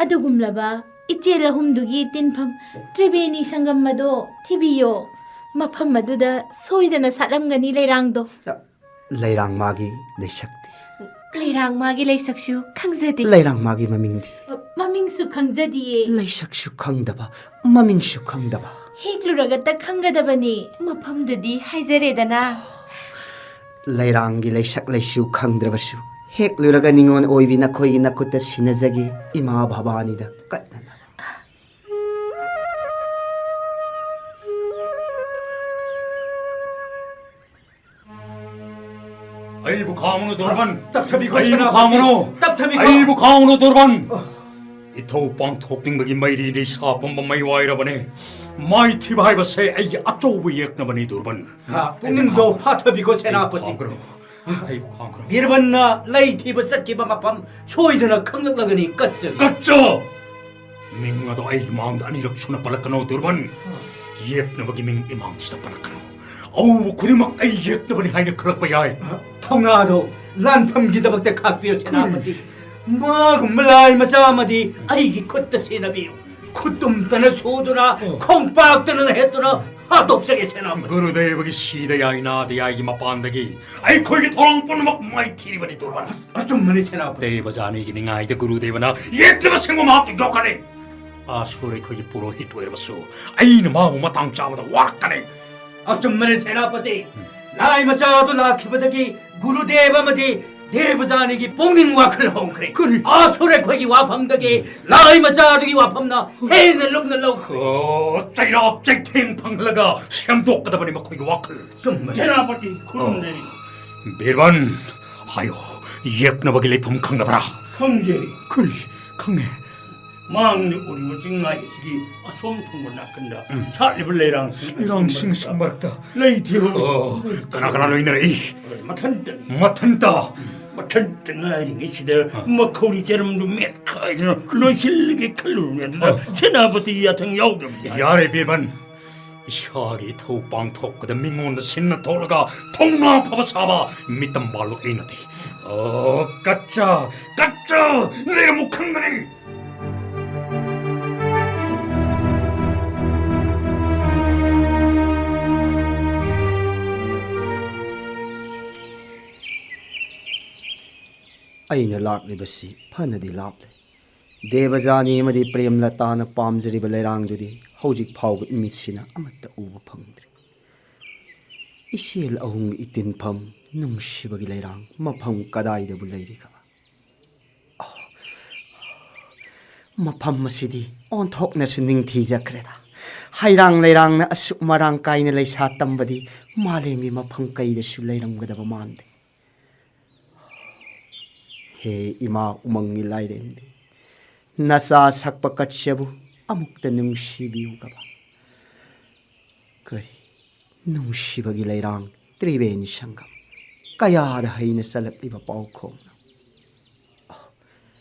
ꯑꯗꯨꯒꯨꯝꯂꯕ ꯏꯆꯦꯜ ꯑꯍꯨꯝꯗꯨꯒꯤ ꯇꯤꯟꯐꯝ ꯇ꯭ꯔꯤꯕꯦꯅꯤ ꯁꯪꯒꯝ ꯑꯗꯣ ꯊꯤꯕꯤꯌꯣ꯫ ꯃꯐꯝ ꯑꯗꯨꯗ ꯁꯣꯏꯗꯅ ꯁꯥꯠꯂꯝꯒꯅꯤ ꯂꯩꯔꯥꯡꯗꯣ꯫ ꯂꯩꯔꯥꯡ ꯃꯥꯒꯤ ꯂꯩꯁꯛꯇꯤ? ꯂꯩꯔꯥꯡ ꯃꯥꯒꯤ ꯂꯩꯁꯛꯁꯨ ꯈꯪꯖꯗꯦ꯫ ꯂꯩꯔꯥꯡ ꯃꯥꯒꯤ ꯃꯃꯤꯡꯗꯤ? ꯃꯃꯤꯡꯁꯨ ꯈꯪꯖꯗꯤꯌꯦ꯫ ꯂꯩꯁꯛꯁꯨ ꯈꯪꯗꯕ, ꯃꯃꯤꯡꯁꯨ ꯈꯪꯗꯕ꯫ ꯍꯦꯛꯂꯨꯔꯒꯇ ꯈꯪꯒꯗꯕꯅꯤ꯫ ꯃꯐꯝꯗꯨꯗꯤ ꯍꯥꯏꯖꯔꯦꯗꯅ꯫ ꯂꯩꯔꯥꯡꯒꯤ ꯂꯩꯁꯛ ꯂꯩꯁꯨ ꯈꯪꯗ꯭ꯔꯕꯁꯨ, ꯍꯦꯛꯂꯨꯔꯒ ꯅꯤꯉꯣꯜ ꯑꯣꯏꯕꯤ ꯅꯈꯣꯏꯒꯤ ꯅꯈꯨꯠꯇ ꯁꯤꯟꯅꯖꯒꯦ, ꯏꯃꯥ ꯚꯕꯥꯅꯤꯗ ꯀꯠꯅꯅꯕ꯫ ꯑꯩꯕꯨ ꯈꯥꯝꯃꯨꯅꯨ, ꯗꯨꯔꯕꯟ! ꯇꯞꯊꯕꯤꯈꯣ, ꯑꯩꯕꯨ ꯁꯦꯅꯥꯄꯇꯤ! ꯈꯥꯝꯃꯨꯅꯨ! ꯇꯞꯊꯕꯤꯈꯣ! ꯑꯩꯕꯨ ꯈꯥꯝꯃꯨꯅꯨ, ꯗꯨꯔꯕꯟ! ꯑ꯫ ꯏꯊꯧ ꯄꯥꯡꯊꯣꯛꯅꯤꯡꯕꯒꯤ ꯃꯩꯔꯤ ꯅꯤꯁꯥ ꯄꯨꯝꯕ ꯃꯩ ꯋꯥꯏꯔꯕꯅꯦ꯫ ꯃꯥꯏꯊꯤꯕ ꯍꯥꯏꯕꯁꯦ ꯑꯩꯒꯤ ꯑꯆꯧꯕ ꯌꯦꯛꯅꯕꯅꯤ, ꯗꯨꯔꯕꯟ꯫ ꯍꯥ, ꯄꯨꯛꯅꯤꯡꯗꯣ ꯐꯥꯊꯕꯤꯈꯣ, ꯑꯩꯕꯨ ꯁꯦꯅꯥꯄꯇꯤ꯫ ꯈꯥꯝꯈ꯭ꯔꯣ꯫ ꯑꯩꯕꯨ ꯈꯥꯝꯈ꯭ꯔꯣ꯫ ꯕꯤꯔꯕꯟꯅ ꯂꯩ ꯊꯤꯕ ꯆꯠꯈꯤꯕ ꯃꯐꯝ ꯁꯣꯏꯗꯅ ꯈꯪꯂꯛꯂꯒꯅꯤ, ꯀꯠꯆꯒꯦ꯫ ꯀꯠꯆ! ꯃꯤꯡ ꯑꯗꯣ ꯑꯩ ꯃꯥꯡꯗ ꯑꯅꯤꯔꯛ ꯁꯨꯅ ꯄꯜꯂꯛꯀꯅꯨ, ꯗꯨꯔꯕꯟ꯫ ꯌꯦꯛꯅꯕꯒꯤ ꯃꯤꯡ ꯏꯃꯥꯡꯁꯤꯗ ꯄꯜꯂꯛꯀꯅꯨ꯫ ꯑꯎꯕ ꯈꯨꯗꯤꯡꯃꯛ ꯑꯩ ꯌꯦꯛꯅꯕꯅꯤ ꯍꯥꯏꯅ ꯈꯜꯂꯛꯄ ꯌꯥꯏ꯫ ꯊꯧꯅꯥꯗꯣ ꯂꯥꯟꯐꯝꯒꯤꯗꯃꯛꯇ ꯈꯥꯛꯄꯤꯌꯨ, ꯁꯦꯅꯥꯄꯇꯤ꯫ ꯃꯥꯒꯨꯝꯕ ꯂꯥꯏ ꯃꯆꯥ ꯑꯃꯗꯤ ꯑꯩꯒꯤ ꯈꯨꯠꯇ ꯁꯤꯟꯅꯕꯤꯌꯨ꯫ ꯈꯨꯠꯇꯨꯝꯇꯅ ꯁꯨꯗꯨꯅ, ꯑꯣ꯫ ꯈꯣꯡꯄꯥꯛꯇꯅ ꯅꯦꯠꯇꯨꯅ ꯍꯥꯠꯇꯣꯛꯆꯒꯦ, ꯁꯦꯅꯥꯄꯇꯤ꯫ ꯒꯨꯔꯨꯗꯦꯕꯒꯤ ꯁꯤꯗ ꯌꯥꯏ, ꯅꯥꯗ ꯌꯥꯏꯒꯤ ꯃꯄꯥꯟꯗꯒꯤ ꯑꯩꯈꯣꯏꯒꯤ ꯊꯧꯔꯥꯡ ꯄꯨꯝꯅꯃꯛ ꯃꯥꯏꯊꯤꯔꯤꯕꯅꯤ, ꯗꯨꯔꯕꯟ꯫ ꯑꯆꯨꯝꯕꯅꯤ, ꯁꯦꯅꯥꯄꯇꯤ꯫ ꯗꯦꯕꯖꯥꯅꯤꯒꯤ ꯅꯤꯡꯉꯥꯏꯗ ꯒꯨꯔꯨꯗꯦꯕꯅ ꯌꯦꯛꯂꯤꯕ ꯁꯤꯡꯕ ꯃꯍꯥꯛꯇ ꯌꯣꯛꯀꯅꯤ꯫ ꯑꯁꯨꯔ ꯑꯩꯈꯣꯏꯒꯤ ꯄꯨꯔꯣꯍꯤꯠ ꯑꯣꯏꯔꯕꯁꯨ ꯑꯩꯅ ꯃꯥꯕꯨ ꯃꯇꯥꯡ ꯆꯥꯕꯗ ꯋꯥꯔꯛꯀꯅꯤ꯫ ꯑꯆꯨꯝꯕꯅꯤ, ꯁꯦꯅꯥꯄꯇꯤ꯫ ꯂꯥꯏ ꯃꯆꯥ ꯑꯗꯨ ꯂꯥꯛꯈꯤꯕꯗꯒꯤ ꯒꯨꯔꯨꯗꯦꯕ ꯑꯃꯗꯤ ꯗꯦꯕꯖꯥꯅꯤꯒꯤ ꯄꯨꯛꯅꯤꯡ ꯋꯥꯈꯜ ꯍꯣꯡꯈ꯭ꯔꯦ꯫ ꯀꯔꯤ? ꯑꯁꯨꯔ ꯑꯩꯈꯣꯏꯒꯤ ꯋꯥꯐꯝꯗꯒꯤ ꯂꯥꯏ ꯃꯆꯥ ꯑꯗꯨꯒꯤ ꯋꯥꯐꯝꯅ ꯍꯦꯟꯅ ꯂꯨꯝꯅ ꯂꯧꯈ꯭ꯔꯦ꯫ ꯑꯣ, ꯆꯩꯔꯥꯛ ꯆꯩꯊꯦꯡ ꯐꯪꯍꯜꯂꯒ ꯁꯦꯝꯗꯣꯛꯀꯗꯕꯅꯤ ꯃꯈꯣꯏꯒꯤ ꯋꯥꯈꯜ꯫ ꯆꯨꯝꯕꯅꯤ꯫ ꯁꯦꯅꯥꯄꯇꯤ, ꯈꯨꯔꯨꯝꯖꯔꯤ꯫ ꯑꯣ꯫ ꯕꯤꯔꯕꯟ, ꯍꯥꯏꯌꯣ, ꯌꯦꯛꯅꯕꯒꯤ ꯂꯩꯐꯝ ꯈꯪꯂꯕ꯭ꯔꯥ? ꯈꯪꯖꯩ꯫ ꯀꯔꯤ? ꯈꯪꯉꯦ? ꯃꯥꯡꯗ ꯎꯔꯤꯕ ꯆꯤꯡꯉꯥꯏ ꯑꯁꯤꯒꯤ ꯑꯁꯣꯝ ꯊꯪꯕ ꯅꯥꯀꯟꯗ ꯎꯝ꯫ ꯁꯥꯠꯂꯤꯕ ꯂꯩꯔꯥꯡꯁꯤꯡ ꯑꯁꯤ ꯂꯩꯔꯥꯡꯁꯤꯡ ꯑꯁꯤ ꯃꯔꯛꯇ ꯃꯔꯛꯇ ꯂꯩꯊꯤꯍꯧꯔꯤ꯫ ꯑꯣ, ꯀꯅꯥ ꯀꯅꯥ ꯂꯣꯏꯅꯔꯛꯏ? ꯃꯊꯟꯇꯅꯤ꯫ ꯃꯊꯟꯇ? ꯃꯊꯟꯇ ꯉꯥꯏꯔꯤꯉꯩꯁꯤꯗ ꯑ꯫ ꯃꯈꯧꯔꯤ ꯆꯔꯝꯗꯨ ꯃꯦꯠꯈꯥꯏꯗꯅ ꯂꯣꯏꯁꯤꯜꯂꯒꯦ ꯈꯜꯂꯨꯔꯕꯅꯤ꯫ ꯑꯗꯨꯗ ꯑ꯫ ꯁꯦꯅꯥꯄꯇꯤ ꯌꯥꯊꯪ ꯌꯥꯎꯗ꯭ꯔꯕꯗꯤ ꯍꯥꯏ꯫ ꯌꯥꯔꯦ, ꯕꯦꯕꯟ꯫ ꯏꯁꯥꯒꯤ ꯏꯊꯧ ꯄꯥꯡꯊꯣꯛꯄꯗ ꯃꯤꯉꯣꯟꯗ ꯁꯤꯟꯅ ꯊꯣꯛꯂꯒ ꯊꯧꯅꯥ ꯐꯕ ꯁꯥꯕ ꯃꯤꯇꯝ ꯕꯥꯂꯣ ꯑꯩ ꯅꯠꯇꯦ꯫ ꯑꯣ, ꯀꯠꯆ, ꯀꯠꯆ, ꯂꯩꯔꯝꯃꯨ ꯈꯪꯒꯅꯤ꯫ ꯑꯩꯅ ꯂꯥꯛꯂꯤꯕꯁꯤ ꯐꯅꯗꯤ ꯂꯥꯞꯂꯦ꯫ ꯗꯦꯕꯖꯥꯅꯤ ꯑꯃꯗꯤ ꯄ꯭ꯔꯦꯝꯂꯇꯥꯅ ꯄꯥꯝꯖꯔꯤꯕ ꯂꯩꯔꯥꯡꯗꯨꯗꯤ ꯍꯧꯖꯤꯛ ꯐꯥꯎꯕ ꯏꯃꯤꯠꯁꯤꯅ ꯑꯃꯠꯇ ꯎꯕ ꯐꯪꯗ꯭ꯔꯤ꯫ ꯏꯆꯦꯜ ꯑꯍꯨꯝꯒꯤ ꯏꯇꯤꯟꯐꯝ ꯅꯨꯡꯁꯤꯕꯒꯤ ꯂꯩꯔꯥꯡ ꯃꯐꯝ ꯀꯗꯥꯏꯗꯕꯨ ꯂꯩꯔꯤꯒꯕ? ꯑꯣ, ꯃꯐꯝ ꯑꯁꯤꯗꯤ ꯑꯣꯟꯊꯣꯛꯅꯁꯨ ꯅꯤꯡꯊꯤꯖꯈ꯭ꯔꯦꯗ꯫ ꯍꯩꯔꯥꯡ ꯂꯩꯔꯥꯡꯅ ꯑꯁꯨꯛ ꯃꯔꯥꯡ ꯀꯥꯏꯅ ꯂꯩꯁꯥ ꯇꯝꯕꯗꯤ ꯃꯥꯂꯦꯝꯒꯤ ꯃꯐꯝ ꯀꯩꯗꯁꯨ ꯂꯩꯔꯝꯒꯗꯕ ꯃꯥꯟꯗꯦ꯫ ꯍꯦ ꯏꯃꯥ ꯎꯃꯪꯒꯤ ꯂꯥꯏꯔꯦꯝꯕꯤ, ꯅꯆꯥ ꯁꯛꯄ ꯀꯠꯆꯕꯨ ꯑꯃꯨꯛꯇ ꯅꯨꯡꯁꯤꯕꯤꯌꯨꯒꯕ꯫ ꯀꯔꯤ ꯅꯨꯡꯁꯤꯕꯒꯤ ꯂꯩꯔꯥꯡ ꯇ꯭ꯔꯤꯕꯦꯅꯤ ꯁꯪꯒꯝ, ꯀꯌꯥꯗ ꯍꯩꯅ ꯆꯠꯂꯛꯂꯤꯕ ꯄꯥꯎꯈꯣꯡꯅꯣ? ꯑꯣ,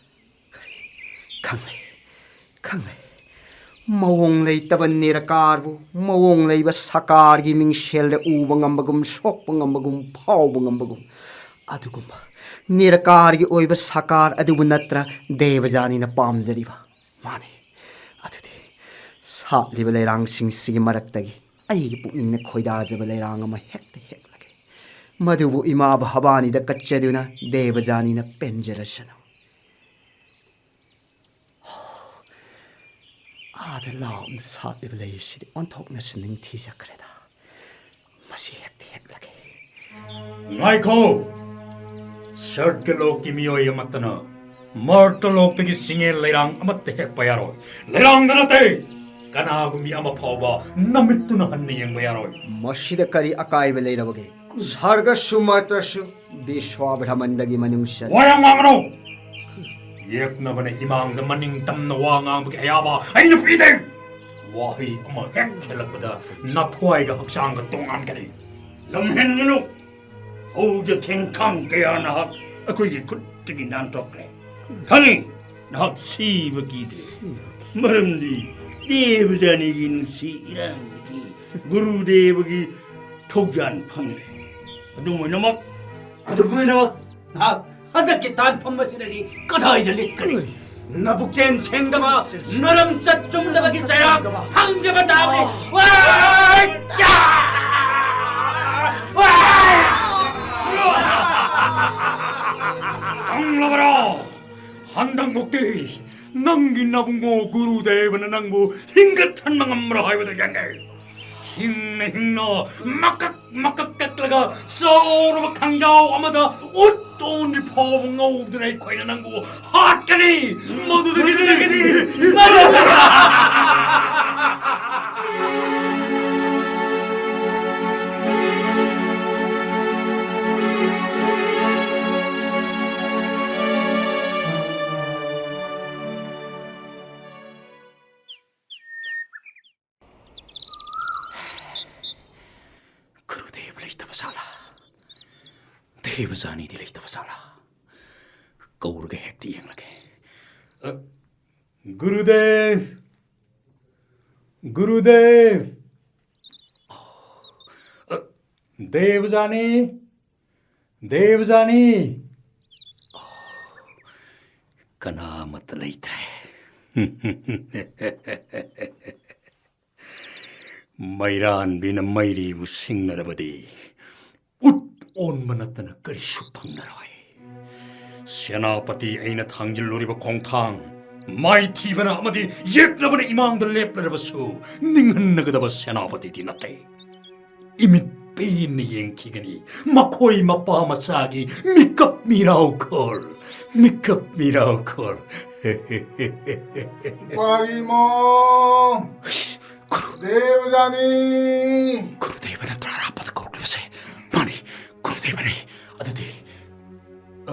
ꯀꯔꯤ? ꯈꯪꯂꯦ, ꯈꯪꯂꯦ꯫ ꯃꯑꯣꯡ ꯂꯩꯇꯕ ꯅꯤꯔꯀꯥꯔꯕꯨ ꯃꯑꯣꯡ ꯂꯩꯕ ꯁꯥꯀꯥꯔꯒꯤ ꯃꯤꯡꯁꯦꯜꯗ ꯎꯕ ꯉꯝꯕꯒꯨꯝ, ꯁꯣꯛꯄ ꯉꯝꯕꯒꯨꯝ, ꯐꯥꯎꯕ ꯉꯝꯕꯒꯨꯝ, ꯑꯗꯨꯒꯨꯝꯕ ꯅꯤꯔꯀꯥꯔꯒꯤ ꯑꯣꯏꯕ ꯁꯥꯀꯥꯔ ꯑꯗꯨꯕꯨ ꯅꯠꯇ꯭ꯔ ꯗꯦꯕꯖꯥꯅꯤꯅ ꯄꯥꯝꯖꯔꯤꯕ? ꯃꯥꯅꯤ꯫ ꯑꯗꯨꯗꯤ ꯁꯥꯠꯂꯤꯕ ꯂꯩꯔꯥꯡꯁꯤꯡꯁꯤꯒꯤ ꯃꯔꯛꯇꯒꯤ ꯑꯩꯒꯤ ꯄꯨꯛꯅꯤꯡꯅ ꯈꯣꯏꯗꯥꯖꯕ ꯂꯩꯔꯥꯡ ꯑꯃ ꯍꯦꯛꯇ ꯍꯦꯛꯂꯒꯦ꯫ ꯃꯗꯨꯕꯨ ꯏꯃꯥ ꯚꯕꯥꯅꯤꯗ ꯀꯠꯆꯗꯨꯅ ꯗꯦꯕꯖꯥꯅꯤꯅ ꯄꯦꯟꯖꯔꯁꯅꯨ꯫ ꯑꯥꯗ ꯂꯥꯞꯅ ꯁꯥꯠꯂꯤꯕ ꯂꯩꯁꯤꯗꯤ ꯑꯣꯟꯊꯣꯛꯅꯁꯨ ꯅꯤꯡꯊꯤꯖꯈ꯭ꯔꯦꯗ꯫ ꯃꯁꯤ ꯍꯦꯛꯇ ꯍꯦꯛꯂꯒꯦ꯫ ꯉꯥꯏꯈꯣ! ꯁꯔꯒ ꯂꯣꯛꯀꯤ ꯃꯤꯑꯣꯏ ꯑꯃꯠꯇꯅ ꯃꯔꯇ ꯂꯣꯛꯇꯒꯤ ꯁꯤꯡꯉꯦꯜ ꯂꯩꯔꯥꯡ ꯑꯃꯠꯇ ꯍꯦꯛꯄ ꯌꯥꯔꯣꯏ꯫ ꯂꯩꯔꯥꯡꯗ ꯅꯠꯇꯦ, ꯀꯅꯥꯒꯨꯝꯕꯤ ꯑꯃ ꯐꯥꯎꯕ ꯅꯃꯤꯠꯇꯨꯅ ꯍꯟꯅ ꯌꯦꯡꯕ ꯌꯥꯔꯣꯏ꯫ ꯃꯁꯤꯗ ꯀꯔꯤ ꯑꯀꯥꯏꯕ ꯂꯩꯔꯕꯒꯦ? ꯁꯔꯒꯁꯨ ꯃꯔꯇꯁꯨ ꯕꯤꯁ꯭ꯋꯥ ꯕ꯭ꯔꯍꯃꯟꯗꯒꯤ ꯃꯅꯨꯡ ꯆꯟ- ꯋꯥ ꯌꯥꯝ ꯉꯥꯡꯒꯅꯨ! ꯌꯦꯛꯅꯕꯅ ꯏꯃꯥꯡꯗ ꯃꯅꯤꯡ ꯇꯝꯅ ꯋꯥ ꯉꯥꯡꯕꯒꯤ ꯑꯌꯥꯕ ꯑꯩꯅ ꯄꯤꯗꯦ꯫ ꯋꯥꯍꯩ ꯑꯃ ꯍꯦꯛ ꯍꯦꯜꯂꯛꯄꯗ ꯅꯊ꯭ꯋꯥꯏꯒ ꯍꯛꯆꯥꯡꯒ ꯇꯣꯉꯥꯟꯒꯅꯤ꯫ ꯂꯝꯍꯦꯟꯒꯅꯨ꯫ ꯍꯧꯖ ꯊꯦꯡꯈꯥꯡ ꯀꯌꯥ ꯅꯍꯥꯛ ꯑꯩꯈꯣꯏꯒꯤ ꯈꯨꯠꯇꯒꯤ ꯅꯥꯟꯊꯣꯛꯈ꯭ꯔꯦ꯫ ꯈꯪꯉꯤ, ꯅꯍꯥꯛ ꯁꯤꯕ ꯀꯤꯗ꯭ꯔꯦ꯫ ꯃꯔꯝꯗꯤ ꯗꯦꯕꯖꯥꯅꯤꯒꯤ ꯅꯨꯡꯁꯤ ꯏꯔꯥꯡꯗꯒꯤ ꯒꯨꯔꯨꯗꯦꯕꯒꯤ ꯊꯧꯖꯥꯟ ꯐꯪꯂꯦ꯫ ꯑꯗꯨꯝ ꯑꯣꯏꯅꯃꯛ, ꯑꯗꯨꯝ ꯑꯣꯏꯅꯃꯛ, ꯅꯍꯥꯛ ꯍꯟꯗꯛꯀꯤ ꯇꯥꯟꯐꯝ ꯑꯁꯤꯗꯗꯤ ꯀꯗꯥꯏꯗ ꯂꯤꯠꯀꯅꯤ? ꯅꯕꯨꯛꯆꯦꯟ ꯁꯦꯡꯗꯕ, ꯅꯔꯝꯆꯠ ꯆꯨꯝꯗꯕꯒꯤ ꯆꯩꯔꯥꯛ ꯐꯪꯖꯕ ꯇꯥꯕꯅꯤ꯫ ꯋꯥꯏ! ꯌꯥ! ꯋꯥꯏ! ꯈꯪꯂꯕꯔꯣ? ꯍꯟꯗꯛꯃꯨꯛꯇꯤ ꯅꯪꯒꯤ ꯅꯕꯨꯡꯉꯣ ꯒꯨꯔꯨꯗꯦꯕꯅ ꯅꯪꯕꯨ ꯍꯤꯡꯒꯠꯍꯟꯕ ꯉꯝꯕ꯭ꯔꯥ ꯍꯥꯏꯕꯗꯨ ꯌꯦꯡꯒꯦ꯫ ꯍꯤꯡꯅ ꯍꯤꯡꯅ ꯃꯀꯛ ꯃꯀꯛ ꯀꯛꯂꯒ ꯆꯥꯎꯔꯕ ꯈꯥꯡꯖꯥꯎ ꯑꯃꯗ ꯎꯠ ꯑꯣꯟꯗ꯭ꯔꯤ ꯐꯥꯎꯕ ꯉꯧꯗꯨꯅ ꯑꯩꯈꯣꯏꯅ ꯅꯪꯕꯨ ꯍꯥꯠꯀꯅꯤ꯫ ꯃꯗꯨꯗꯒꯤꯗꯤ, ꯃꯗꯨꯗꯒꯤꯗꯤ ꯒꯨꯔꯨꯗꯦꯕ ꯂꯩꯇꯕ ꯖꯥꯠꯂꯥ? ꯗꯦꯕꯖꯥꯅꯤꯗꯤ ꯂꯩꯇꯕ ꯖꯥꯠꯂꯥ? ꯀꯧꯔꯒ ꯍꯦꯛꯇ ꯌꯦꯡꯂꯒꯦ꯫ ꯑ, ꯒꯨꯔꯨꯗꯦꯕ! ꯒꯨꯔꯨꯗꯦꯕ! ꯑ, ꯗꯦꯕꯖꯥꯅꯤ! ꯗꯦꯕꯖꯥꯅꯤ! ꯀꯅꯥꯃꯠꯇ ꯂꯩꯇ꯭ꯔꯦ꯫ ꯃꯩꯔꯥꯟꯕꯤꯅ ꯃꯩꯔꯤꯕꯨ ꯁꯤꯡꯅꯔꯕꯗꯤ ꯎꯠ ꯑꯣꯟꯕ ꯅꯠꯇꯅ ꯀꯔꯤꯁꯨ ꯐꯪꯂꯔꯣꯏ꯫ ꯁꯦꯅꯥꯄꯇꯤ ꯑꯩꯅ ꯊꯥꯡꯖꯤꯜꯂꯨꯔꯤꯕ ꯈꯣꯡꯊꯥꯡ ꯃꯥꯏꯊꯤꯕꯅ ꯑꯃꯗꯤ ꯌꯦꯛꯅꯕꯅ ꯏꯃꯥꯡꯗ ꯂꯦꯞꯂꯔꯕꯁꯨ ꯅꯤꯡꯍꯟꯅꯒꯗꯕ ꯁꯦꯅꯥꯄꯇꯤꯗꯤ ꯅꯠꯇꯦ꯫ ꯏꯃꯤꯠ ꯄꯦꯟꯅ ꯌꯦꯡꯈꯤꯒꯅꯤ ꯃꯈꯣꯏ ꯃꯄꯥ ꯃꯆꯥꯒꯤ ꯃꯤꯀꯞ ꯃꯤꯔꯥꯎꯈꯣꯜ, ꯃꯤꯀꯞ ꯃꯤꯔꯥꯎꯈꯣꯜ꯫ ꯋꯥꯔꯤꯃꯣ! ꯒꯨꯔꯨ, ꯗꯦꯕꯖꯥꯅꯤ! ꯒꯨꯔꯨꯗꯦꯕꯅ ꯇꯔꯥ ꯍꯥꯞꯄꯗ ꯀꯧꯔꯛꯂꯤꯕꯁꯦ ꯃꯥꯅꯤ, ꯒꯨꯔꯨꯗꯦꯕꯅꯤ꯫ ꯑꯗꯨꯗꯤ, ꯑ,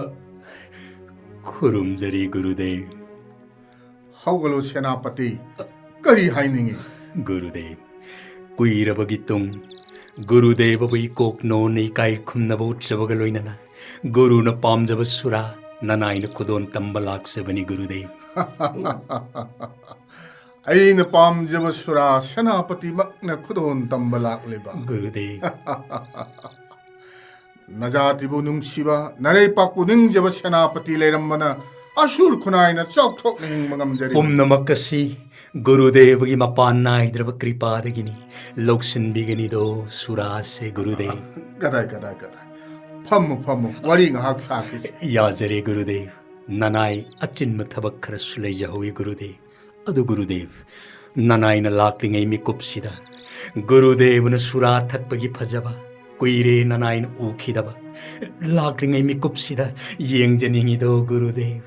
ꯒꯨ-, ꯈꯨꯔꯨꯝꯖꯔꯤ ꯒꯨꯔꯨꯗꯦꯕ꯫ ꯍꯧꯒꯠꯂꯣ ꯁꯦꯅꯥꯄꯇꯤ, ꯀꯔꯤ ꯍꯥꯏꯅꯤꯡꯉꯤ? ꯒꯨꯔꯨꯗꯦꯕ, ꯀꯨꯏꯔꯕꯒꯤ ꯇꯨꯡ ꯒꯨꯔꯨꯗꯦꯕꯕꯨ ꯏꯀꯣꯛ ꯅꯣꯟꯅ ꯏꯀꯥꯏ ꯈꯨꯝꯅꯕ ꯎꯠꯆꯕꯒ ꯂꯣꯏꯅꯅ ꯒꯨꯔꯨꯅ ꯄꯥꯝꯖꯕ ꯁꯨꯔꯥ ꯅꯅꯥꯏꯅ ꯈꯨꯗꯣꯟ ꯇꯝꯕ ꯂꯥꯛꯆꯕꯅꯤ ꯒꯨꯔꯨꯗꯦꯕ꯫ ꯑꯩꯅ ꯄꯥꯝꯖꯕ ꯁꯨꯔꯥ ꯁꯦꯅꯥꯄꯇꯤꯃꯛꯅ ꯈꯨꯗꯣꯟ ꯇꯝꯕ ꯂꯥꯛꯂꯤꯕ꯫ ꯒꯨꯔꯨꯗꯦꯕ꯫ ꯅꯖꯥꯇꯤꯕꯨ ꯅꯨꯡꯁꯤꯕ, ꯅꯔꯩꯄꯥꯛꯄꯨ ꯅꯤꯡꯖꯕ ꯁꯦꯅꯥꯄꯇꯤ ꯂꯩꯔꯝꯕꯅ ꯑꯁꯨꯔ ꯈꯨꯟꯅꯥꯏꯅ ꯆꯥꯎꯊꯣꯛꯅ ꯍꯤꯡꯕ ꯉꯝꯖꯔꯤ꯫ ꯄꯨꯝꯅꯃꯛ ꯑꯁꯤ ꯒꯨꯔꯨꯗꯦꯕꯒꯤ ꯃꯄꯥꯟ ꯅꯥꯏꯗ꯭ꯔꯕ ꯀ꯭ꯔꯤꯄꯥꯗꯒꯤꯅꯤ꯫ ꯂꯧꯁꯤꯟꯕꯤꯒꯅꯤꯗꯣ ꯁꯨꯔꯥꯁꯦ ꯒꯨꯔꯨꯗꯦꯕ꯫ ꯀꯗꯥꯏ ꯀꯗꯥꯏ ꯀꯗꯥꯏ? ꯐꯝꯃꯨ ꯐꯝꯃꯨ, ꯋꯥꯔꯤ ꯉꯥꯏꯍꯥꯛ ꯁꯥꯈꯤꯁꯤ꯫ ꯌꯥꯖꯔꯦ ꯒꯨꯔꯨꯗꯦꯕ꯫ ꯅꯅꯥꯏ ꯑꯆꯤꯟꯕ ꯊꯕꯛ ꯈꯔꯁꯨ ꯂꯩꯖꯍꯧꯋꯤ ꯒꯨꯔꯨꯗꯦꯕ꯫ ꯑꯗꯨ ꯒꯨꯔꯨꯗꯦꯕ, ꯅꯅꯥꯏꯅ ꯂꯥꯛꯂꯤꯉꯩ ꯃꯤꯀꯨꯞꯁꯤꯗ ꯒꯨꯔꯨꯗꯦꯕꯅ ꯁꯨꯔꯥ ꯊꯛꯄꯒꯤ ꯐꯖꯕ ꯀꯨꯏꯔꯦ ꯅꯅꯥꯏꯅ ꯎꯈꯤꯗꯕ꯫ ꯂꯥꯛꯂꯤꯉꯩ ꯃꯤꯀꯨꯞꯁꯤꯗ ꯌꯦꯡꯖꯅꯤꯡꯉꯤꯗꯣ ꯒꯨꯔꯨꯗꯦꯕ꯫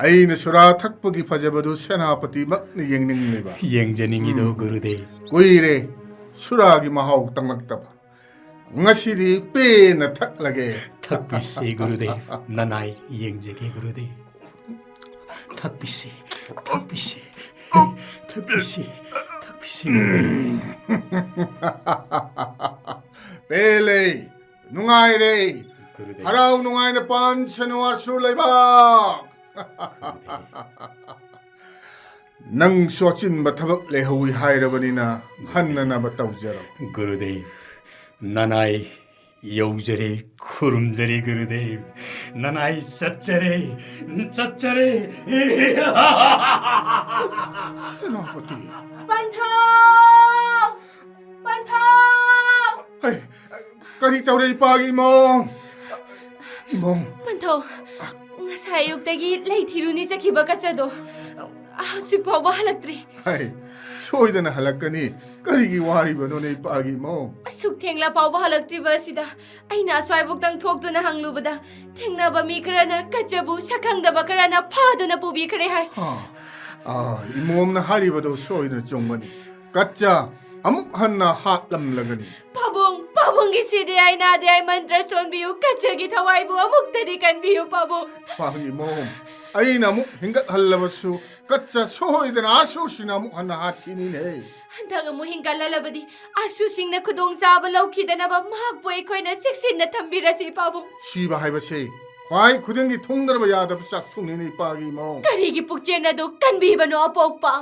ꯑꯩꯅ ꯁꯨꯔꯥ ꯊꯛꯄꯒꯤ ꯐꯖꯕꯗꯨ ꯁꯦꯅꯥꯄꯇꯤꯃꯛꯅ ꯌꯦꯡꯅꯤꯡꯂꯤꯕ꯫ ꯌꯦꯡꯖꯅꯤꯡꯉꯤꯗꯣ ꯒꯨꯔꯨꯗꯦꯕ꯫ ꯀꯨꯏꯔꯦ ꯁꯨꯔꯥꯒꯤ ꯃꯍꯥꯎ ꯇꯪꯂꯛꯇꯕ꯫ ꯉꯁꯤꯗꯤ ꯄꯦꯟꯅ ꯊꯛꯂꯒꯦ꯫ ꯊꯛꯄꯤꯁꯤ ꯒꯨꯔꯨꯗꯦꯕ, ꯅꯅꯥꯏ ꯌꯦꯡꯖꯒꯦ ꯒꯨꯔꯨꯗꯦꯕ꯫ ꯊꯛꯄꯤꯁꯤ, ꯊꯛꯄꯤꯁꯤ, ꯊꯛꯄꯤꯁꯤ, ꯊꯛꯄꯤꯁꯤ꯫ ꯄꯦꯜꯂꯦ, ꯅꯨꯡꯉꯥꯏꯔꯦ꯫ ꯒꯨꯔꯨꯗꯦꯕ꯫ ꯍꯔꯥꯎ ꯅꯨꯡꯉꯥꯏꯅ ꯄꯥꯟꯁꯅꯨ ꯑꯁꯨꯔ ꯂꯩꯕꯥꯛ꯫ ꯅꯪꯁꯨ ꯑꯆꯤꯟꯕ ꯊꯕꯛ ꯂꯩꯍꯧꯋꯤ ꯍꯥꯏꯔꯕꯅꯤꯅ ꯍꯟꯅꯅꯕ ꯇꯧꯖꯔꯣ꯫ ꯒꯨꯔꯨꯗꯦꯕ, ꯅꯅꯥꯏ ꯌꯧꯖꯔꯦ, ꯈꯨꯔꯨꯝꯖꯔꯦ ꯒꯨꯔꯨꯗꯦꯕ꯫ ꯅꯅꯥꯏ ꯆꯠꯆꯔꯦ, ꯆꯠꯆꯔꯦ꯫ ꯁꯦꯅꯥꯄꯇꯤ꯫ ꯄꯟꯊꯧ! ꯄꯟꯊꯧ! ꯍꯩ, ꯀꯔꯤ ꯇꯧꯔꯦ ꯏꯄꯥꯒꯤ ꯏꯃꯧ? ꯏꯃꯧ꯫ ꯄꯟꯊꯧ, ꯉꯁꯥꯏ ꯑꯌꯨꯛꯇꯒꯤ ꯂꯩ ꯊꯤꯔꯨꯅꯤ ꯆꯠꯈꯤꯕ ꯀꯆꯗꯣ ꯍꯧꯖꯤꯛ ꯐꯥꯎꯕ ꯍꯜꯂꯛꯇ꯭ꯔꯤ꯫ ꯍꯩ, ꯁꯣꯏꯗꯅ ꯍꯜꯂꯛꯀꯅꯤ꯫ ꯀꯔꯤꯒꯤ ꯋꯥꯔꯤꯕꯅꯣꯅꯦ ꯏꯄꯥꯒꯤ ꯏꯃꯧ? ꯑꯁꯨꯛ ꯊꯦꯡꯂ ꯐꯥꯎꯕ ꯍꯜꯂꯛꯇ꯭ꯔꯤꯕ ꯑꯁꯤꯗ ꯑꯩꯅ ꯑꯁ꯭ꯋꯥꯏꯕꯨꯛꯇꯪ ꯊꯣꯛꯇꯨꯅ ꯍꯪꯂꯨꯕꯗ ꯊꯦꯡꯅꯕ ꯃꯤ ꯈꯔꯅ ꯀꯆꯕꯨ ꯁꯛꯈꯪꯗꯕ ꯈꯔꯅ ꯐꯥꯗꯨꯅ ꯄꯨꯕꯤꯈ꯭ꯔꯦ ꯍꯥꯏ꯫ ꯍꯥ? ꯑꯥ, ꯏꯃꯣꯝꯅ ꯍꯥꯏꯔꯤꯕꯗꯣ ꯁꯣꯏꯗꯅ ꯆꯨꯝꯒꯅꯤ꯫ ꯀꯠꯆ ꯑꯃꯨꯛ ꯍꯟꯅ ꯍꯥꯠꯂꯝꯂꯒꯅꯤ꯫ ꯄꯥꯕꯨꯡ, ꯄꯥꯕꯨꯡꯒꯤ ꯁꯤꯗꯤ ꯑꯩ ꯅꯥꯗꯦ ꯑꯩ ꯃꯟꯇ꯭ꯔ ꯁꯣꯟꯕꯤꯌꯨ, ꯀꯆꯒꯤ ꯊꯋꯥꯏꯕꯨ ꯑꯃꯨꯛꯇꯗꯤ ꯀꯟꯕꯤꯌꯨ ꯄꯥꯕꯨꯡ꯫ ꯄꯥꯒꯤ ꯃꯣꯝ, ꯑꯩꯅ ꯑꯃꯨꯛ ꯍꯤꯡꯒꯠꯍꯜꯂꯕꯁꯨ ꯀꯠꯆ ꯁꯣꯏꯗꯅ ꯑꯥꯔꯁꯨꯁꯤꯡꯅ ꯑꯃꯨꯛ ꯍꯟꯅ ꯍꯥꯠꯈꯤꯅꯤꯅꯦ꯫ ꯍꯟꯗꯛ ꯑꯃꯨꯛ ꯍꯤꯡꯒꯠꯍꯜꯂꯕꯗꯤ ꯑꯥꯔꯁꯨꯁꯤꯡꯅ ꯈꯨꯗꯣꯡꯆꯥꯕ ꯂꯧꯈꯤꯗꯅꯕ ꯃꯍꯥꯛꯄꯨ ꯑꯩꯈꯣꯏꯅ ꯆꯦꯛꯁꯤꯟꯅ ꯊꯝꯕꯤꯔꯁꯤ ꯄꯥꯕꯨꯡ꯫ ꯁꯤꯕ ꯍꯥꯏꯕꯁꯦ ꯈ꯭ꯋꯥꯏ ꯈꯨꯗꯤꯡꯒꯤ ꯊꯨꯡꯗ꯭ꯔꯕ ꯌꯥꯗꯕ ꯆꯥꯛꯊꯨꯡꯅꯤꯅꯦ ꯏꯄꯥꯒꯤ ꯃꯣꯝ꯫ ꯀꯔꯤꯒꯤ ꯄꯨꯛꯆꯦꯜ ꯑꯗꯨ ꯀꯟꯕꯤꯕꯅꯣ ꯑꯄꯣꯛꯄ?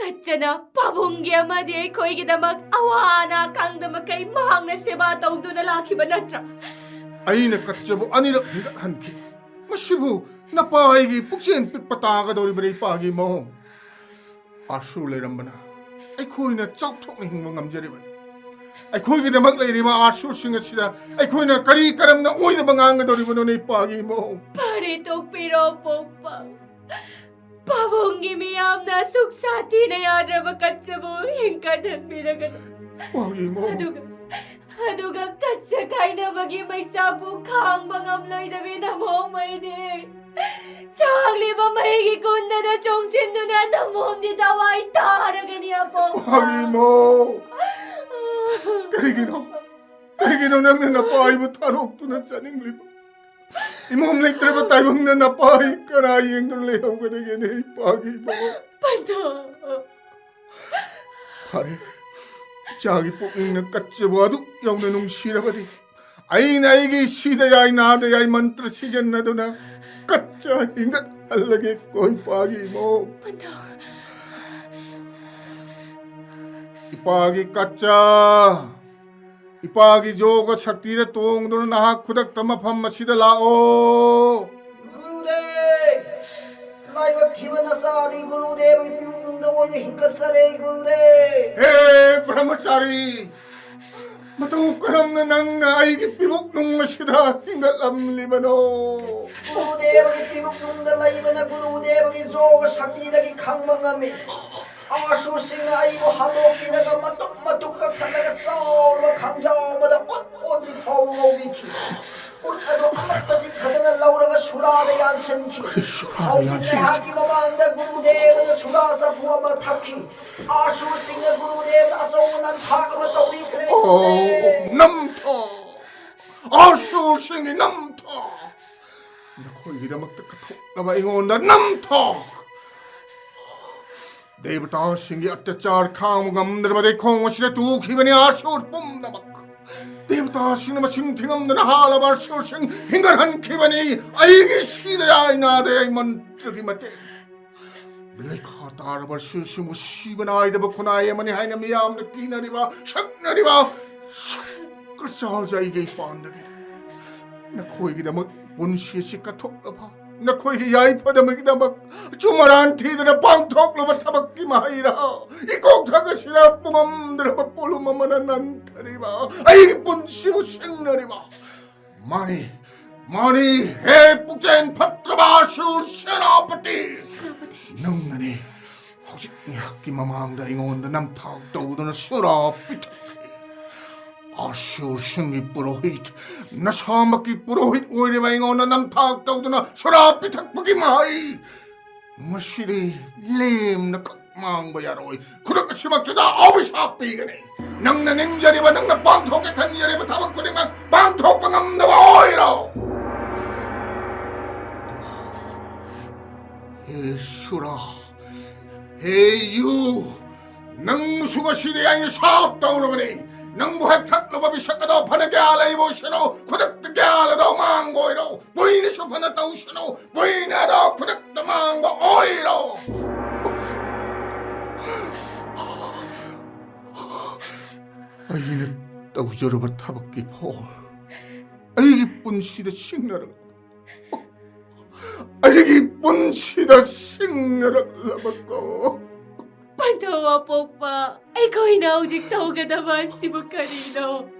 ꯀꯠꯆꯅ ꯄꯥꯕꯨꯡꯒꯤ ꯑꯃꯗꯤ ꯑꯩꯈꯣꯏꯒꯤꯗꯃꯛ ꯑꯋꯥ ꯑꯅꯥ ꯈꯪꯗ ꯃꯈꯩ ꯃꯍꯥꯛꯅ ꯁꯦꯕꯥ ꯇꯧꯗꯨꯅ ꯂꯥꯛꯈꯤꯕ ꯅꯠꯇ꯭ꯔꯥ? ꯑꯩꯅ ꯀꯠꯆꯕꯨ ꯑꯅꯤꯔꯛ ꯍꯤꯡꯒꯠꯍꯟꯈꯤ꯫ ꯃꯁꯤꯕꯨ ꯅꯄꯥ ꯑꯩꯒꯤ ꯄꯨꯛꯆꯦꯜ ꯄꯤꯛꯄ ꯇꯥꯒꯗꯧꯔꯤꯕ꯭ꯔꯥ ꯏꯄꯥꯒꯤ ꯃꯣꯝ? ꯑꯥꯔꯁꯨ ꯂꯩꯔꯝꯕꯅ ꯑꯩꯈꯣꯏꯅ ꯆꯥꯎꯊꯣꯛꯅ ꯍꯤꯡꯕ ꯉꯝꯖꯔꯤꯕꯅꯤ꯫ ꯑꯩꯈꯣꯏꯒꯤꯗꯃꯛ ꯂꯩꯔꯤꯕ ꯑꯥꯔꯁꯨꯁꯤꯡ ꯑꯁꯤꯗ ꯑꯩꯈꯣꯏꯅ ꯀꯔꯤ ꯀꯔꯝꯅ ꯑꯣꯏꯗꯕ ꯉꯥꯡꯒꯗꯧꯔꯤꯕꯅꯣꯅꯦ ꯏꯄꯥꯒꯤ ꯃꯣꯝ? ꯐꯔꯦ, ꯇꯣꯛꯄꯤꯔꯣ ꯄꯣꯛꯄ꯫ ꯄꯥꯕꯨꯡꯒꯤ ꯃꯤꯌꯥꯝꯅ ꯑꯁꯨꯛ ꯁꯥꯊꯤꯅ ꯌꯥꯗ꯭ꯔꯕ ꯀꯠꯆꯕꯨ ꯍꯤꯡꯀꯠꯍꯟꯕꯤꯔꯒꯅꯨ꯫ ꯄꯥꯒꯤ ꯃꯣꯝ꯫ ꯑꯗꯨꯒ, ꯑꯗꯨꯒ ꯀꯠꯆ ꯀꯥꯏꯅꯕꯒꯤ ꯃꯩꯆꯥꯛꯄꯨ ꯈꯥꯡꯕ ꯉꯝꯂꯣꯏꯗꯕꯤ ꯅꯃꯣꯝ ꯑꯩꯗꯤ ꯆꯥꯛꯂꯤꯕ ꯃꯩꯒꯤ ꯀꯨꯟꯗꯗ ꯆꯣꯡꯁꯤꯟꯗꯨꯅ ꯅꯃꯣꯝꯗꯤ ꯊꯋꯥꯏ ꯇꯥꯔꯒꯅꯤ ꯑꯄꯣꯛꯄ꯫ ꯄꯥꯒꯤ ꯃꯣꯝ꯫ ꯀꯔꯤꯒꯤꯅꯣ? ꯀꯔꯤꯒꯤꯅꯣ ꯅꯪꯅ ꯅꯄꯥ ꯑꯩꯕꯨ ꯊꯥꯗꯣꯛꯇꯨꯅ ꯆꯠꯅꯤꯡꯂꯤꯕ? ꯏꯃꯣꯝ ꯂꯩꯇ꯭ꯔꯕ ꯇꯥꯏꯕꯪꯗ ꯅꯄꯥ ꯑꯩ ꯀꯅꯥ ꯌꯦꯡꯗꯨꯅ ꯂꯩꯍꯧꯒꯗꯒꯦꯅꯦ ꯏꯄꯥꯒꯤ ꯃꯣꯝ? ꯄꯟꯊꯧ꯫ ꯐꯔꯦ, ꯏꯆꯥꯒꯤ ꯄꯨꯛꯅꯤꯡꯅ ꯀꯠꯆꯕ ꯑꯗꯨ ꯌꯧꯅ ꯅꯨꯡꯁꯤꯔꯕꯗꯤ ꯑꯩꯅ ꯑꯩꯒꯤ ꯁꯤꯗ ꯌꯥꯏ ꯅꯥꯗ ꯌꯥꯏ ꯃꯟꯇ꯭ꯔ ꯁꯤꯖꯤꯟꯅꯗꯨꯅ ꯀꯠꯆ ꯍꯤꯡꯒꯠꯍꯜꯂꯒꯦ ꯀꯣ ꯏꯄꯥꯒꯤ ꯃꯣꯝ꯫ ꯄꯟꯊꯧ꯫ ꯏꯄꯥꯒꯤ ꯀꯠꯆ, ꯏꯄꯥꯒꯤ ꯌꯣꯒ ꯁꯛꯇꯤꯗ ꯇꯣꯡꯗꯨꯅ ꯅꯍꯥꯛ ꯈꯨꯗꯛꯇ ꯃꯐꯝ ꯑꯁꯤꯗ ꯂꯥꯛꯑꯣ꯫ ꯒꯨꯔꯨꯗꯦꯕ! ꯂꯥꯏꯕꯛ ꯊꯤꯕ ꯅꯆꯥꯗꯤ ꯒꯨꯔꯨꯗꯦꯕꯒꯤ ꯄꯤꯕꯨꯡꯗ ꯑꯣꯏꯅ ꯍꯤꯡꯒꯠꯆꯔꯦ, ꯒꯨꯔꯨꯗꯦꯕ! ꯍꯦ ꯕ꯭ꯔꯍ꯭ꯃꯆꯥꯔꯤ! ꯃꯇꯧ ꯀꯔꯝꯅ ꯅꯪꯅ ꯑꯩꯒꯤ ꯄꯤꯕꯨꯛ ꯅꯨꯡ ꯑꯁꯤꯗ ꯍꯤꯡꯒꯠꯂꯝꯂꯤꯕꯅꯣ? ꯒꯨꯔꯨꯗꯦꯕꯒꯤ ꯄꯤꯕꯨꯛ ꯅꯨꯡꯗ ꯂꯩꯕꯅ ꯒꯨꯔꯨꯗꯦꯕꯒꯤ ꯌꯣꯒ ꯁꯛꯇꯤꯗꯒꯤ ꯈꯪꯕ ꯉꯝꯃꯤ꯫ ꯑꯥꯁꯨꯁꯤꯡꯅ ꯑꯩꯕꯨ ꯍꯥꯠꯇꯣꯛꯄꯤꯔꯒ ꯃꯇꯨꯝ ꯃꯇꯨꯝ ꯀꯛꯊꯠꯂꯒ ꯆꯥꯎꯔꯕ ꯈꯥꯡꯖꯥꯎ ꯑꯃꯗ ꯑꯣꯠ ꯑꯣꯠꯇ꯭ꯔꯤ ꯐꯥꯎꯕ ꯉꯧꯕꯤꯈꯤ꯫ ꯎꯠ ꯑꯗꯨ ꯑꯃꯠꯄ ꯆꯤꯛꯊꯗꯅ ꯂꯧꯔꯒ ꯁꯨꯔꯥꯗ ꯌꯥꯟꯁꯤꯟꯈꯤ꯫ ꯀꯔꯤ ꯁꯨꯔꯥꯗ ꯍꯧꯖꯤꯛ ꯌꯥꯟꯁꯤꯟꯈꯤ? ꯑꯩꯍꯥꯛꯀꯤ ꯃꯃꯥꯡꯗ ꯒꯨꯔꯨꯗꯦꯕꯅ ꯆꯨꯔꯥ ꯆꯐꯨ ꯑꯃ ꯊꯛꯈꯤ꯫ ꯑꯥꯁꯨꯔꯁꯤꯡꯅ ꯒꯨꯔꯨꯗꯦꯕꯗ ꯑꯆꯧꯕ ꯅꯝꯊꯥꯛ ꯑꯃ ꯇꯧꯕꯤꯈ꯭ꯔꯦ꯫ ꯑꯣ, ꯅꯝꯊꯥꯛ! ꯑꯥꯁꯨꯔꯁꯤꯡꯒꯤ ꯅꯝꯊꯥꯛ! ꯅꯈꯣꯏꯒꯤꯗꯃꯛꯇ ꯀꯠꯊꯣꯛꯅꯕ ꯑꯩꯉꯣꯟꯗ ꯅꯝꯊꯥꯛ! ꯗꯦꯕꯇꯥꯁꯤꯡꯒꯤ ꯑꯠꯇꯆꯥꯔ ꯈꯥꯡꯕ ꯉꯝꯗ꯭ꯔꯕꯗꯤ ꯈꯣꯡ ꯑꯁꯤꯗ ꯇꯨꯈꯤꯕꯅꯤ ꯑꯥꯁꯨꯔ ꯄꯨꯝꯅꯃꯛ꯫ ꯗꯦꯕꯇꯥꯁꯤꯡꯅ ꯃꯁꯤꯡ ꯊꯤꯉꯝꯗꯅ ꯍꯥꯠꯂꯕ ꯑꯥꯁꯨꯔꯁꯤꯡ ꯍꯤꯡꯒꯠꯍꯟꯈꯤꯕꯅꯤ ꯑꯩꯒꯤ ꯁꯤꯗ ꯌꯥꯏꯅꯥꯗ ꯑꯩ ꯃꯟꯇ꯭ꯔꯒꯤ ꯃꯇꯦꯡ꯫ ꯂꯩꯈꯥ ꯇꯥꯔꯕ ꯑꯥꯁꯨꯔꯁꯤꯡꯕꯨ ꯁꯤꯕ ꯅꯥꯏꯗꯕ ꯈꯨꯟꯅꯥꯏ ꯑꯃꯅꯤ ꯍꯥꯏꯅ ꯃꯤꯌꯥꯝꯅ ꯀꯤꯅꯔꯤꯕ, ꯁꯛꯅꯔꯤꯕ ꯁꯨꯀ꯭ꯔꯆꯥꯔꯖ ꯑꯩꯒꯤ ꯏꯄꯥꯟꯗꯒꯤ ꯅꯈꯣꯏꯒꯤꯗꯃꯛ ꯄꯨꯟꯁꯤ ꯑꯁꯤ ꯀꯠꯊꯣꯛꯂꯕ, ꯅꯈꯣꯏꯒꯤ ꯌꯥꯏꯐꯅꯕꯒꯤꯗꯃꯛ ꯆꯨꯃꯔꯥꯟ ꯊꯤꯗꯅ ꯄꯥꯡꯊꯣꯛꯂꯕ ꯊꯕꯛꯀꯤ ꯃꯍꯩꯔꯥ? ꯏꯀꯣꯛꯊꯛ ꯑꯁꯤꯗ ꯄꯨꯉꯝꯗ꯭ꯔꯕ ꯄꯣꯠꯂꯨꯝ ꯑꯃꯅ ꯅꯟꯊꯔꯤꯕ ꯑꯩꯒꯤ ꯄꯨꯟꯁꯤꯕꯨ ꯁꯤꯡꯅꯔꯤꯕ꯫ ꯃꯥꯅꯤ, ꯃꯥꯅꯤ, ꯍꯦ ꯄꯨꯛꯆꯦꯜ ꯐꯠꯇ꯭ꯔꯕ ꯑꯥꯁꯨꯔ ꯁꯦꯅꯥꯄꯇꯤ! ꯅꯪꯅꯅꯦ ꯍꯧꯖꯤꯛ ꯉꯥꯏꯍꯥꯛꯀꯤ ꯃꯃꯥꯡꯗ ꯑꯩꯉꯣꯟꯗ ꯅꯝꯊꯥꯛ ꯇꯧꯗꯨꯅ ꯁꯨꯔꯥ ꯄꯤꯊꯛꯈꯤ꯫ ꯑꯥꯁꯨꯔꯁꯤꯡꯒꯤ ꯄꯨꯔꯣꯍꯤꯠ, ꯅꯁꯥꯃꯛꯀꯤ ꯄꯨꯔꯣꯍꯤꯠ ꯑꯣꯏꯔꯤꯕ ꯑꯩꯉꯣꯟꯗ ꯅꯝꯊꯥꯛ ꯇꯧꯗꯨꯅ ꯁꯨꯔꯥ ꯄꯤꯊꯛꯄꯒꯤ ꯃꯍꯩ꯫ ꯃꯁꯤꯗꯤ ꯂꯦꯝꯅ ꯈꯛ ꯃꯥꯡꯕ ꯌꯥꯔꯣꯏ꯫ ꯈꯨꯗꯛ ꯑꯁꯤꯃꯛꯇꯗ ꯑꯚꯤꯁꯥꯞ ꯄꯤꯒꯅꯤ꯫ ꯅꯪꯅ ꯅꯤꯡꯖꯔꯤꯕ, ꯅꯪꯅ ꯄꯥꯡꯊꯣꯛꯀꯦ ꯈꯟꯖꯔꯤꯕ ꯊꯕꯛ ꯈꯨꯗꯤꯡꯃꯛ ꯄꯥꯡꯊꯣꯛꯄ ꯉꯝꯗꯕ ꯑꯣꯏꯔꯣ꯫ ꯍꯦ ꯁꯨꯔꯥ, ꯍꯦ ꯌꯨ, ꯅꯪꯕꯨꯁꯨ ꯉꯁꯤꯗꯤ ꯑꯩꯅ ꯁꯥꯞ ꯇꯧꯔꯕꯅꯤ꯫ ꯅꯪꯕꯨ ꯍꯦꯛ ꯊꯛꯂꯨꯕ ꯕꯤꯁꯛ ꯑꯗꯣ ꯐꯅ ꯒ꯭ꯌꯥꯟ ꯂꯩꯕ ꯑꯣꯏꯁꯅꯨ, ꯈꯨꯗꯛꯇ ꯒ꯭ꯌꯥꯟ ꯑꯗꯣ ꯃꯥꯡꯕ ꯑꯣꯏꯔꯣ꯫ ꯄꯨꯏꯅꯁꯨ ꯐꯅ ꯇꯧꯁꯅꯨ, ꯄꯨꯏꯅ ꯑꯗꯣ ꯈꯨꯗꯛꯇ ꯃꯥꯡꯕ ꯑꯣꯏꯔꯣ꯫ ꯑꯩꯅ ꯇꯧꯖꯔꯨꯕ ꯊꯕꯛꯀꯤ ꯐꯣꯜ ꯑꯩꯒꯤ ꯄꯨꯟꯁꯤꯗ ꯁꯤꯡꯅꯔꯛ ꯑꯩꯒꯤ ꯄꯨꯟꯁꯤꯗ ꯁꯤꯡꯅꯔꯛꯂꯕꯀꯣ꯫ ꯄꯟꯊꯧ ꯑꯄꯣꯛꯄ, ꯑꯩꯈꯣꯏꯅ ꯍꯧꯖꯤꯛ ꯇꯧꯒꯗꯕ ꯑꯁꯤꯕꯨ ꯀꯔꯤꯅꯣ?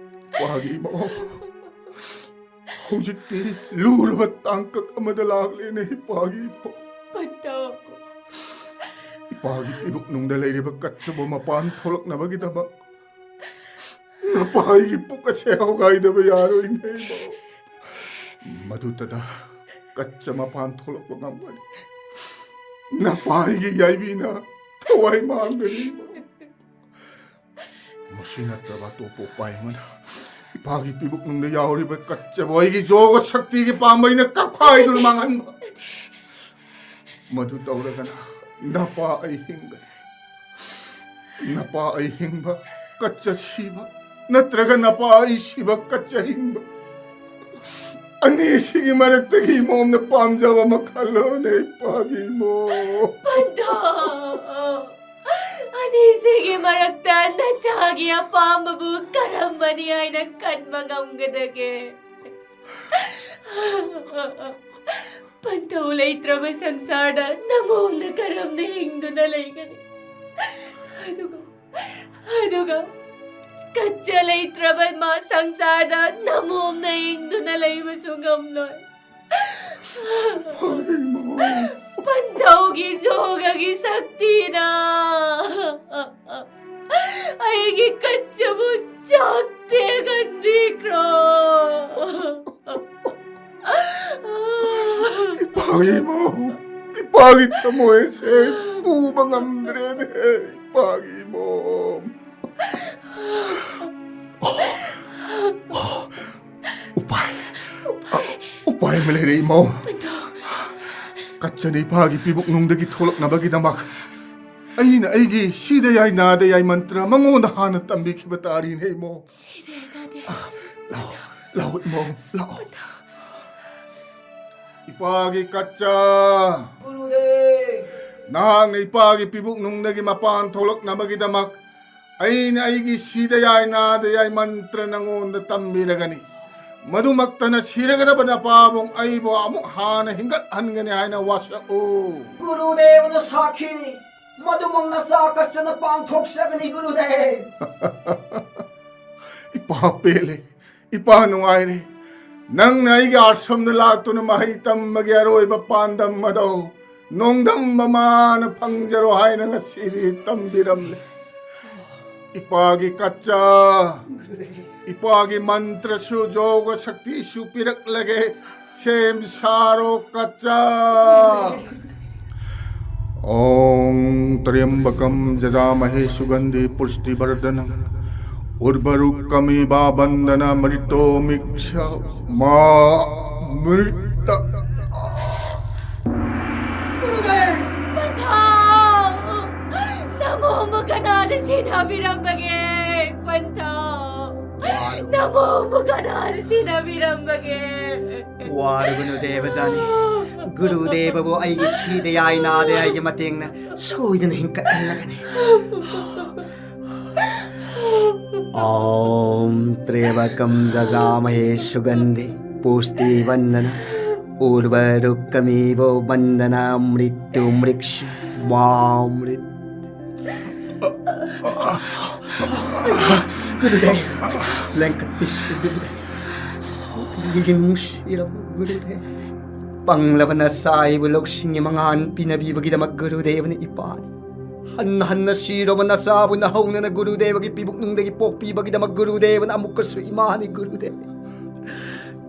ꯏꯄꯥꯒꯤ ꯏꯃꯧ, ꯍꯧꯖꯤꯛꯇꯤ ꯂꯨꯔꯕ ꯇꯥꯡꯀꯛ ꯑꯃꯗ ꯂꯥꯛꯂꯦꯅꯦ ꯏꯄꯥꯒꯤ ꯏꯃꯧ꯫ ꯄꯟꯊꯧ꯫ ꯏꯄꯥꯒꯤ ꯏꯕꯨꯛꯅꯨꯡꯗ ꯂꯩꯔꯤꯕ ꯀꯠꯆꯕ ꯃꯄꯥꯟ ꯊꯣꯛꯂꯛꯅꯕꯒꯤꯗꯃꯛ ꯅꯄꯥꯒꯤ ꯄꯨꯛ ꯑꯁꯦ ꯍꯧꯒꯥꯏꯗꯕ ꯌꯥꯔꯣꯏꯅꯦ ꯏꯃꯧ꯫ ꯃꯗꯨꯇꯗ ꯀꯠꯆ ꯃꯄꯥꯟ ꯊꯣꯛꯂꯛꯄ ꯉꯝꯒꯅꯤ꯫ ꯅꯄꯥ ꯑꯩꯒꯤ ꯌꯥꯏꯕꯤꯅ ꯊꯋꯥꯏ ꯃꯥꯡꯒꯅꯤ꯫ ꯃꯁꯤ ꯅꯠꯇꯕ ꯑꯇꯣꯞꯄ ꯎꯄꯥꯏ ꯑꯃꯅ ꯏꯄꯥꯒꯤ ꯄꯤꯕꯨꯛꯅꯨꯡꯗ ꯌꯥꯎꯔꯤꯕ ꯀꯠꯆꯕꯨ ꯑꯩꯒꯤ ꯖꯣꯒ ꯁꯛꯇꯤꯒꯤ ꯄꯥꯝꯕꯩꯅ ꯀꯛꯈꯥꯏꯗꯨꯅ ꯃꯥꯡꯍꯟꯕ꯫ ꯃꯗꯨ ꯇꯧꯔꯒꯅ ꯅꯄꯥ ꯑꯩ ꯍꯤꯡꯒꯅꯤ꯫ ꯅꯄꯥ ꯑꯩ ꯍꯤꯡꯕ, ꯀꯠꯆ ꯁꯤꯕ, ꯅꯠꯇ꯭ꯔꯒ ꯅꯄꯥ ꯑꯩ ꯁꯤꯕ, ꯀꯠꯆ ꯍꯤꯡꯕ꯫ ꯑꯅꯤꯁꯤꯒꯤ ꯃꯔꯛꯇꯒꯤ ꯏꯃꯣꯝꯅ ꯄꯥꯝꯖꯕ ꯑꯃ ꯈꯜꯂꯣꯅꯦ, ꯏꯄꯥꯒꯤ ꯏꯃꯣꯝ꯫ ꯄꯟꯊꯧ! ꯑꯅꯤꯁꯤꯒꯤ ꯃꯔꯛꯇ ꯅꯆꯥꯒꯤ ꯑꯄꯥꯝꯕꯕꯨ ꯀꯔꯝꯕꯅꯤ ꯍꯥꯏꯅ ꯈꯟꯕ ꯉꯝꯒꯗꯒꯦ? ꯄꯟꯊꯧ ꯂꯩꯇ꯭ꯔꯕ ꯁꯪꯁꯥꯔꯗ ꯅꯃꯣꯝꯅ ꯀꯔꯝꯅ ꯍꯤꯡꯗꯨꯅ ꯂꯩꯒꯅꯤ? ꯑꯗꯨꯒ, ꯑꯗꯨꯒ ꯀꯠꯆ ꯂꯩꯇ꯭ꯔꯕ ꯃꯥ ꯁꯪꯁꯥꯔꯗ ꯅꯃꯣꯝꯅ ꯍꯤꯡꯗꯨꯅ ꯂꯩꯕꯁꯨ ꯉꯝꯂꯣꯏ꯫ ꯄꯟꯊꯧꯒꯤ ꯖꯣꯒꯒꯤ ꯁꯛꯇꯤꯅ ꯑꯩꯒꯤ ꯀꯠꯆꯕꯨ ꯆꯥꯛ ꯇꯦꯛꯍꯟꯕꯤꯈ꯭ꯔꯣ꯫ ꯏꯄꯥꯒꯤ ꯏꯃꯣꯝ, ꯏꯄꯥꯒꯤ ꯊꯃꯣꯏ ꯑꯁꯦ ꯄꯨꯕ ꯉꯝꯗ꯭ꯔꯦꯅꯦ, ꯏꯄꯥꯒꯤ ꯏꯃꯣꯝ꯫ ꯎꯄꯥꯏ, ꯎꯄꯥꯏ ꯑꯃ ꯂꯩꯔꯦ ꯏꯃꯣꯝ꯫ ꯀꯠꯆꯅ ꯏꯄꯥꯒꯤ ꯄꯤꯕꯨꯛꯅꯨꯡꯗꯒꯤ ꯊꯣꯛꯂꯛꯅꯕꯒꯤꯗꯃꯛ ꯑꯩꯅ ꯑꯩꯒꯤ ꯁꯤꯗ ꯌꯥꯏ ꯅꯥꯗ ꯌꯥꯏ ꯃꯟꯇ꯭ꯔ ꯃꯉꯣꯟꯗ ꯍꯥꯟꯅ ꯇꯝꯕꯤꯈꯤꯕ ꯇꯥꯔꯤꯅꯦ ꯏꯃꯣꯝ꯫ ꯁꯤꯗ ꯌꯥꯏ ꯅꯥꯗ ꯌꯥꯏ꯫ ꯂꯥꯛꯑꯣ, ꯂꯥꯛꯑꯣ ꯏꯃꯣꯝ, ꯂꯥꯛꯑꯣ꯫ ꯏꯄꯥꯒꯤ ꯀꯠꯆ, ꯒꯨꯔꯨꯗꯦꯕ꯫ ꯅꯍꯥꯛꯅ ꯏꯄꯥꯒꯤ ꯄꯤꯕꯨꯛꯅꯨꯡꯗꯒꯤ ꯃꯄꯥꯟ ꯊꯣꯛꯂꯛꯅꯕꯒꯤꯗꯃꯛ ꯑꯩꯅ ꯑꯩꯒꯤ ꯁꯤꯗ ꯌꯥꯏ ꯅꯥꯗ ꯌꯥꯏ ꯃꯟꯇ꯭ꯔ ꯅꯉꯣꯟꯗ ꯇꯝꯕꯤꯔꯒꯅꯤ꯫ ꯃꯗꯨꯃꯛꯇꯅ ꯁꯤꯔꯒꯗꯕ ꯅꯄꯥꯕꯨꯡ ꯑꯩꯕꯨ ꯑꯃꯨꯛ ꯍꯥꯟꯅ ꯍꯤꯡꯒꯠꯍꯟꯒꯅꯤ ꯍꯥꯏꯅ ꯋꯥꯁꯛꯎ꯫ ꯒꯨꯔꯨꯗꯦꯕꯅ ꯁꯥꯈꯤꯅꯤ꯫ ꯃꯗꯨꯃꯛ ꯅꯆꯥ ꯀꯠꯆꯅ ꯄꯥꯡꯊꯣꯛꯆꯒꯅꯤ, ꯒꯨꯔꯨꯗꯦꯕ꯫ ꯏꯄꯥ ꯄꯦꯜꯂꯦ, ꯏꯄꯥ ꯅꯨꯡꯉꯥꯏꯔꯦ꯫ ꯅꯪꯅ ꯑꯩꯒꯤ ꯑꯥꯁ꯭ꯔꯝꯗ ꯂꯥꯛꯇꯨꯅ ꯃꯍꯩ ꯇꯝꯕꯒꯤ ꯑꯔꯣꯏꯕ ꯄꯥꯟꯗꯝ ꯑꯗꯣ ꯅꯣꯡꯗꯝꯕ ꯃꯥꯅ ꯐꯪꯖꯔꯣ ꯍꯥꯏꯅ ꯉꯁꯤꯗꯤ ꯇꯝꯕꯤꯔꯝꯂꯦ꯫ ꯏꯄꯥꯒꯤ ꯀꯠꯆ, ꯏꯄꯥꯒꯤ ꯃꯟꯇ꯭ꯔꯁꯨ ꯖꯣꯒ ꯁꯛꯇꯤꯁꯨ ꯄꯤꯔꯛꯂꯒꯦ꯫ ꯁꯦꯝ ꯁꯥꯔꯣ ꯀꯠꯆ꯫ ॐ त्र्यम्बकं यजामहे सुगन्धि पुष्टिवर्धनम् उर्वरुकमिव बन्धन मृत्योर्मुक्षीयते मा मृत ꯄꯟꯊꯥ! ꯅꯃꯣ ꯃꯨꯛꯀꯅꯥꯊ ꯁꯦꯅꯥꯕꯤꯔꯝꯕꯒꯦ! ꯄꯟꯊꯥ! ꯅꯃꯣ ꯃꯨꯛꯀꯅꯥꯊ ꯁꯦꯅꯥꯕꯤꯔꯝꯕꯒꯦ! ꯋꯥꯔꯨꯒꯅꯨ ꯗꯦꯕꯖꯥꯅꯤ꯫ ꯒꯨꯔꯨꯗꯦꯕꯕꯨ ꯑꯩꯒꯤ ꯁꯤꯗ ꯌꯥꯏ ꯅꯥꯗ ꯌꯥꯏꯒꯤ ꯃꯇꯦꯡꯅ ꯁꯣꯏꯗꯅ ꯍꯤꯡꯀꯠꯍꯜꯂꯒꯅꯤ꯫ ॐ त्र्यम्बकं यजामहे सुगन्धि पुष्टिवर्धनम् उर्वरुकमिव बन्धन मृत्योर्मुक्षीयते मा मृत ꯂꯦꯡꯈꯠꯄꯤꯁꯤ ꯒꯨꯔꯨꯗꯦꯕ꯫ ꯑꯩꯒꯤ ꯅꯨꯡꯁꯤꯔꯕ ꯒꯨꯔꯨꯗꯦꯕ, ꯄꯪꯂꯕ ꯅꯆꯥ ꯑꯩꯕꯨ ꯂꯧꯁꯤꯡꯒꯤ ꯃꯉꯥꯜ ꯄꯤꯅꯕꯤꯕꯒꯤꯗꯃꯛ ꯒꯨꯔꯨꯗꯦꯕꯅ ꯏꯄꯥꯅꯤ꯫ ꯍꯟꯅ ꯍꯟꯅ ꯁꯤꯔꯕ ꯅꯆꯥꯕꯨ ꯅꯍꯧꯅꯅ ꯒꯨꯔꯨꯗꯦꯕꯒꯤ ꯄꯤꯕꯨꯛꯅꯨꯡꯗꯒꯤ ꯄꯣꯛꯄꯤꯕꯒꯤꯗꯃꯛ ꯒꯨꯔꯨꯗꯦꯕꯅ ꯑꯃꯨꯛꯀꯁꯨ ꯏꯃꯥꯅꯤ ꯒꯨꯔꯨꯗꯦꯕ꯫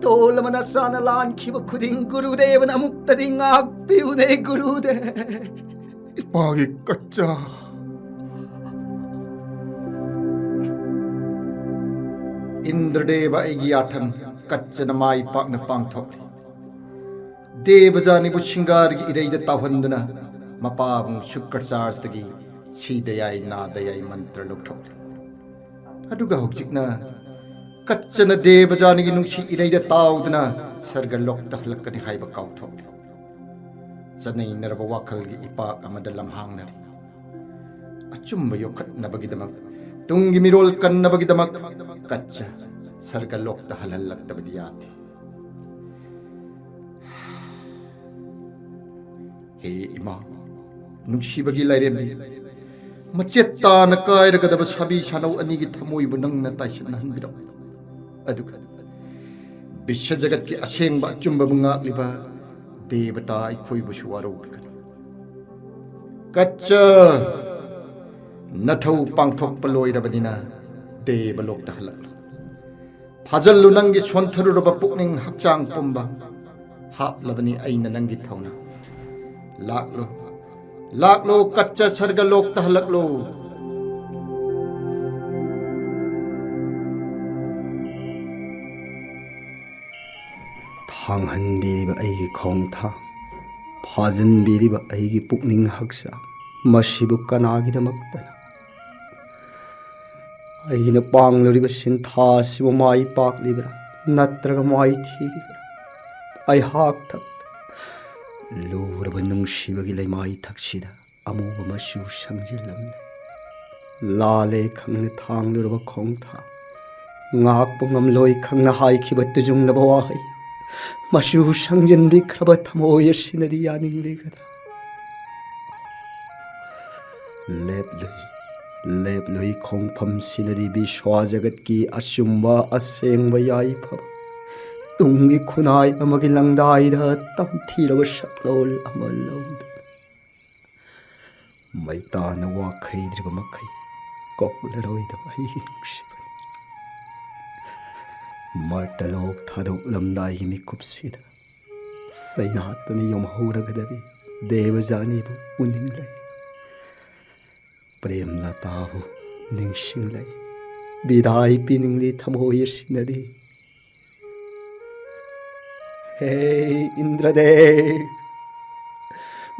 ꯇꯣꯜꯂꯕ ꯅꯆꯥꯅ ꯂꯥꯟꯈꯤꯕ ꯈꯨꯗꯤꯡ ꯒꯨꯔꯨꯗꯦꯕꯅ ꯑꯃꯨꯛꯇꯗꯤ ꯉꯥꯛꯄꯤꯌꯨꯅꯦ ꯒꯨꯔꯨꯗꯦꯕ꯫ ꯏꯄꯥꯒꯤ ꯀꯠꯆ꯫ ꯏꯟꯗ꯭ꯔꯗꯦꯕ ꯑꯩꯒꯤ ꯌꯥꯊꯪ ꯀꯠꯆꯅ ꯃꯥꯏ ꯄꯥꯛꯅ ꯄꯥꯡꯊꯣꯛꯂꯤ꯫ ꯗꯦꯕꯖꯥꯅꯤꯕꯨ ꯁꯤꯡꯒꯥꯔꯒꯤ ꯏꯔꯩꯗ ꯇꯥꯎꯍꯟꯗꯨꯅ ꯃꯄꯥꯕꯨꯡ ꯁꯨꯀ꯭ꯔꯆꯥꯔꯖꯇꯒꯤ ꯁꯤꯗ ꯌꯥꯏ ꯅꯥꯗ ꯌꯥꯏ ꯃꯟꯇ꯭ꯔ ꯂꯧꯊꯣꯛꯂꯤ꯫ ꯑꯗꯨꯒ ꯍꯧꯖꯤꯛꯅ ꯀꯠꯆꯅ ꯗꯦꯕꯖꯥꯅꯤꯒꯤ ꯅꯨꯡꯁꯤ ꯏꯔꯩꯗ ꯇꯥꯎꯗꯨꯅ ꯁꯔꯒ ꯂꯣꯛꯇ ꯍꯜꯂꯛꯀꯅꯤ ꯍꯥꯏꯕ ꯀꯥꯎꯊꯣꯛꯂꯤ꯫ ꯆꯅꯩꯅꯔꯕ ꯋꯥꯈꯜꯒꯤ ꯏꯄꯥꯛ ꯑꯃꯗ ꯂꯝꯍꯥꯡꯅꯔꯤ꯫ ꯑꯆꯨꯝꯕ ꯌꯣꯛꯈꯠꯅꯕꯒꯤꯗꯃꯛ, ꯇꯨꯡꯒꯤ ꯃꯤꯔꯣꯜ ꯀꯟꯅꯕꯒꯤꯗꯃꯛ ꯀꯠꯆ ꯁꯔꯒ ꯂꯣꯛꯇ ꯍꯜꯍꯜꯂꯛꯇꯕꯗꯤ ꯌꯥꯗꯦ꯫ ꯍꯦ ꯏꯃꯥ, ꯅꯨꯡꯁꯤꯕꯒꯤ ꯂꯥꯏꯔꯦꯝꯕꯤ, ꯃꯆꯦꯠ ꯇꯥꯅ ꯀꯥꯏꯔꯒꯗꯕ ꯁꯥꯕꯤ ꯁꯥꯅꯧ ꯑꯅꯤꯒꯤ ꯊꯃꯣꯏꯕꯨ ꯅꯪꯅ ꯇꯥꯏꯁꯤꯟꯅꯍꯟꯕꯤꯔꯝꯃꯨ꯫ ꯑꯗꯨꯒ ꯕꯤꯁ꯭ꯋ ꯖꯒꯠꯀꯤ ꯑꯁꯦꯡꯕ ꯑꯆꯨꯝꯕꯕꯨ ꯉꯥꯛꯂꯤꯕ ꯗꯦꯕꯇꯥ ꯑꯩꯈꯣꯏꯕꯨꯁꯨ ꯋꯥꯔꯧꯕꯤꯒꯅꯨ꯫ ꯀꯠꯆ, ꯅꯊꯧ ꯄꯥꯡꯊꯣꯛꯄ ꯂꯣꯏꯔꯕꯅꯤꯅ ꯗꯦꯕꯂꯣꯛꯇ ꯍꯜꯂꯛꯂꯣ꯫ ꯐꯥꯖꯜꯂꯨ ꯅꯪꯒꯤ ꯁꯣꯟꯊꯔꯨꯔꯕ ꯄꯨꯛꯅꯤꯡ ꯍꯛꯆꯥꯡ ꯄꯨꯝꯕ꯫ ꯍꯥꯞꯂꯕꯅꯤ ꯑꯩꯅ ꯅꯪꯒꯤ ꯊꯧꯅꯥ꯫ ꯂꯥꯛꯂꯣ, ꯂꯥꯛꯂꯣ, ꯀꯠꯆ ꯁꯔꯒ ꯂꯣꯛꯇ ꯍꯜꯂꯛꯂꯣ꯫ ꯊꯥꯡꯍꯟꯕꯤꯔꯤꯕ ꯑꯩꯒꯤ ꯈꯣꯡꯊꯥꯡ, ꯐꯥꯖꯤꯟꯕꯤꯔꯤꯕ ꯑꯩꯒꯤ ꯄꯨꯛꯅꯤꯡ ꯍꯛꯆꯥꯡ, ꯃꯁꯤꯕꯨ ꯀꯅꯥꯒꯤꯗꯃꯛꯇꯅꯣ? ꯑꯩꯅ ꯄꯥꯡꯂꯨꯔꯤꯕ ꯁꯤꯟꯊꯥ ꯑꯁꯤꯕꯨ ꯃꯥꯏ ꯄꯥꯛꯂꯤꯕ꯭ꯔꯥ, ꯅꯠꯇ꯭ꯔꯒ ꯃꯥꯏꯊꯤꯔꯤꯕ꯭ꯔꯥ? ꯑꯩꯍꯥꯛ ꯊꯛꯇ ꯂꯨꯔꯕ ꯅꯨꯡꯁꯤꯕꯒꯤ ꯂꯩꯃꯥꯏ ꯊꯛꯁꯤꯗ ꯑꯃꯨꯕ ꯃꯆꯨ ꯁꯪꯖꯤꯜꯂꯝꯂꯦ꯫ ꯂꯥꯜꯂꯦ ꯈꯪꯅ ꯊꯥꯡꯂꯨꯔꯕ ꯈꯣꯡꯊꯥꯡ, ꯉꯥꯛꯄ ꯉꯝꯂꯣꯏ ꯈꯪꯅ ꯍꯥꯏꯈꯤꯕ ꯇꯨꯖꯨꯡꯂꯕ ꯋꯥꯍꯩ, ꯃꯆꯨ ꯁꯪꯖꯤꯟꯕꯤꯈ꯭ꯔꯕ ꯊꯃꯣꯏ ꯑꯁꯤꯅꯗꯤ ꯌꯥꯅꯤꯡꯂꯤꯒꯗ꯭ꯔꯥ? ꯂꯦꯞꯂꯨꯏ, ꯂꯦꯞꯂꯨꯏ ꯈꯣꯡꯐꯝꯁꯤꯅꯗꯤ ꯕꯤꯁ꯭ꯋꯥ ꯖꯒꯠꯀꯤ ꯑꯆꯨꯝꯕ ꯑꯁꯦꯡꯕ ꯌꯥꯏꯐꯕ ꯇꯨꯡꯒꯤ ꯈꯨꯟꯅꯥꯏ ꯑꯃꯒꯤ ꯂꯪꯗꯥꯏꯗ ꯇꯝꯊꯤꯔꯕ ꯁꯛꯂꯣꯟ ꯑꯃ ꯂꯧꯗꯨꯅ꯫ ꯃꯩꯇꯥꯅ ꯋꯥꯈꯩꯗ꯭ꯔꯤꯕ ꯃꯈꯩ ꯀꯣꯛꯂꯔꯣꯏꯗꯕ ꯑꯩꯒꯤ ꯅꯨꯡꯁꯤꯕꯅꯤ꯫ ꯃꯔꯇꯂꯣꯛ ꯊꯥꯗꯣꯛꯂꯝꯗꯥꯏꯒꯤ ꯃꯤꯀꯨꯞꯁꯤꯗ ꯆꯩꯅꯥꯠꯇꯅ ꯌꯣꯝꯍꯧꯔꯒꯗꯕꯤ ꯗꯦꯕꯖꯥꯅꯤꯕꯨ ꯎꯅꯤꯡꯂꯦ꯫ ꯄ꯭ꯔꯦꯝ ꯂꯇꯥꯕꯨ ꯅꯤꯡꯁꯤꯡꯂꯦ꯫ ꯕꯤꯗꯥꯏ ꯄꯤꯅꯤꯡꯂꯤ ꯊꯃꯣꯏ ꯑꯁꯤꯅꯗꯤ꯫ ꯍꯦ ꯏꯟꯗ꯭ꯔꯗꯦꯕ,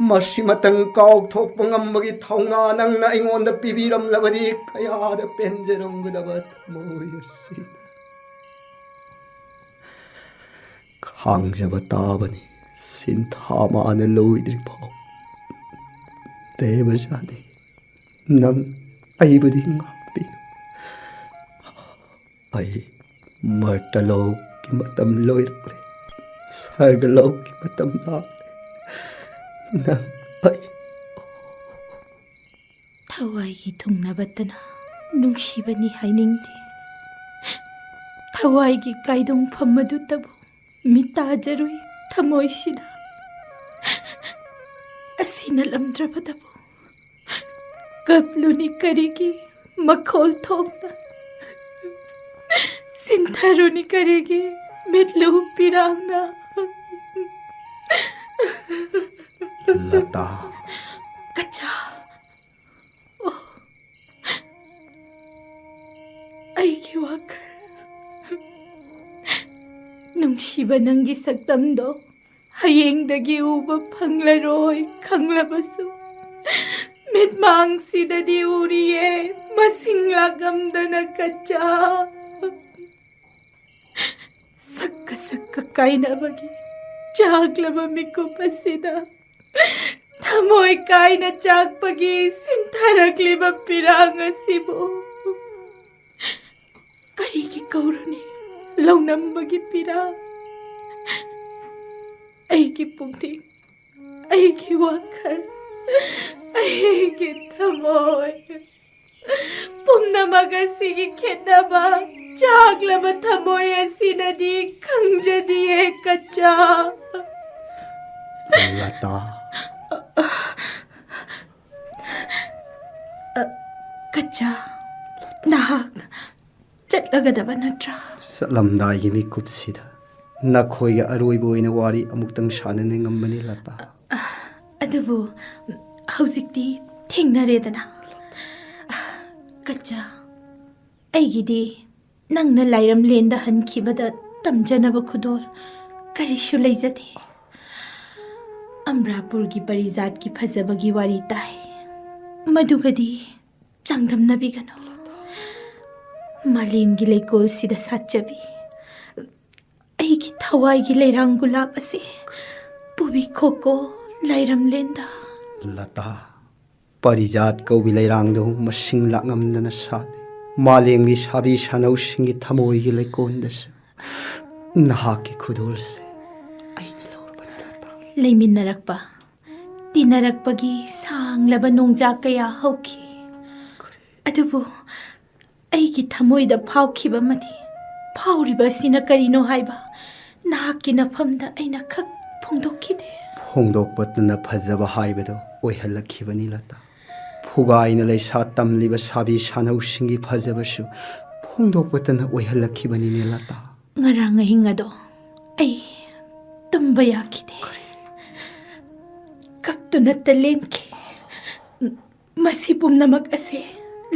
ꯃꯁꯤꯃꯇꯪ ꯀꯥꯎꯊꯣꯛꯄ ꯉꯝꯕꯒꯤ ꯊꯧꯅꯥ ꯅꯪꯅ ꯑꯩꯉꯣꯟꯗ ꯄꯤꯕꯤꯔꯝꯂꯕꯗꯤ ꯀꯌꯥꯗ ꯄꯦꯟꯖꯔꯝꯒꯗꯕ ꯊꯃꯣꯏ ꯑꯁꯤ꯫ ꯈꯥꯡꯖꯕ ꯇꯥꯕꯅꯤ ꯁꯤꯟꯊꯥ ꯃꯥꯅ ꯂꯣꯏꯗ꯭ꯔꯤ ꯐꯥꯎ꯫ ꯗꯦꯕꯖꯥꯅꯤ, ꯅꯪ ꯑꯩꯕꯨꯗꯤ ꯉꯥꯛꯄꯤꯌꯨ꯫ ꯑꯩ ꯃꯔꯇꯂꯣꯛꯀꯤ ꯃꯇꯝ ꯂꯣꯏꯔꯛꯂꯦ, ꯁꯔꯒꯂꯣꯛꯀꯤ ꯃꯇꯝ ꯂꯥꯛꯂꯦ꯫ ꯅꯪ ꯑꯩ ꯊꯋꯥꯏꯒꯤ ꯊꯨꯡꯅꯕꯇꯅ ꯅꯨꯡꯁꯤꯕꯅꯤ ꯍꯥꯏꯅꯤꯡꯗꯦ꯫ ꯊꯋꯥꯏꯒꯤ ꯀꯥꯏꯗꯣꯡꯐꯝ ꯑꯗꯨꯇꯕꯨ ꯃꯤꯇꯥꯖꯔꯨꯏ ꯊꯃꯣꯏꯁꯤꯗ꯫ ꯑꯁꯤꯅ ꯂꯝꯗ꯭ꯔꯕꯗꯕꯨ ꯀꯞꯂꯨꯅꯤ ꯀꯔꯤꯒꯤ ꯃꯈꯣꯜ ꯊꯣꯛꯅ? ꯁꯤꯟꯊꯔꯨꯅꯤ ꯀꯔꯤꯒꯤ ꯃꯤꯠꯂꯨ ꯄꯤꯔꯥꯡꯅ? ꯂꯇꯥ, ꯋꯥꯈꯜ꯫ ꯅꯨꯡꯁꯤꯕ ꯅꯪꯒꯤ ꯁꯛꯇꯝꯗꯣ ꯍꯌꯦꯡꯗꯒꯤ ꯎꯕ ꯐꯪꯂꯔꯣꯏ ꯈꯪꯂꯕꯁꯨ, ꯃꯤꯠꯃꯥꯡꯁꯤꯗꯗꯤ ꯎꯔꯤꯌꯦ, ꯃꯁꯤꯡ ꯂꯥꯛꯂꯝꯗꯅ ꯀꯆꯥ꯫ ꯁꯛꯀ ꯁꯛꯀ ꯀꯥꯏꯅꯕꯒꯤ ꯆꯥꯛꯂꯕ ꯃꯤꯀꯨꯞ ꯑꯁꯤꯗ, ꯊꯃꯣꯏ ꯀꯥꯏꯅ ꯆꯥꯛꯄꯒꯤ ꯁꯤꯟꯊꯔꯛꯂꯤꯕ ꯄꯤꯔꯥꯡ ꯑꯁꯤꯕꯨ ꯀꯔꯤꯒꯤ ꯀꯧꯔꯨꯅꯤ ꯂꯧꯅꯝꯕꯒꯤ ꯄꯤꯔꯥꯡ? ꯑꯩꯒꯤ ꯄꯨꯛꯅꯤꯡ, ꯑꯩꯒꯤ ꯋꯥꯈꯜ, ꯑꯩꯒꯤ ꯊꯃꯣꯏ, ꯄꯨꯝꯅꯃꯛ ꯑꯁꯤꯒꯤ ꯈꯦꯠꯅꯕ ꯆꯥꯛꯂꯕ ꯊꯃꯣꯏ ꯑꯁꯤꯅꯗꯤ ꯈꯪꯖꯗꯤꯌꯦ ꯀꯆꯥ꯫ ꯂꯇꯥ꯫ ꯀꯆꯥ, ꯅꯍꯥꯛ ꯆꯠꯂꯒꯗꯕ ꯅꯠꯇ꯭ꯔꯥ? ꯆꯠꯂꯝꯗꯥꯏꯒꯤ ꯃꯤꯀꯨꯞꯁꯤꯗ ꯅꯈꯣꯏꯒ ꯑꯔꯣꯏꯕ ꯑꯣꯏꯅ ꯋꯥꯔꯤ ꯑꯃꯨꯛꯇꯪ ꯁꯥꯟꯅꯅꯤꯡꯉꯝꯕꯅꯤ, ꯂꯇꯥ꯫ ꯑꯗꯨꯕꯨ ꯍꯧꯖꯤꯛꯇꯤ ꯊꯦꯡꯅꯔꯦꯗꯅ꯫ ꯀꯆꯥ, ꯑꯩꯒꯤꯗꯤ ꯅꯪꯅ ꯂꯥꯏꯔꯝꯂꯦꯟꯗ ꯍꯟꯈꯤꯕꯗ ꯇꯝꯖꯅꯕ ꯈꯨꯗꯣꯜ ꯀꯔꯤꯁꯨ ꯂꯩꯖꯗꯦ꯫ ꯑꯝꯕ꯭ꯔꯥꯄꯨꯔꯒꯤ ꯄꯔꯤꯖꯥꯠꯀꯤ ꯐꯖꯕꯒꯤ ꯋꯥꯔꯤ ꯇꯥꯏ, ꯃꯗꯨꯒꯗꯤ ꯆꯥꯡꯗꯝꯅꯕꯤꯒꯅꯨ꯫ ꯃꯥꯂꯦꯝꯒꯤ ꯂꯩꯀꯣꯜꯁꯤꯗ ꯁꯥꯠꯆꯕꯤ ꯑꯩꯒꯤ ꯊꯋꯥꯏꯒꯤ ꯂꯩꯔꯥꯡ ꯒꯨꯂꯥꯞ ꯑꯁꯤ ꯄꯨꯕꯤꯈꯣꯀꯣ ꯂꯥꯏꯔꯝꯂꯦꯟꯗ꯫ ꯂꯇꯥ, ꯄꯔꯤꯖꯥꯠ ꯀꯧꯕꯤ ꯂꯩꯔꯥꯡꯗꯣ ꯃꯁꯤꯡ ꯂꯥꯛꯉꯝꯗꯅ ꯁꯥꯠꯂꯤ꯫ ꯃꯥꯂꯦꯝꯒꯤ ꯁꯥꯕꯤ ꯁꯥꯅꯧꯁꯤꯡꯒꯤ ꯊꯃꯣꯏꯒꯤ ꯂꯩꯀꯣꯜꯗꯁꯨ ꯅꯍꯥꯛꯀꯤ ꯈꯨꯗꯣꯜꯁꯦ ꯑꯩꯅ ꯂꯧꯔꯕꯅꯤ, ꯂꯇꯥ꯫ ꯂꯩꯃꯤꯟꯅꯔꯛꯄ, ꯇꯤꯟꯅꯔꯛꯄꯒꯤ ꯁꯥꯡꯂꯕ ꯅꯣꯡꯖꯥ ꯀꯌꯥ ꯍꯧꯈꯤ꯫ ꯑꯗꯨꯕꯨ ꯑꯩꯒꯤ ꯊꯃꯣꯏꯗ ꯐꯥꯎꯈꯤꯕ ꯑꯃꯗꯤ ꯐꯥꯎꯔꯤꯕ ꯑꯁꯤꯅ ꯀꯔꯤꯅꯣ ꯍꯥꯏꯕ ꯅꯍꯥꯛꯀꯤ ꯅꯐꯝꯗ ꯑꯩꯅ ꯈꯛ ꯐꯣꯡꯗꯣꯛꯈꯤꯗꯦ꯫ ꯐꯣꯡꯗꯣꯛꯄꯇꯅ ꯐꯖꯕ ꯍꯥꯏꯕꯗꯣ ꯑꯣꯏꯍꯜꯂꯛꯈꯤꯕꯅꯤ, ꯂꯇꯥ꯫ ꯐꯨꯒꯥꯏꯅ ꯂꯩꯁꯥ ꯇꯝꯂꯤꯕ ꯁꯥꯕꯤ ꯁꯥꯅꯧꯁꯤꯡꯒꯤ ꯐꯖꯕꯁꯨ ꯐꯣꯡꯗꯣꯛꯄꯇꯅ ꯑꯣꯏꯍꯜꯂꯛꯈꯤꯕꯅꯤꯅꯦ, ꯂꯇꯥ꯫ ꯉꯔꯥꯡ ꯑꯍꯤꯡ ꯑꯗꯣ ꯑꯩ ꯇꯨꯝꯕ ꯌꯥꯈꯤꯗꯦ꯫ ꯀꯞꯇꯨꯅꯇ ꯂꯦꯟꯈꯤ꯫ ꯃꯁꯤ ꯄꯨꯝꯅꯃꯛ ꯑꯁꯦ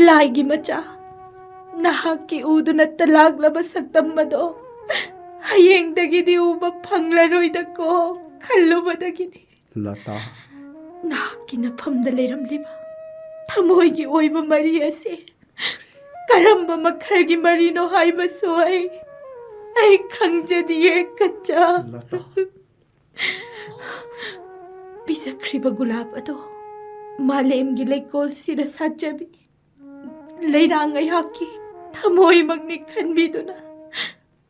ꯂꯥꯏꯒꯤ ꯃꯆꯥ ꯅꯍꯥꯛꯀꯤ ꯎꯗꯨꯅ ꯇꯂꯥꯛꯂꯕ ꯁꯛꯇꯝ ꯑꯗꯣ ꯍꯌꯦꯡꯗꯒꯤꯗꯤ ꯎꯕ ꯐꯪꯂꯔꯣꯏꯗꯀꯣ ꯈꯜꯂꯨꯕꯗꯒꯤꯅꯤ꯫ ꯂꯇꯥ꯫ ꯅꯍꯥꯛꯀꯤ ꯅꯐꯝꯗ ꯂꯩꯔꯝꯂꯤꯕ ꯊꯃꯣꯏꯒꯤ ꯑꯣꯏꯕ ꯃꯔꯤ ꯑꯁꯤ ꯀꯔꯝꯕ ꯃꯈꯜꯒꯤ ꯃꯔꯤꯅꯣ ꯍꯥꯏꯕꯁꯨ ꯑꯩ, ꯑꯩ ꯈꯪꯖꯗꯤꯌꯦ, ꯀꯆꯥ꯫ ꯂꯇꯥ꯫ ꯄꯤꯖꯈ꯭ꯔꯤꯕ ꯒꯨꯂꯥꯞ ꯑꯗꯣ ꯃꯥꯂꯦꯝꯒꯤ ꯂꯩꯀꯣꯜꯁꯤꯗ ꯁꯥꯠꯆꯕꯤ ꯂꯩꯔꯥꯡ ꯑꯩꯍꯥꯛꯀꯤ ꯊꯃꯣꯏꯃꯛꯅꯤ ꯈꯟꯕꯤꯗꯨꯅ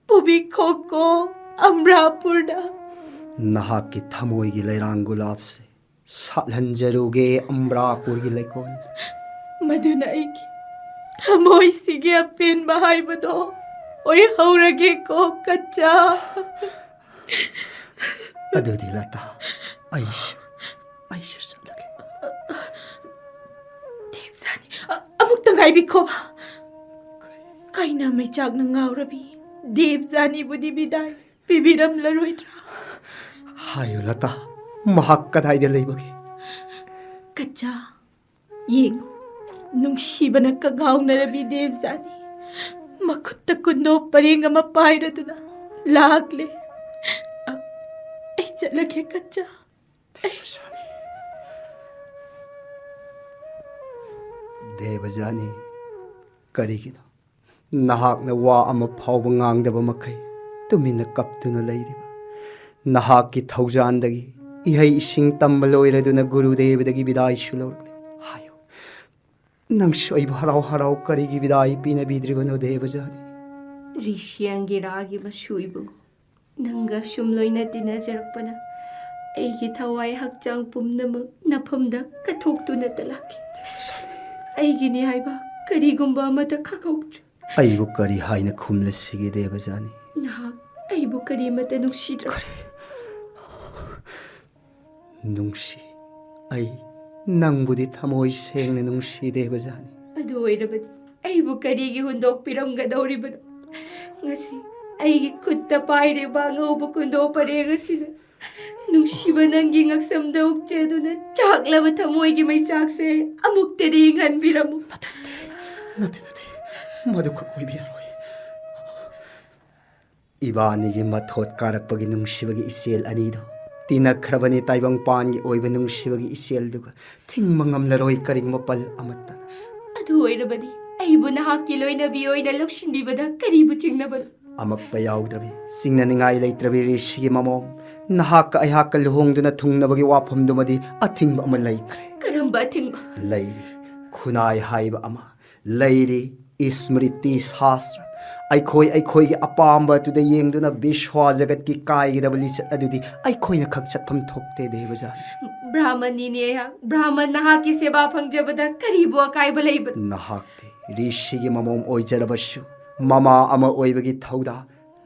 ꯄꯨꯕꯤꯈꯣꯀꯣ ꯑꯝꯕ꯭ꯔꯥꯄꯨꯔꯗ꯫ ꯅꯍꯥꯛꯀꯤ ꯊꯃꯣꯏꯒꯤ ꯂꯩꯔꯥꯡ ꯒꯨꯂꯥꯞꯁꯦ ꯁꯥꯠꯍꯟꯖꯔꯨꯒꯦ ꯑꯝꯕ꯭ꯔꯥꯄꯨꯔꯒꯤ ꯂꯩꯀꯣꯜꯗ꯫ ꯃꯗꯨꯅ ꯑꯩꯒꯤ ꯊꯃꯣꯏꯁꯤꯒꯤ ꯑꯄꯦꯟꯕ ꯍꯥꯏꯕꯗꯣ ꯑꯣꯏꯍꯧꯔꯒꯦꯀꯣ, ꯀꯆꯥ꯫ ꯑꯗꯨꯗꯤ ꯂꯇꯥ, ꯑꯩꯁꯨ, ꯑꯩꯁꯨ ꯆꯠꯂꯒꯦ꯫ ꯗꯦꯕꯖꯥꯅꯤ, ꯑ-, ꯑꯃꯨꯛꯇ ꯉꯥꯏꯕꯤꯈꯣ꯫ ꯀꯥꯏꯅ ꯃꯩꯆꯥꯛꯅ ꯉꯥꯎꯔꯕꯤ ꯗꯦꯕꯖꯥꯅꯤꯕꯨꯗꯤ ꯕꯤꯗꯥꯏ ꯄꯤꯕꯤꯔꯝꯂꯔꯣꯏꯗ꯭ꯔꯥ? ꯍꯥꯏꯌꯨ ꯂꯇꯥ, ꯃꯍꯥꯛ ꯀꯗꯥꯏꯗ ꯂꯩꯕꯒꯦ? ꯀꯆꯥ, ꯌꯦꯡꯉꯨ, ꯅꯨꯡꯁꯤꯕꯅ ꯀꯉꯥꯎꯅꯔꯕꯤ ꯗꯦꯕꯖꯥꯅꯤ ꯃꯈꯨꯠꯇ ꯀꯨꯟꯗꯣ ꯄꯔꯦꯡ ꯑꯃ ꯄꯥꯏꯔꯗꯨꯅ ꯂꯥꯛꯂꯦ꯫ ꯑ, ꯑꯩ ꯆꯠꯂꯒꯦ, ꯀꯆꯥ꯫ ꯗꯦꯕꯖꯥꯅꯤ, ꯀꯔꯤꯒꯤꯅꯣ ꯅꯍꯥꯛꯅ ꯋꯥ ꯑꯃ ꯐꯥꯎꯕ ꯉꯥꯡꯗꯕ ꯃꯈꯩ ꯇꯨꯃꯤꯟꯅ ꯀꯞꯇꯨꯅ ꯂꯩꯔꯤꯕ? ꯅꯍꯥꯛꯀꯤ ꯊꯧꯖꯥꯟꯗꯒꯤ ꯏꯍꯩ ꯏꯁꯤꯡ ꯇꯝꯕ ꯂꯣꯏꯔꯗꯨꯅ ꯒꯨꯔꯨꯗꯦꯕꯗꯒꯤ ꯕꯤꯗꯥꯏꯁꯨ ꯂꯧꯔꯛꯂꯦ꯫ ꯍꯥꯏꯌꯨ, ꯅꯪꯁꯨ ꯑꯩꯕꯨ ꯍꯔꯥꯎ ꯍꯔꯥꯎ ꯀꯔꯤꯒꯤ ꯕꯤꯗꯥꯏ ꯄꯤꯅꯕꯤꯗ꯭ꯔꯤꯕꯅꯣ, ꯗꯦꯕꯖꯥꯅꯤ? ꯔꯤꯁꯤꯌꯥꯡꯒꯤ ꯔꯥꯒꯤ ꯃꯁꯨ ꯏꯕꯨꯡꯉꯣ, ꯅꯪꯒ ꯁꯨꯝ ꯂꯣꯏꯅ ꯇꯤꯟꯅꯖꯔꯛꯄꯅ ꯑꯩꯒꯤ ꯊꯋꯥꯏ ꯍꯛꯆꯥꯡ ꯄꯨꯝꯅꯃꯛ ꯅꯐꯝꯗ ꯀꯠꯊꯣꯛꯇꯨꯅꯇ ꯂꯥꯛꯈꯤ꯫ ꯑꯩꯒꯤꯅꯤ ꯍꯥꯏꯕ ꯀꯔꯤꯒꯨꯝꯕ ꯑꯃꯠꯇ ꯈꯪꯍꯧꯗ꯭ꯔꯦ꯫ ꯑꯩꯕꯨ ꯀꯔꯤ ꯍꯥꯏꯅ ꯈꯨꯝꯂꯁꯤꯒꯦ, ꯗꯦꯕꯖꯥꯅꯤ? ꯅꯍꯥꯛ ꯑꯩꯕꯨ ꯀꯔꯤꯃꯠꯇ ꯅꯨꯡꯁꯤꯗ꯭ꯔꯕ? ꯀꯔꯤ? ꯅꯨꯡꯁꯤ꯫ ꯑꯩ ꯅꯪꯕꯨꯗꯤ ꯊꯃꯣꯏ ꯁꯦꯡꯅ ꯅꯨꯡꯁꯤ, ꯗꯦꯕꯖꯥꯅꯤ꯫ ꯑꯗꯨ ꯑꯣꯏꯔꯕꯗꯤ ꯑꯩꯕꯨ ꯀꯔꯤꯒꯤ ꯍꯨꯟꯗꯣꯛꯄꯤꯔꯝꯒꯗꯧꯔꯤꯕꯅꯣ? ꯉꯁꯤ ꯑꯩꯒꯤ ꯈꯨꯠꯇ ꯄꯥꯏꯔꯤꯕ ꯑꯉꯧꯕ ꯀꯨꯟꯗꯣ ꯄꯔꯦꯡ ꯑꯁꯤꯅ ꯅꯨꯡꯁꯤꯕ ꯅꯪꯒꯤ ꯉꯛꯁꯝꯗ ꯎꯛꯆꯗꯨꯅ ꯆꯥꯛꯂꯕ ꯊꯃꯣꯏꯒꯤ ꯃꯩꯆꯥꯛꯁꯦ ꯑꯃꯨꯛꯇꯗꯤ ꯏꯪꯍꯟꯕꯤꯔꯝꯃꯨ꯫ ꯅꯠꯇꯦ, ꯅꯠꯇꯦ, ꯅꯠꯇꯦ, ꯅꯠꯇꯦ꯫ ꯃꯗꯨꯈꯛ ꯑꯣꯏꯕ ꯌꯥꯔꯣꯏ꯫ ꯏꯕꯥꯅꯤꯒꯤ ꯃꯊꯣꯠ ꯀꯥꯔꯛꯄꯒꯤ ꯅꯨꯡꯁꯤꯕꯒꯤ ꯏꯆꯦꯜ ꯑꯅꯤꯗꯣ ꯇꯤꯟꯅꯈ꯭ꯔꯕꯅꯤ꯫ ꯇꯥꯏꯕꯪꯄꯥꯟꯒꯤ ꯑꯣꯏꯕ ꯅꯨꯡꯁꯤꯕꯒꯤ ꯏꯆꯦꯜꯗꯨꯒ ꯊꯤꯡꯕ ꯉꯝꯂꯔꯣꯏ ꯀꯔꯤꯒꯨꯝꯕ ꯄꯜ ꯑꯃꯠꯇꯅ꯫ ꯑꯗꯨ ꯑꯣꯏꯔꯕꯗꯤ ꯑꯩꯕꯨ ꯅꯍꯥꯛꯀꯤ ꯂꯣꯏꯅꯕꯤ ꯑꯣꯏꯅ ꯂꯧꯁꯤꯟꯕꯤꯕꯗ ꯀꯔꯤꯕꯨ ꯆꯤꯡꯅꯕꯅꯣ? ꯑꯃꯛꯄ ꯌꯥꯎꯗ꯭ꯔꯕꯤ, ꯆꯤꯡꯅꯅꯤꯡꯉꯥꯏ ꯂꯩꯇ꯭ꯔꯕꯤ ꯔꯤꯁꯤꯒꯤ ꯃꯃꯣꯝ, ꯅꯍꯥꯛꯀ ꯑꯩꯍꯥꯛꯀ ꯂꯨꯍꯣꯡꯗꯨꯅ ꯊꯨꯡꯅꯕꯒꯤ ꯋꯥꯐꯝꯗꯨꯃꯗꯤ ꯑꯊꯤꯡꯕ ꯑꯃ ꯂꯩꯈ꯭ꯔꯦ꯫ ꯀꯔꯝꯕ ꯑꯊꯤꯡꯕ? ꯂꯩꯔꯤ, ꯈꯨꯟꯅꯥꯏ ꯍꯥꯏꯕ ꯑꯃ꯫ ꯂꯩꯔꯤ, ꯏꯁꯃ꯭ꯔꯤꯇꯤ ꯁꯥꯁꯇ꯭ꯔ꯫ ꯑꯩꯈꯣꯏ ꯑꯩꯈꯣꯏꯒꯤ ꯑꯄꯥꯝꯕ ꯑꯗꯨꯗ ꯌꯦꯡꯗꯨꯅ ꯕꯤꯁ꯭ꯋꯥ ꯖꯒꯠꯀꯤ ꯀꯥꯏꯒꯗꯕ ꯂꯤꯆꯠ ꯑꯗꯨꯗꯤ ꯑꯩꯈꯣꯏꯅ ꯈꯛ ꯆꯠꯐꯝ ꯊꯣꯛꯇꯦ, ꯗꯦꯕꯖꯥꯅꯤ꯫ ꯕ꯭ꯔꯥꯍꯃꯟꯅꯤꯅꯦ ꯑꯩꯍꯥꯛ꯫ ꯕ꯭ꯔꯥꯍꯃꯟ ꯅꯍꯥꯛꯀꯤ ꯁꯦꯕꯥ ꯐꯪꯖꯕꯗ ꯀꯔꯤꯕꯨ ꯑꯀꯥꯏꯕ ꯂꯩꯕꯅꯣ? ꯅꯍꯥꯛꯇꯤ ꯔꯤꯁꯤꯒꯤ ꯃꯃꯣꯝ ꯑꯣꯏꯖꯔꯕꯁꯨ, ꯃꯃꯥ ꯑꯃ ꯑꯣꯏꯕꯒꯤ ꯊꯧꯗꯥ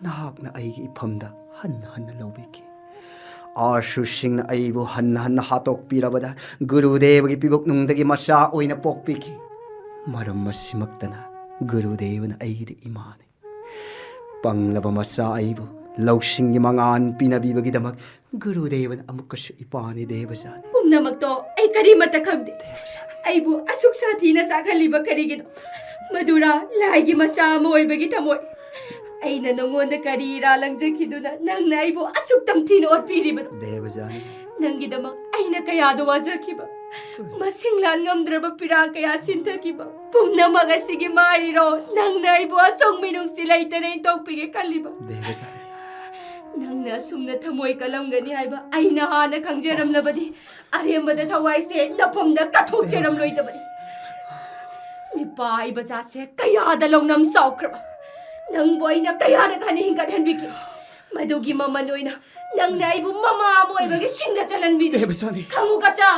ꯅꯍꯥꯛꯅ ꯑꯩꯒꯤ ꯏꯐꯝꯗ ꯍꯟꯅ ꯍꯟꯅ ꯂꯧꯕꯤꯈꯤ꯫ ꯑꯥꯁꯨꯁꯤꯡꯅ ꯑꯩꯕꯨ ꯍꯟꯅ ꯍꯟꯅ ꯍꯥꯠꯇꯣꯛꯄꯤꯔꯕꯗ, ꯒꯨꯔꯨꯗꯦꯕꯒꯤ ꯄꯤꯕꯨꯛꯅꯨꯡꯗꯒꯤ ꯃꯆꯥ ꯑꯣꯏꯅ ꯄꯣꯛꯄꯤꯈꯤ꯫ ꯃꯔꯝ ꯑꯁꯤꯃꯛꯇꯅ ꯒꯨꯔꯨꯗꯦꯕꯅ ꯑꯩꯒꯤꯗꯤ ꯏꯃꯥꯅꯤ꯫ ꯄꯪꯂꯕ ꯃꯆꯥ ꯑꯩꯕꯨ ꯂꯧꯁꯤꯡꯒꯤ ꯃꯉꯥꯜ ꯄꯤꯅꯕꯤꯕꯒꯤꯗꯃꯛ ꯒꯨꯔꯨꯗꯦꯕꯅ ꯑꯃꯨꯛꯀꯁꯨ ꯏꯄꯥꯅꯤ, ꯗꯦꯕꯖꯥꯅꯤ꯫ ꯄꯨꯝꯅꯃꯛꯇꯣ ꯑꯩ ꯀꯔꯤꯃꯠꯇ ꯈꯪꯗꯦ꯫ ꯑꯩꯕꯨ ꯑꯁꯨꯛ ꯁꯥꯊꯤꯅ ꯆꯥꯛꯍꯜꯂꯤꯕ ꯀꯔꯤꯒꯤꯅꯣ? ꯃꯗꯨꯔꯥ ꯂꯥꯏꯒꯤ ꯃꯆꯥ ꯑꯃ ꯑꯣꯏꯕꯒꯤ ꯊꯃꯣꯏ? ꯑꯩꯅ ꯅꯉꯣꯟꯗ ꯀꯔꯤ ꯏꯔꯥ ꯂꯪꯖꯈꯤꯗꯨꯅ ꯅꯪꯅ ꯑꯩꯕꯨ ꯑꯁꯨꯛ ꯇꯝꯊꯤꯅ ꯑꯣꯠꯄꯤꯔꯤꯕꯅꯣ? ꯗꯦꯕꯖꯥꯅꯤ꯫ ꯅꯪꯒꯤꯗꯃꯛ ꯑꯩꯅ ꯀꯌꯥꯗ ꯋꯥꯖꯈꯤꯕ, ꯃꯁꯤꯡ ꯂꯥꯟ ꯉꯝꯗ꯭ꯔꯕ ꯄꯤꯔꯥꯡ ꯀꯌꯥ ꯁꯤꯟꯊꯈꯤꯕ ꯄꯨꯝꯅꯃꯛ ꯑꯁꯤꯒꯤ ꯃꯍꯩꯔꯣ? ꯅꯪꯅ ꯑꯩꯕꯨ ꯑꯁꯨꯛ ꯃꯤꯅꯨꯡꯁꯤ ꯂꯩꯇꯅ ꯏꯟꯊꯣꯛꯄꯤꯒꯦ ꯈꯜꯂꯤꯕ? ꯗꯦꯕꯖꯥꯅꯤ꯫ ꯅꯪꯅ ꯑꯁꯨꯝꯅ ꯊꯃꯣꯏ ꯀꯜꯂꯝꯒꯅꯤ ꯍꯥꯏꯕ ꯑꯩꯅ ꯍꯥꯟꯅ ꯈꯪꯖꯔꯝꯂꯕꯗꯤ, ꯑꯔꯦꯝꯕꯗ ꯊꯋꯥꯏꯁꯦ ꯅꯐꯝꯗ ꯀꯠꯊꯣꯛꯆꯔꯝꯂꯣꯏꯗꯕꯅꯤ꯫ ꯅꯨꯄꯥ ꯍꯥꯏꯕ ꯖꯥꯠꯁꯦ ꯀꯌꯥꯗ ꯂꯧꯅꯝ ꯆꯥꯎꯈ꯭ꯔꯕ? ꯅꯪꯕꯨ ꯑꯩꯅ ꯀꯌꯥꯔꯛ ꯍꯟꯅ ꯍꯤꯡꯒꯠꯍꯟꯕꯤꯈꯤ? ꯃꯗꯨꯒꯤ ꯃꯃꯜ ꯑꯣꯏꯅ ꯅꯪꯅ ꯑꯩꯕꯨ ꯃꯃꯥ ꯑꯃ ꯑꯣꯏꯕꯒꯤ ꯁꯤꯡꯗ ꯆꯜꯍꯟꯕꯤꯔꯤ꯫ ꯗꯦꯕꯖꯥꯅꯤ꯫ ꯈꯪꯉꯨ ꯀꯆꯥ,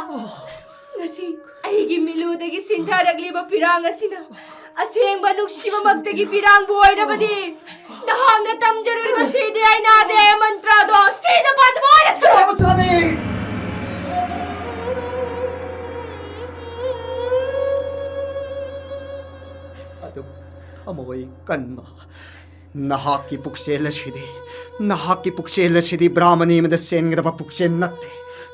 ꯉꯁꯤ ꯑꯩꯒꯤ ꯃꯤꯠꯂꯨꯗꯒꯤ ꯁꯤꯟꯊꯔꯛꯂꯤꯕ ꯄꯤꯔꯥꯡ ꯑꯁꯤꯅ ꯑꯁꯦꯡꯕ ꯅꯨꯡꯁꯤꯕꯃꯛꯇꯒꯤ ꯄꯤꯔꯥꯡꯕꯨ ꯑꯣꯏꯔꯕꯗꯤ, ꯅꯍꯥꯛꯅ ꯇꯝꯖꯔꯨꯔꯤꯕ ꯁꯤꯗꯤ ꯑꯩꯅ ꯑꯗꯦ ꯃꯟꯇ꯭ꯔꯗꯣ ꯁꯤꯗ ꯄꯥꯟꯗꯕ ꯑꯣꯏꯔꯁꯅꯨ꯫ ꯗꯦꯕꯖꯥꯅꯤ! ꯑꯗꯨ ꯊꯃꯣꯏ ꯀꯟꯕ ꯅꯍꯥꯛꯀꯤ ꯄꯨꯛꯆꯦꯜ ꯑꯁꯤꯗꯤ, ꯅꯍꯥꯛꯀꯤ ꯄꯨꯛꯆꯦꯜ ꯑꯁꯤꯗꯤ ꯕ꯭ꯔꯥꯍꯃꯅꯤ ꯑꯃꯗ ꯆꯦꯟꯒꯗꯕ ꯄꯨꯛꯆꯦꯜ ꯅꯠꯇꯦ,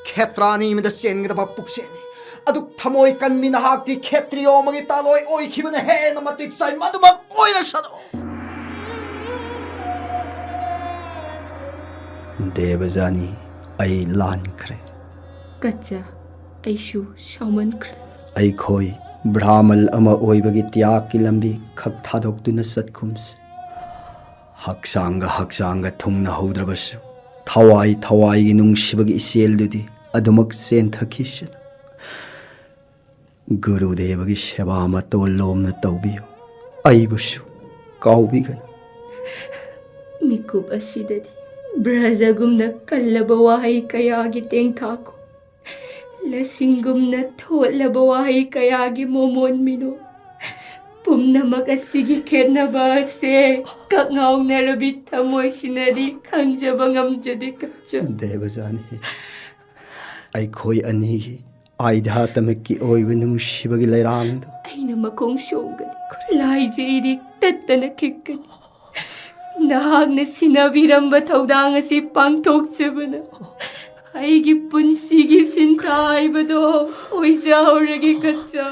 ꯈꯦꯇ꯭ꯔꯥꯅꯤ ꯑꯃꯗ ꯆꯦꯟꯒꯗꯕ ꯄꯨꯛꯆꯦꯜꯅꯤ꯫ ꯑꯗꯨ ꯊꯃꯣꯏ ꯀꯟꯕꯤ ꯅꯍꯥꯛꯇꯤ ꯈꯦꯇ꯭ꯔꯤꯌꯣ ꯑꯃꯒꯤ ꯇꯥꯂꯣꯏ ꯑꯣꯏꯈꯤꯕꯅ ꯍꯦꯟꯅ ꯃꯇꯤꯛ ꯆꯥꯏ꯫ ꯃꯗꯨꯃꯛ ꯑꯣꯏꯔꯁꯅꯨ꯫ ꯗꯦꯕꯖꯥꯅꯤ, ꯑꯩ ꯂꯥꯟꯈ꯭ꯔꯦ꯫ ꯀꯆꯥ, ꯑꯩꯁꯨ ꯁꯥꯎꯃꯟꯈ꯭ꯔꯦ꯫ ꯑꯩꯈꯣꯏ ꯕ꯭ꯔꯥꯍꯃꯜ ꯑꯃ ꯑꯣꯏꯕꯒꯤ ꯇꯤꯌꯥꯛꯀꯤ ꯂꯝꯕꯤ ꯈꯛ ꯊꯥꯗꯣꯛꯇꯨꯅ ꯆꯠꯈꯨꯝꯁꯤ꯫ ꯍꯛꯆꯥꯡꯒ ꯍꯛꯆꯥꯡꯒ ꯊꯨꯡꯅꯍꯧꯗ꯭ꯔꯕꯁꯨ, ꯊꯋꯥꯏ ꯊꯋꯥꯏꯒꯤ ꯅꯨꯡꯁꯤꯕꯒꯤ ꯏꯆꯦꯜꯗꯨꯗꯤ ꯑꯗꯨꯃꯛ ꯆꯦꯟꯊꯈꯤꯁꯅꯨ꯫ ꯒꯨꯔꯨꯗꯦꯕꯒꯤ ꯁꯦꯕꯥ ꯃꯇꯣꯜ ꯂꯣꯝꯅ ꯇꯧꯕꯤꯌꯨ꯫ ꯑꯩꯕꯨꯁꯨ ꯀꯥꯎꯕꯤꯒꯅꯨ꯫ ꯃꯤꯀꯨꯞ ꯑꯁꯤꯗꯗꯤ ꯕ꯭ꯔꯖꯒꯨꯝꯅ ꯀꯜꯂꯕ ꯋꯥꯍꯩ ꯀꯌꯥꯒꯤ ꯇꯦꯡꯊꯥꯈꯣ, ꯂꯁꯤꯡꯒꯨꯝꯅ ꯊꯣꯠꯂꯕ ꯋꯥꯍꯩ ꯀꯌꯥꯒꯤ ꯃꯣꯃꯣꯟ ꯃꯤꯅꯣ, ꯄꯨꯝꯅꯃꯛ ꯑꯁꯤꯒꯤ ꯈꯦꯠꯅꯕ ꯑꯁꯦ ꯀꯛꯉꯥꯎꯅꯔꯕꯤ ꯊꯃꯣꯏꯁꯤꯅꯗꯤ ꯈꯪꯖꯕ ꯉꯝꯖꯗꯦ, ꯀꯆꯥ꯫ ꯗꯦꯕꯖꯥꯅꯤ, ꯑꯩꯈꯣꯏ ꯑꯅꯤꯒꯤ ꯑꯥꯏꯙꯥꯇꯃꯤꯛꯀꯤ ꯑꯣꯏꯕ ꯅꯨꯡꯁꯤꯕꯒꯤ ꯂꯩꯔꯥꯡꯗꯣ ꯑꯩꯅ ꯃꯈꯣꯡ ꯁꯣꯝꯒꯅꯤ, ꯂꯥꯏꯖ ꯏꯔꯤꯛ ꯇꯠꯇꯅ ꯈꯤꯛꯀꯅꯤ꯫ ꯅꯍꯥꯛꯅ ꯁꯤꯟꯅꯕꯤꯔꯝꯕ ꯊꯧꯗꯥꯡ ꯑꯁꯤ ꯄꯥꯡꯊꯣꯛꯆꯕꯅ ꯑꯩꯒꯤ ꯄꯨꯟꯁꯤꯒꯤ ꯁꯤꯟꯊꯥ ꯍꯥꯏꯕꯗꯣ ꯑꯣꯏꯖꯍꯧꯔꯒꯦ, ꯀꯆꯥ꯫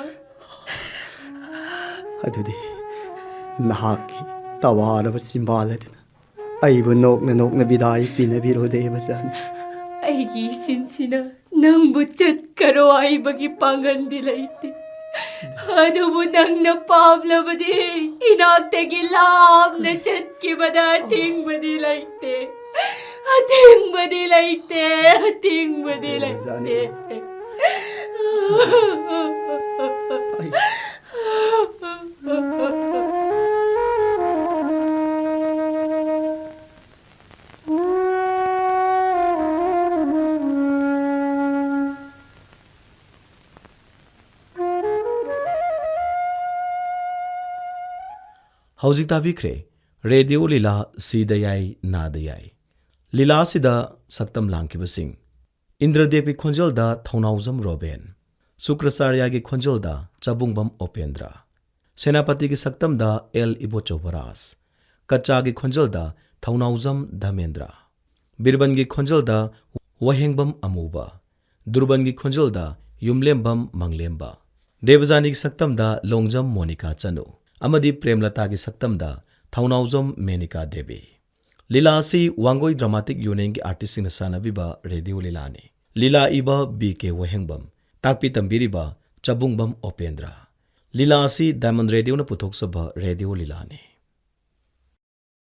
ꯑꯗꯨꯗꯤ ꯅꯍꯥꯛꯀꯤ ꯇꯋꯥꯔꯕ ꯆꯤꯝꯕꯥꯜ ꯑꯗꯨꯅ ꯑꯩꯕꯨ ꯅꯣꯛꯅ ꯅꯣꯛꯅ ꯕꯤꯗꯥꯏ ꯄꯤꯅꯕꯤꯔꯣ, ꯗꯦꯕꯖꯥꯅꯤ꯫ ꯑꯩꯒꯤ ꯏꯆꯤꯟꯁꯤꯅ ꯅꯪꯕꯨ ꯆꯠꯈꯔꯣ ꯍꯥꯏꯕꯒꯤ ꯄꯥꯡꯒꯜꯗꯤ ꯂꯩꯇꯦ, ꯑꯗꯨꯕꯨ ꯅꯪꯅ ꯄꯥꯝꯂꯕꯗꯤ ꯏꯅꯥꯛꯇꯒꯤ ꯂꯥꯞꯅ ꯆꯠꯈꯤꯕꯗ ꯑꯊꯤꯡꯕꯗꯤ ꯂꯩꯇꯦ, ꯑꯊꯤꯡꯕꯗꯤ ꯂꯩꯇꯦ, ꯑꯊꯤꯡꯕꯗꯤ ꯂꯩꯇꯦ꯫ ꯍꯧꯖꯤꯛ ꯇꯥꯕꯤꯈ꯭ꯔꯦ ꯔꯦꯗꯤꯑꯣ ꯂꯤꯂꯥ ꯁꯤꯗ ꯌꯥꯏ ꯅꯥꯗ ꯌꯥꯏ꯫ ꯂꯤꯂꯥ ꯑꯁꯤꯗ ꯁꯛꯇꯝ ꯂꯥꯡꯈꯤꯕꯁꯤꯡ: ꯏꯟꯗ꯭ꯔꯗꯦꯕꯀꯤ ꯈꯣꯟꯖꯦꯜꯗ ꯊꯧꯅꯥꯎꯖꯝ ꯔꯣꯕꯦꯟ, ꯁꯨꯀ꯭ꯔꯆꯥꯔꯌꯒꯤ ꯈꯣꯟꯖꯦꯜꯗ ꯆꯕꯨꯡꯕꯝ ꯑꯣꯄꯦꯟꯗ꯭ꯔ, ꯁꯦꯅꯥꯄꯇꯤꯒꯤ ꯁꯛꯇꯝꯗ ꯑꯦꯜ ꯏꯕꯣꯆꯧꯕ ꯔꯥꯖ, ꯀꯆꯥꯒꯤ ꯈꯣꯟꯖꯦꯜꯗ ꯊꯧꯅꯥꯎꯖꯝ ꯙꯃꯦꯟꯗ꯭ꯔ, ꯕꯤꯔꯕꯟꯒꯤ ꯈꯣꯟꯖꯦꯜꯗ ꯋꯥꯍꯦꯡꯕꯝ ꯑꯃꯨꯕ, ꯗꯨꯔꯕꯟꯒꯤ ꯈꯣꯟꯖꯦꯜꯗ ꯌꯨꯝꯂꯦꯝꯕꯝ ꯃꯪꯂꯦꯝꯕ꯫ ꯗꯦꯕꯖꯥꯅꯤꯒꯤ ꯁꯛꯇꯝꯗ ꯂꯣꯡꯖꯝ ꯃꯣꯅꯤꯀꯥ ꯆꯅꯨ ꯑꯃꯗꯤ ꯄ꯭ꯔꯦꯝꯂꯇꯥꯒꯤ ꯁꯛꯇꯝꯗ ꯊꯧꯅꯥꯎꯖꯝ ꯃꯦꯅꯤꯀꯥ ꯗꯦꯕꯤ꯫ ꯂꯤꯂꯥ ꯑꯁꯤ ꯋꯥꯡꯒꯣꯏ ꯗ꯭ꯔꯃꯥꯇꯤꯛ ꯌꯨꯅꯤꯌꯟꯒꯤ ꯑꯥꯔꯇꯤꯁꯁꯤꯡꯅ ꯁꯥꯟꯅꯕꯤꯕ ꯔꯦꯗꯤꯑꯣ ꯂꯤꯂꯥꯅꯤ꯫ ꯂꯤꯂꯥ ꯏꯕ ꯕꯤ ꯀꯦ ꯋꯥꯍꯦꯡꯕꯝ, ꯇꯥꯛꯄꯤ ꯇꯝꯕꯤꯔꯤꯕ ꯆꯕꯨꯡꯕꯝ ꯑꯣꯄꯦꯟꯗ꯭ꯔ꯫ ꯂꯤꯂꯥ ꯑꯁꯤ ꯗꯥꯏꯃꯟ ꯔꯦꯗꯤꯑꯣꯅ ꯄꯨꯊꯣꯛꯆꯕ ꯔꯦꯗꯤꯑꯣ ꯂꯤꯂꯥꯅꯤ꯫